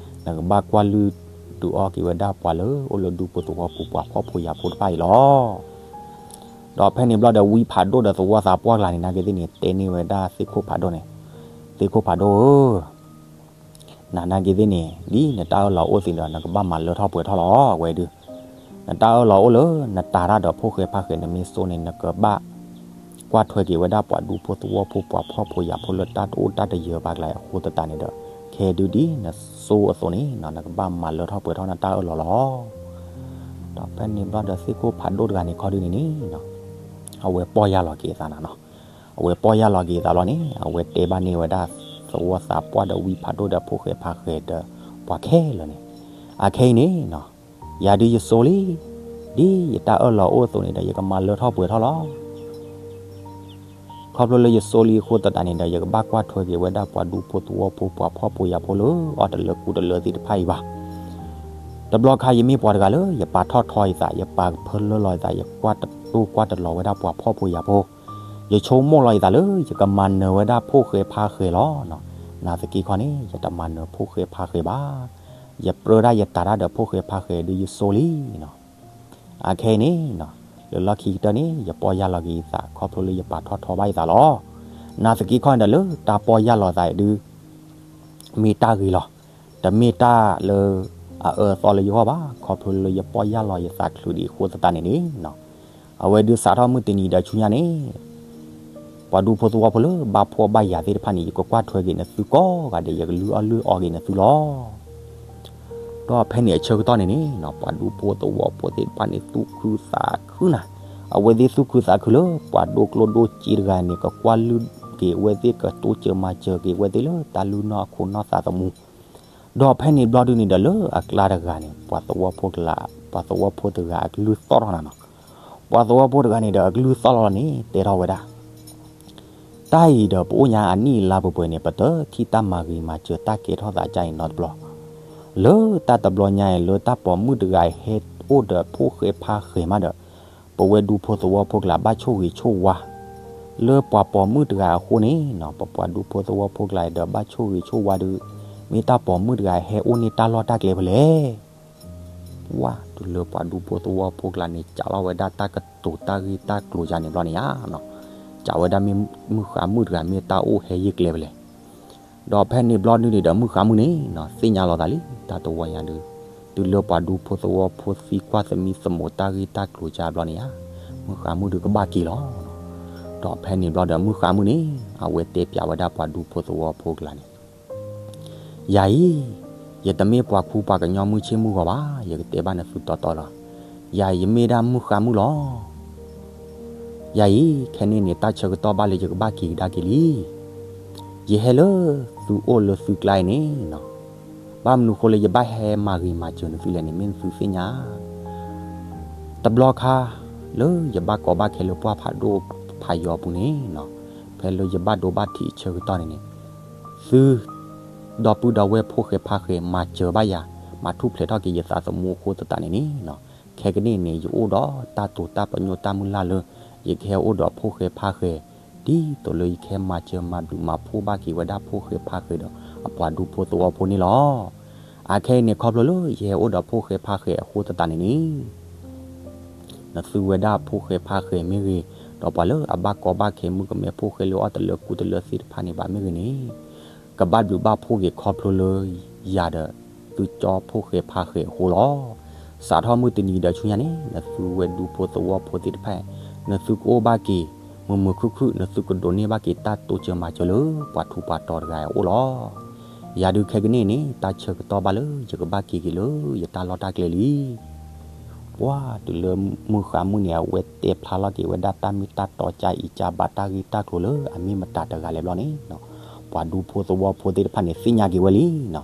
နကဘၣ်ကွၢ်လုၢ်ဒုးအီၣ်က့ၤဝဲဒၣ်ပှၤလၢအိၣ်လၢဒူဖိသဝီဖိ ပှၤဖှီၣ်ဖိယာ်ဖိတဖၣ်အံၤလီၤ. ဒီးဖဲန့ၣ်ဘျီဒီး ဝံဖးဒိၣ်ဒီးသဝီသးပှၢ်ကျါန့ၣ် နာ်က့သ့ၣ်န့ၣ် တဲန့ၢ်ဝဲဒၣ်သ့ၣ်ခိၣ်ဖးဒိၣ်န့ၣ်, သ့ၣ်ခိၣ်ဖးဒိၣ်ဧၢ, နနာ်က့သ့ၣ်န့ၣ် ဒ်နတၢ်အၢၣ်လီၤအိၣ်သ့ၣ်ဒီး နကဘၣ်မၤလၢထီၣ်ပှဲၤထီၣ်လီၤ. အဝဲဒုး နတၢ်အၢၣ်လီၤအိၣ်လၢ နတၤတၢ်ဒီးဖိၣ်ဃဲဖါဃဲၤ နမ့ၢ်စိန့ၣ် နကဘၣ်ကွၢ်ထွဲက့ၤဝဲဒၣ်ပှၤဒူဖိသဝီဖိ ပှၤဖှီၣ်ဖိယာ်ဖိလၢတၢ်တအိၣ်တၢ်တယၢၤဘၣ်ကျါအံၤ အဃိသတးန့ၣ်ဒီး ခဲဒုးဒ်နစိအသိးန့ၣ် နကဘၣ်မၤလၢထီၣ်ပှဲၤထီၣ်နတၢ်အၢၣ်လီၤလီၤ. ဒီးဖဲန့ၣ်ဘျီဒီး သ့ၣ်ခိၣ်ဖးဒိၣ်တဂၤန့ၣ် ခီဒုးန့ၣ်န့ၣ် အဝဲပီၢ်ယၢ်လီၤက့ၤအသးနၤနီၤ. အဝဲပီၢ်ယၢ်လီၤက့ၤအသးလီၤန့ၣ် အဝဲတဲဘၣ်န့ၢ်ဝဲဒၣ်သဝီသးပှၢ်ဒီးဝံဖးဒိၣ်ဒီးဖိၣ်ဃဲဖါဃဲၤဒီးပှၤခဲလၢာ်န့ၣ်, အခဲအံၤန့ၣ်နီၤ ယၤဒုးယစိလံ, ဒ်ယတၢ်အၢၣ်လီၤအိၣ်အသိးန့ၣ်ဒီး ယကမၤလၢထီၣ်ပှဲၤထီၣ်လီၤ. ခီဖျိလၢယစိလံအဃိသတးန့ၣ်ဒီး ယကဘၣ်ကွၢ်ထွဲက့ၤဝဲဒၣ်ပှၤဒူဖိသဝီဖိ ပှၤဖှီၣ်ဖိယာ်ဖိလၢအီၣ်တလၢကူတလၢသ့ၣ်တဖၣ်အံၤဘၣ်. တဘျီခါယမ့ၢ်ပှၤတဂၤလၢ ယပာ်ထီၣ်ထီအသး, ယပာ်ကဖၢလၢလီၤအသး, ယကွၢ်တတိၢ်ကွၢ်တလီၤဝဲဒၣ်ပှၤဖှီၣ်ဖိယာ်ဖိ, ယဆိကမိၣ်လီၤအသးလၢ ယကမၤနၢၤဝဲဒၣ်ဖိၣ်ဃဲဖါဃဲၤလီၤ. နာ်သက့ခီန့ၣ် ယတမၤနၢၤဖိၣ်ဃဲဖါဃဲၤဘၣ်. ယပြၢတၢ်ယတၤတၢ်ဒီးဖိၣ်ဃဲဖါဃဲဒုးယစိလံနီၤ. အခဲအံၤန့ၣ်နီၤ, လၢလီၢ်ခံကတၢၢ်န့ၣ် ယပီၢ်ယၢ်လီၤက့ၤယသး ခီဖျိလၢယပာ်ထီၣ်ထီဘၣ်ယသးလီၤ. နာ်သက့ခီန့ၣ်ဒီး လၢတၢ်ပီၢ်ယၢ်လီၤသးအံၤဒုး မ့ၢ်တၢ်ဂ့ၤလီၤ. တမ့ၢ်တၢ်လၢအအၢအသီလၢယဂီၢ်ဘၣ်, ခီဖျိလၢယပီၢ်ယၢ်လီၤယသးချုးဒံးအဃိသတးန့ၣ်န့ၣ်နီၤ, အဝဲဒုးစးထီၣ်မုၢ်တနံၤဒီးဆူညါန့ၣ် ပှၤဒူဖိသဝီဖိလၢဘၣ်ဖှီၣ်ဘၣ်ယာ်သ့ၣ်တဖၣ်န့ၣ် ယကကွၢ်ထွဲက့ၤနသုကိးဂၤဒဲး, ယကလုၢ်အီၣ်လုၢ်အီက့ၤနသုလီၤ. ဒီးဖဲန့ၣ်အဆၢကတီၢ်န့ၣ်န့ၣ်နီၤ, ပှၤဒူဖိသဝီဖိသ့ၣ်တဖၣ်န့ၣ် သူၣ်ခုသးခုနၤ, အဝဲသ့ၣ်သူၣ်ခုသးခုလၢ ပှၤဒိၣ်ကျိၣ်ဒိၣ်စ့တဂၤန့ၣ် ကကွၢ်လုၢ်က့ၤအဝဲသ့ၣ်, ကတိစၢၤမၤစၢၤက့ၤအဝဲသ့ၣ်လၢတၢ်လုၢ်နီၢ်အခိၣ်နီၢ်သးသမူ. ဒီးဖဲန့ၣ်ဘျီဒုန့ၣ်ဒီး လၢအကျါတဂၤန့ၣ် ပှၤသဝီဖိကလး, ပှၤသဝီဖိတဂၤအကလုၢ်သီၣ်ထီၣ်နၤနီၤ. ပှၤသဝီဖိတဂၤန့ၣ်ဒီးအကလုၢ်သီၣ်လီၤန့ၣ် တဲထီၣ်ဝဲဒၣ်, တၢ်အံၤဒီးပအိၣ်ညါအနံၣ်အလါပှဲၤပှဲၤန့ၣ် ပတထံၣ်တၢ်မၤဂ့ၤမၤစၢၤတၢ်ကဲထီၣ်သးဒ်အံၤနီတဘျီ, လၢတၢ်တဘျီညါအံၤ လၢတၢ်ပိာ်မုၣ်တဂၤအံၤဟဲအိၣ်ဒီးဖိၣ်ဃဲဖါဃဲမးဒီး ပဝဲဒူဖိသဝီဖိကလးဘၣ်ဆိၣ်ဂ့ၤဆိၣ်ဝါ လၢပှၤပိာ်မုၣ်တဂၤအဃိန့ၣ်နီၤ, ပပှၤဒူဖိသဝီဖိကလးအံၤဒီးဘၣ်ဆိၣ်ဂ့ၤဆိၣ်ဝါဒီး မ့ၢ်တၢ်ပိာ်မုၣ်တဂၤဟဲအိၣ်န့ၢ်တၢ်လီၢ်တၢ်ကျဲဖဲလဲၣ်. ဝါ, တုၤလၢပှၤဒူဖိသဝီဖိကလးန့ၣ် စးလီၤဝဲဒၣ်တၢ်ကတိၤတၢ်ဂ့ၢ်တၢ်ကျိၤယါန့ၣ်ဘျီန့ၣ်ဧါနီၤ, စးဝဲဒၣ်မ့ၢ်မုၣ်ဃါမုၣ်တဂၤမ့ၢ်တၢ်အိၣ်ဟဲယ့ၢ်ကျဲဖဲလဲၣ်. ဒီးဖဲန့ၣ်ဘျီဒုန့ၣ်ဒီး မုၣ်ဃါမုၣ်န့ၣ်နီၤ သ့ၣ်ညါလီၤသးလံ တၢ်တဝီညါဒုး, တုၤလၢပှၤဒူဖိသဝီဖိသံကွၢ်သမံသမိးတၢ်ဂ့ၢ်တၢ်ကျိၤယါဘျီန့ၣ်ဧါ, မုၣ်ဃါမုၣ်ဒုးကဘၣ်က့ၤလီၤ. ဒီးဖဲန့ၣ်ဘျီဒီး မုၣ်ဃါမုၣ်န့ၣ် အဝဲတဲပျးဝဲဒၣ်ပှၤဒူဖိသဝီဖိကလးန့ၣ် ယၤအံၤ, ယတမ့ၢ်ပှၤခူပှၤကညီမုၢ်ဆ့ၣ်မုၢ်ဂီၤဘၣ်, ယကတဲဘၣ်နသုတီတီလီၤ. ယၤအံၤ ယမ့ၢ်ဒၣ်မုၣ်ဃါမုၣ်လီၤ. ယၤအံၤ ခဲန့ၣ်န့ၣ် တၢ်ဆၢကတီၢ်ဘၣ်လၢယကဘၣ်က့ၤကဒါက့ၤလံ. ယဟဲလၢသုအိၣ်လၢသုကျါအံၤန့ၣ်နီၤ, ဘၣ်မနုၤဃိလၢယဘၣ်ဟဲမၤဂ့ၤမၤစၢၤနသုလဲၣ်န့ၣ် မ့ၢ်နသုသ့ၣ်ညါ တဘျီခါ လၢယဘၣ်ကီဘၣ်ခဲလၢပှၢ်ဖးဒိၣ်ဖးယီၤအပူၤန့ၣ်နီၤ, ဖဲလၢယဘၣ်ဒိဘၣ်ထံးအဆၢကတီၢ်န့ၣ်န့ၣ်, သု ဒီပုၢ်ဒီဝဲၢ်ဖိၣ်ဃဲဖါဃဲမၤစၢၤဘၣ်ယၤ, မၤထူၣ်ဖျဲးထီၣ်က့ၤယသးသမူအဃိသတးန့ၣ်န့ၣ်နီၤ, ခဲကနံၣ်န့ၣ် ယအိၣ်ဒီးတၢ်တိာ်တၢ်ပညိၣ်တၢ်မုၢ်လၢ်လၢ ယကဟဲအိၣ်ဒီးဖိၣ်ဃဲဖါဃဲ, ဒ်သိးလၢယကဟဲမၤစၢၤမၤဘျုးမၤဖှိၣ်ဘၣ်က့ၤဝဲဒၣ်ဖိၣ်ဃဲဖါဃဲဒီး အပှၤဒူဖိသဝီဖိန့ၣ်လီၤ. အခဲအံၤန့ၣ် ခီဖျိလၢယဟဲအိၣ်ဒီးဖိၣ်ဃဲဖါဃဲအဃိသတးန့ၣ်န့ၣ် နသုဝဲဒၣ်ဖိၣ်ဃဲဖါဃဲမ့ၢ်ဂ့ၤ, ဒီးပှၤလၢအဘၣ်ကီဘၣ်ခဲမုၣ်ကမဲဖိၣ်ဃဲလၢအီၣ်တလၢကူတလၢသ့ၣ်တဖၣ်န့ၣ်ဘၣ်မ့ၢ်ဂ့ၤန့ၣ်, ကဘၣ်ဘျုးဘၣ်ဖှိၣ်က့ၤခီဖျိလၢယၤဒီးသုကၠီဖိၣ်ဃဲဖါဃဲအဃိလီၤ. စးထီၣ်မုၢ်တနံၤဒီးဆူညါန့ၣ် နသုဝဲဒူဖိသဝီဖိသ့ၣ်တဖၣ်, နသုကအိၣ်ဘၣ်က့ၤ မုာ်မုာ်ခုၣ်ခုၣ်, နသုကဒိးန့ၢ်ဘၣ်က့ၤတၢ်တိစၢၤမၤစၢၤလၢပှၤထူးပှၤတီၤတဂၤအအိၣ်လီၤ. ယၤဒုးခဲကနံၣ်န့ၣ် တၢ်ဆၢကတီၢ်ဘၣ်လၢယကဘၣ်က့ၤက့ၤလၢယတၢ်လီၢ်တၢ်ကျဲလံ. ပှၤတုၤလၢမုၢ်ဃါမုၣ်န့ၣ် အဝဲတဲဖျါလီၤက့ၤဝဲဒၣ်တၢ်မ့ၢ်တၢ်တီကၢ်အံၤကၢ်ဘၣ်တၢ်ဂ့ၢ်တၢ်ကျိၤလၢအမ့ၢ်မတၤတဂၤလဲၣ်ဘျီန့ၣ်နီၤ, ပှၤဒူဖိသဝီဖိသ့ၣ်တဖၣ်န့ၣ် သ့ၣ်ညါက့ၤဝဲလံနီၤ.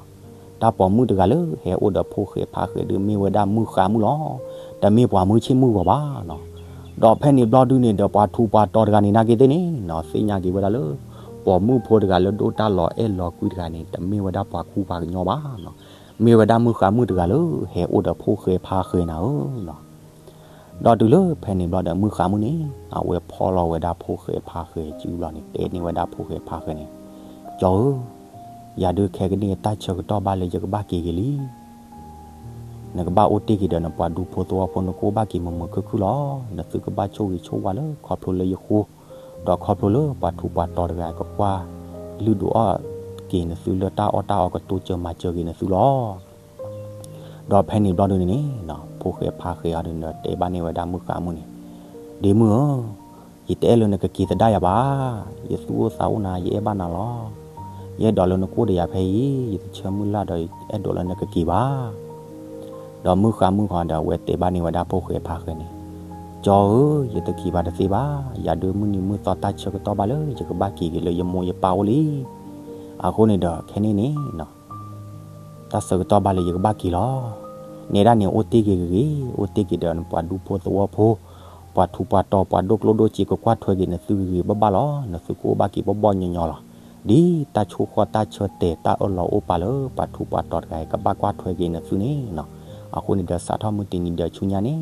တၢ်ပိာ်မုၣ်တဂၤလၢဟဲအိၣ်ဒီးဖိၣ်ဃဲဖါဃဲဒုးမ့ၢ်ဝဲဒၣ်မုၢ်ဃါမုၣ်လီၤ. တမ့ၢ်ပှၤမုၢ်ဆ့ၣ်မုၢ်ဂီၤဘၣ်နီၤ. ဒီးဖဲန့ၣ်ဘျီဒုန့ၣ်ဒီး ပှၤထူးပှၤတီၤတဂၤန့ၣ်နာ်က့သ့ၣ်န့ၣ်နီၤ သ့ၣ်ညါက့ၤဝဲဒၣ်လၢ ပိာ်မုၣ်ဖိတဂၤလၢဒိၣ်တၢ်လီၤအဲၣ်လီၤကွံတဂၤန့ၣ် တမ့ၢ်ဝဲဒၣ်ပှၤခူပှၤကညီဘၣ်နီၤ. မ့ၢ်ဝဲဒၣ်မုၢ်ဃါမုၣ်တဂၤလၢ ဟဲအိၣ်ဒီးဖိၣ်ဃဲဖါဃဲနၤဧၢနီၤ. ဒီးတုၤလၢဖဲန့ၣ်ဘျီဒီး မုၢ်ဃါမုၣ်န့ၣ် အဝဲဖီၣ်လီၤဝဲဒၣ်ဖိၣ်ဃဲဖါဃဲစုဘျီန့ၣ် တဲန့ၢ်ဝဲဒၣ်ဖိၣ်ဃဲဖါဃဲန့ၣ်, ကၠီဧၢ, ယၤဒုးခဲကနံၣ်အတၢ်ဆၢကတီၢ်ဘၣ်လၢယကဘၣ်က့ၤက့ၤလံ. နကဘၣ်အိၣ်တ့ၢ်က့ၤဒီးနပှၤဒူဖိသဝီဖိ နကအိၣ်ဘၣ်က့ၤမုာ်မုာ်ခုၣ်ခုၣ်လီၤ. နသုကဘၣ်ဆိၣ်ဂ့ၤဆိၣ်ဝါလၢခီဖျိလၢယဃိ, ဒီးခီဖျိလၢပှၤထူးပှၤတီၤတဂၤကကွၢ်လုၢ်ဒိးအီၣ်က့ၤနသုလၢတၢ်အီၣ်တၢ်အီ ကတိစၢၤမၤစၢၤက့ၤနသုလီၤ. ဒီးဖဲန့ၣ်ဘျီဒုန့ၣ်န့ၣ် ဖိၣ်ဃဲဖါဃဲအီၤဒုန့ၣ် တဲဘၣ်န့ၢ်ဝဲဒၣ်မုၢ်ဃါမုၣ်န့ၣ်, ဒ့မုၣ်ဧၢ, ယတအဲၣ်လၢနကက့ၤသဒၣ်ယၤဘၣ်. ယသူၣ်အိၣ်သးအိၣ်နၤ ယအဲၣ်ဘၣ်နၤလီၤ. ယအဲၣ်ဒိးလၢနကအိၣ်ဒီးယၤဖဲအံၤ, ယတဆၢမုၢ်လၢ်ဒီးအဲၣ်ဒိးလၢနကက့ၤဘၣ်. ဒီးမုၢ်ဃါမုၣ်ဃီဒီး အဝဲတဲဘၣ်န့ၢ်ဝဲဒၣ်ဖိၣ်ဃဲဖါဃဲန့ၣ်, ကၠီဧၢ, ယတက့ၤဘၣ်တသ့ဘၣ်. ယၤဒုးမုၢ်နံၤမုၢ်သီတၢ်ဆၢကတီၢ်ဘၣ်လၢယကဘၣ်က့ၤက့ၤလၢယမိၢ်ယပၢ်အိၣ်လံ. အဃိန့ၣ်ဒီးခဲန့ၣ်န့ၣ် တၢ်ဆၢကတီၢ်ဘၣ်လၢယကဘၣ်က့ၤလီၤ. နဲဒၣ်န့ၣ်အိၣ်တ့ၢ်က့ၤဂ့ၤဂ့ၤ, အိၣ်တ့ၢ်က့ၤဒီးနပှၤဒူဖိသဝီဖိ, ပှၤထူးပှၤတီၤ ပှၤဒိၣ်ကျိၣ်ဒိၣ်စ့ကကွၢ်ထွဲက့ၤနသုဂ့ၤဂ့ၤဘၣ်ဘၣ်လီၤ. နသုကအိၣ်ဘၣ်က့ၤဘီၣ်ဘီၣ်ညီညီလီၤ. ဒ်တၢ်ဆိၣ်ဃီၣ်တၢ်ဆၢတဲာ်တၢ်အၢၣ်လီၤအိၣ်ပာ်လၢပှၤထူးပှၤတီၤတဂၤအံၤ ကဘၣ်ကွၢ်ထွဲက့ၤနသုန့ၣ်နီၤ. အဃိန့ၣ်ဒီးစးထီၣ်မုၢ်တနံၤဒီးဆူညါန့ၣ်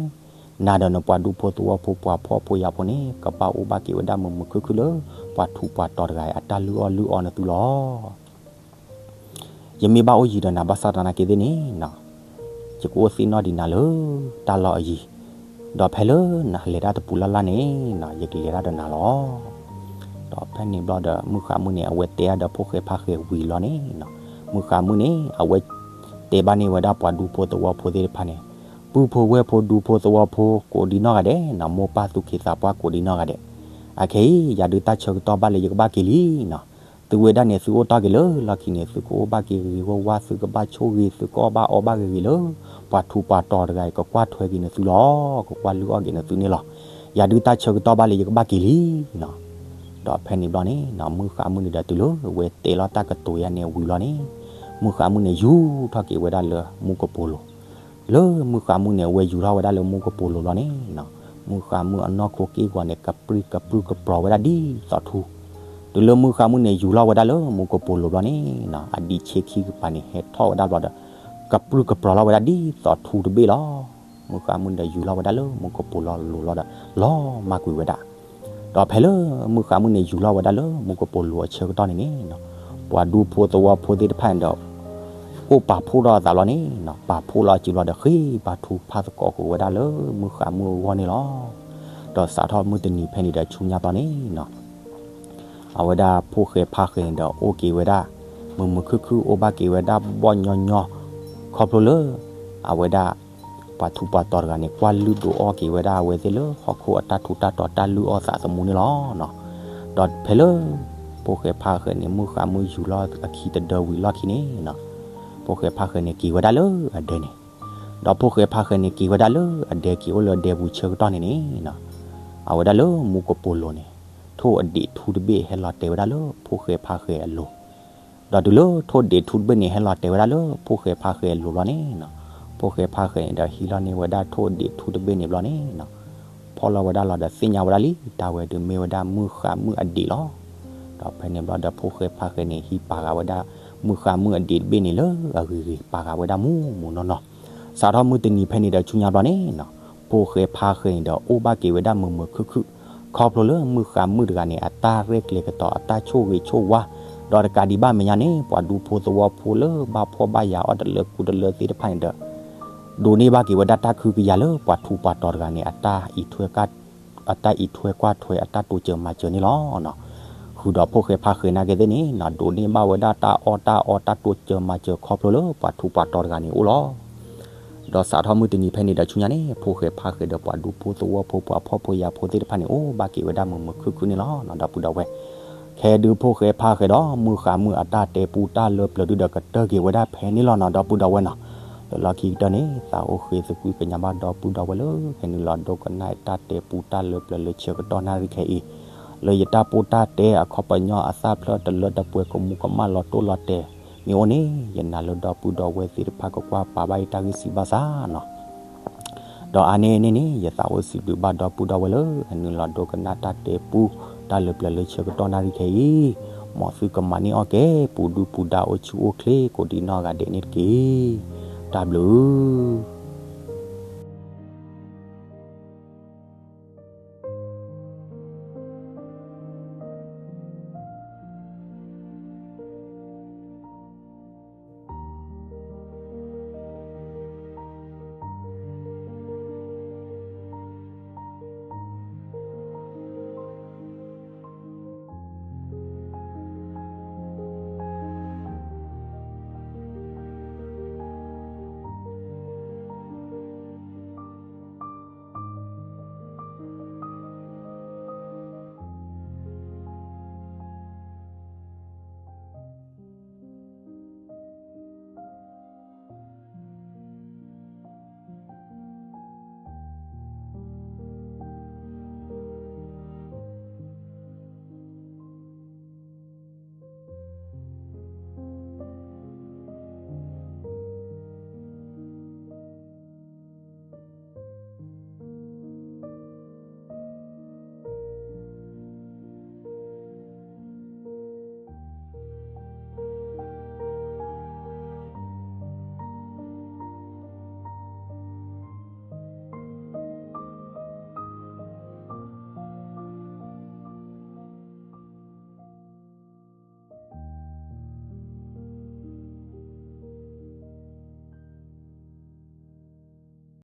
နၤဒီးနပှၤဒူဖိသဝီဖိ ပှၤဖှီၣ်ဖိယာ်ဖိန့ၣ် ကဘၣ်အိၣ်ဘၣ်က့ၤဝဲဒၣ်မုာ်မုာ်ခုၣ်ခုၣ်လၢ ပှၤထူးပှၤတီၤတဂၤအံၤ အတၢ်လုၢ်အီၣ်လုၢ်အီနသုလီၤ. ယမ့ၢ်ဘၣ်အိၣ်ယံၤဒီးနၤဘၣ်ဆၣ်သနာ်က့သ့ၣ်န့ၣ်နီၤ, ယကအိၣ်သ့ၣ်နီၣ်ဒံးနၤလၢတၢ်လီၢ်အယံၤ, ဒီးဖဲလၢနလဲၤတၢ်တပူၤလၢ်လၢ်န့ၣ်နီၤ ယကလဲၤတၢ်ဒီးနၤလီၤ. ဒီးဖဲန့ၣ်ဘျီဒီး မုၣ်ဃါမုၣ်န့ၣ် အဝဲတဲအါဒီးဖိၣ်ဃဲဖါဃဲဝံၤလီၤန့ၣ်နီၤ, မုၣ်ဃါမုၣ်န့ၣ် အဝဲတဲဘၣ်န့ၢ်ဝဲဒၣ်ပှၤဒူဖိသဝီဖိသ့ၣ်တဖၣ်န့ၣ်, ပုၢ်ဖိဝဲၢ်ဖိဒူဖိသဝီဖိကိးဒံနီၢ်ဂၤဒဲးနီၤ, မိၢ်ပၢ်သူၣ်က့သးပှၢ်ကိးဒံနီၢ်ဂၤဒဲး, အခဲအံၤ ယၤဒုးတၢ်ဆၢကတီၢ်ဘၣ်လၢယကဘၣ်က့ၤလံနီၤ. သုဝဲဒၣ်န့ၣ် သုအိၣ်တ့ၢ်က့ၤလၢလီၢ်ခံန့ၣ် သုကအိၣ်ဘၣ်က့ၤဂ့ၤဂ့ၤဝါဝါ သုကဘၣ်ဆိၣ်ဂ့ၤ သုကအီၣ်ဘၣ်အီဘၣ်ဂ့ၤဂ့ၤလၢ ပှၤထူးပှၤတီၤတဂၤအံၤ ကကွၢ်ထွဲက့ၤနသုလီၤ, ကကွၢ်လုၢ်အီၣ်က့ၤနသုန့ၣ်လီၤ. ယၤဒုးတၢ်ဆၢကတီၢ်ဘၣ်လၢယကဘၣ်က့ၤလံနီၤ. ဒီးဖဲန့ၣ်ဘျီန့ၣ်နီၤ မုၣ်ဃါမုၣ်န့ၣ်ဒီးတုၤလၢအဝဲတဲလီၤတၢ်ကတိၤယါန့ၣ်ဝံၤလီၤန့ၣ်, မုၣ်ဃါမုၣ်န့ၣ် ယူၤထီၣ်က့ၤဝဲဒၣ်လၢမူကပိာ်လိၤ လၢမုၣ်ဃါမုၣ်န့ၣ် အဝဲယူၤထီၣ်ဝဲဒၣ်လၢမူကပိာ်လိၤဘျီန့ၣ်နီၤ, မုၣ်ဃါမုၣ်အနီၢ်ခိက့ၢ်ဂီၤန့ၣ် ကပြုၢ်ကပြုၢ်ကပြီၤဝဲဒၣ်ဒ်သိးထူ, တုၤလၢမုၣ်ဃါမုၣ်န့ၣ် ယူၤထီၣ်ဝဲဒၣ်လၢမူကပိာ်လိၤဘျီန့ၣ်နီၤ အဒံးဆ့ခံကပၤန့ၣ် ဟဲထီၣ်ဝဲဒၣ်ဘျီဒီး ကပြုၢ်ကပြီၤလီၤဝဲဒၣ်ဒ်သိးထူတဘ့ၣ်လီၤ. မုၣ်ဃါမုၣ်ဒီးယူၤလီၤဝဲဒၣ်လၢမူကပိာ်လိၤလိၤလီၤဒီး လီၤမၢ်ကွံာ်ဝဲဒၣ် ဒီးဖဲလၢမုၣ်ဃါမုၣ်န့ၣ် ယူၤလီၤဝဲဒၣ်လၢမူကပိာ်လိၤအဆၢကတီၢ်န့ၣ်န့ၣ်နီၤ, ပှၤဒူဖိသဝီဖိသ့ၣ်တဖၣ်န့ၣ်ဒီး အိၣ်ပာ်ဖှိၣ်ထီၣ်အသးလီၤန့ၣ်နီၤ, ပာ်ဖှိၣ်လီၤအစုလီၤဒီး ဃ့ပာ်ထူးပာ်သကိးက့ၤဝဲဒၣ်လၢမုၣ်ဃါမုၣ်အဂီၢ်န့ၣ်လီၤ. ဒီးစးထီၣ်မုၢ်တနံၤဖဲန့ၣ်ဒီးဆူညါဘျီန့ၣ်နီၤ အဝဲဒၣ်ဖိၣ်ဃဲဖါဃဲန့ၣ်ဒီး အိၣ်က့ၤဝဲဒၣ် မုာ်မုာ်ခုၣ်ခုၣ် အိၣ်ဘၣ်က့ၤဝဲဒၣ်ဘီၣ်ညီညီ ခီဖျိလၢ အဝဲဒၣ် ပှၤထူးပှၤတီၤတဂၤန့ၣ် ကွၢ်လုၢ်ဒိးအီၣ်က့ၤဝဲဒၣ်အဝဲသ့ၣ်လၢဟီၣ်ခိၣ်အတၢ်ထူးတၢ်တီၤ တၢ်လုၢ်အီၣ်သးသမူန့ၣ်လီၤ. ဒီးဖဲလၢ ဖိၣ်ဃဲဖါဃဲန့ၣ် မုၣ်ဃါမုၣ်ယူၤလီၤအခံတဒၢဝံၤလီၢ်ခံန့ၣ်နီၤ, ဖိၣ်ဃဲဖါဃဲန့ၣ်က့ၤဝဲဒၣ်လၢအဒဲန့ၣ်, ဒီးဖိၣ်ဃဲဖါဃဲန့ၣ်က့ၤဝဲဒၣ်လၢအဒဲ က့ၤအိၣ်လၢအဒဲပူၤဆၢကတီၢ်န့ၣ်န့ၣ်နီၤ, အဝဲဒၣ်လၢမူကပိာ်လိၤန့ၣ် ထိၣ်အဒံးထူတဘ့ၣ်ဟဲလီၤတဲာ်ဝဲဒၣ်လၢဖိၣ်ဃဲဖါဃဲအလိၤ ဒီးတုၤလၢထိၣ်ဒံးထူတဘ့ၣ်န့ၣ် ဟဲလီၤတဲာ်ဝဲဒၣ်လၢဖိၣ်ဃဲဖါဃဲအလိၤဘျီန့ၣ်နီၤ, ဖိၣ်ဃဲဖါဃဲန့ၣ်ဒီးဟံးလီၤန့ၢ်ဝဲဒၣ်ထိၣ်ဒံးထူတဘ့ၣ်န့ၣ်ဘျီန့ၣ်နီၤ, ဖီၣ်လီၤဝဲဒၣ်လီၤဒီးသ့ၣ်ညါဝဲဒၣ်လံ တၢ်ဝဲဒုးမ့ၢ်ဝဲဒၣ်မုၣ်ဃါမုၣ်အဒံးလီၤ. ဒီးဖဲန့ၣ်ဘျီဒီးဖိၣ်ဃဲဖါဃဲန့ၣ် ဟံးပာ်ဃာ်ဝဲဒၣ် မုၣ်ဃါမုၣ်အဒံးတဘ့ၣ်န့ၣ်လၢအဂ့ၤဂ့ၤ ပာ်ဃာ်ဝဲဒၣ်မူးမူးနီၢ်နီၢ်, စးထီၣ်မုၢ်တနံၤဖဲန့ၣ်ဒီးဆူညါဘျီန့ၣ်နီၤ, ဖိၣ်ဃဲဖါဃဲန့ၣ်ဒီးအိၣ်ဘၣ်က့ၤဝဲဒၣ်မုာ်မုာ်ခုၣ်ခုၣ်, ခီဖျိလၢမုၣ်ဃါမုၣ်တဂၤန့ၣ် အတၢ်ရဲၣ်ကျဲၤကတီၤ အတၢ်ဆိၣ်ဂ့ၤဆိၣ်ဝါ, ဒီးတကးဒံးဘၣ်မဲာ်ညါန့ၣ် ပှၤဒူဖိသဝီဖိလၢဘၣ်ဖှီၣ်ဘၣ်ယာ်အီၣ်တလၢကူတလၢသ့ၣ်တဖၣ်န့ၣ်ဒီး ဒိးန့ၢ်ဘၣ်က့ၤဝဲဒၣ်တၢ်ခုကယၤလၢပှၤထူးပှၤတီၤတဂၤန့ၣ် အတၢ်အံးထွဲကွၢ်ထွဲ အတၢ်တိစၢၤမၤစၢၤန့ၣ်လီၤ. ဃုာ်ဒီးဖိၣ်ဃဲဖါဃဲနာ်က့သ့ၣ်န့ၣ်နီၤ ဒိးန့ၢ်ဘၣ်ဝဲဒၣ်တၢ်အီၣ်တၢ်အီ တၢ်တိစၢၤမၤစၢၤခီဖျိလၢပှၤထူးပှၤတီၤတဂၤန့ၣ်အိၣ်လီၤ. ဒီးစးထီၣ်မုၢ်တနံၤဖဲန့ၣ်ဒီးဆူညါန့ၣ် ဖိၣ်ဃဲဖါဃဲဒီးပှၤဒူဖိသဝီဖိ ပှၤဖှီၣ်ဖိယာ်ဖိသ့ၣ်တဖၣ်န့ၣ် အိၣ်ဘၣ်က့ၤဝဲဒၣ်မုာ်မုာ်ခုၣ်ခုၣ်န့ၣ်လီၤ. ဒီပုၢ်ဒီဝဲၢ် ခဲဒုးဖိၣ်ဃဲဖါဃဲဒီး မုၢ်ဃါမုၢ်အတၢ်တဲပူတၢ်လၢပျၢၤဒုဒီးကတၢၢ်က့ၤဝဲဒၣ်ဖဲန့ၣ်လီၤနီၤ ဒီပုၢ်ဒီဝဲၢ်နီၤ. ဒီးလီၢ်ခံကတၢၢ်န့ၣ် သးအိၣ်ဃ့သကွံၢ်ကညးဘၣ်ဒီပုၢ်ဒီဝဲၢ်လၢ ဟဲနုာ်လီၤဒိကနၣ်တၢ်တဲပူတၢ်လၢပျၢၤလၢဆၢကတီၢ်နၣ်ရံၣ်ခဲအံၤ လၢယတၢ်ပိၢ်တၢ်တဲအခီပညီအသၣ်ဖျၢၣ်တလၢတပှဲၤကမူးကမၣ်လီၤတိၢ်လီၤတဲာ်မ့ၢ်အိၣ်န့ၣ် ယနာ်လၢဒီပုၢ်ဒီဝဲၢ်သ့ၣ်တဖၣ်ကကွၢ်ပာ်ဘၣ်ယတၢ်ဂ့ၢ်စံးဘၣ်စၢ်နီၤ. ဒီးအါန့ၢ်န့ၣ်န့ၣ် ယသးအိၣ်စံးဘျုးဘၣ်ဒီပုၢ်ဒီဝဲၢ်လၢ ဟဲနုာ်လီၤဒိကနၣ်တၢ်တဲပူ တၢ်လၢပျၢၤလၢဆၢကတီၢ်နၣ်ရံၣ်ခဲအံၤ, မ်သုကမၤန့ၢ်အီၣ်ကဲ ပူၤဒုပူၤဒါအိၣ်ဆူၣ်အိၣ်ချ့ ကိးဒံနီၢ်ဂၤဒဲးန့ၣ်တက့ၢ်. တၢ်ဘျုး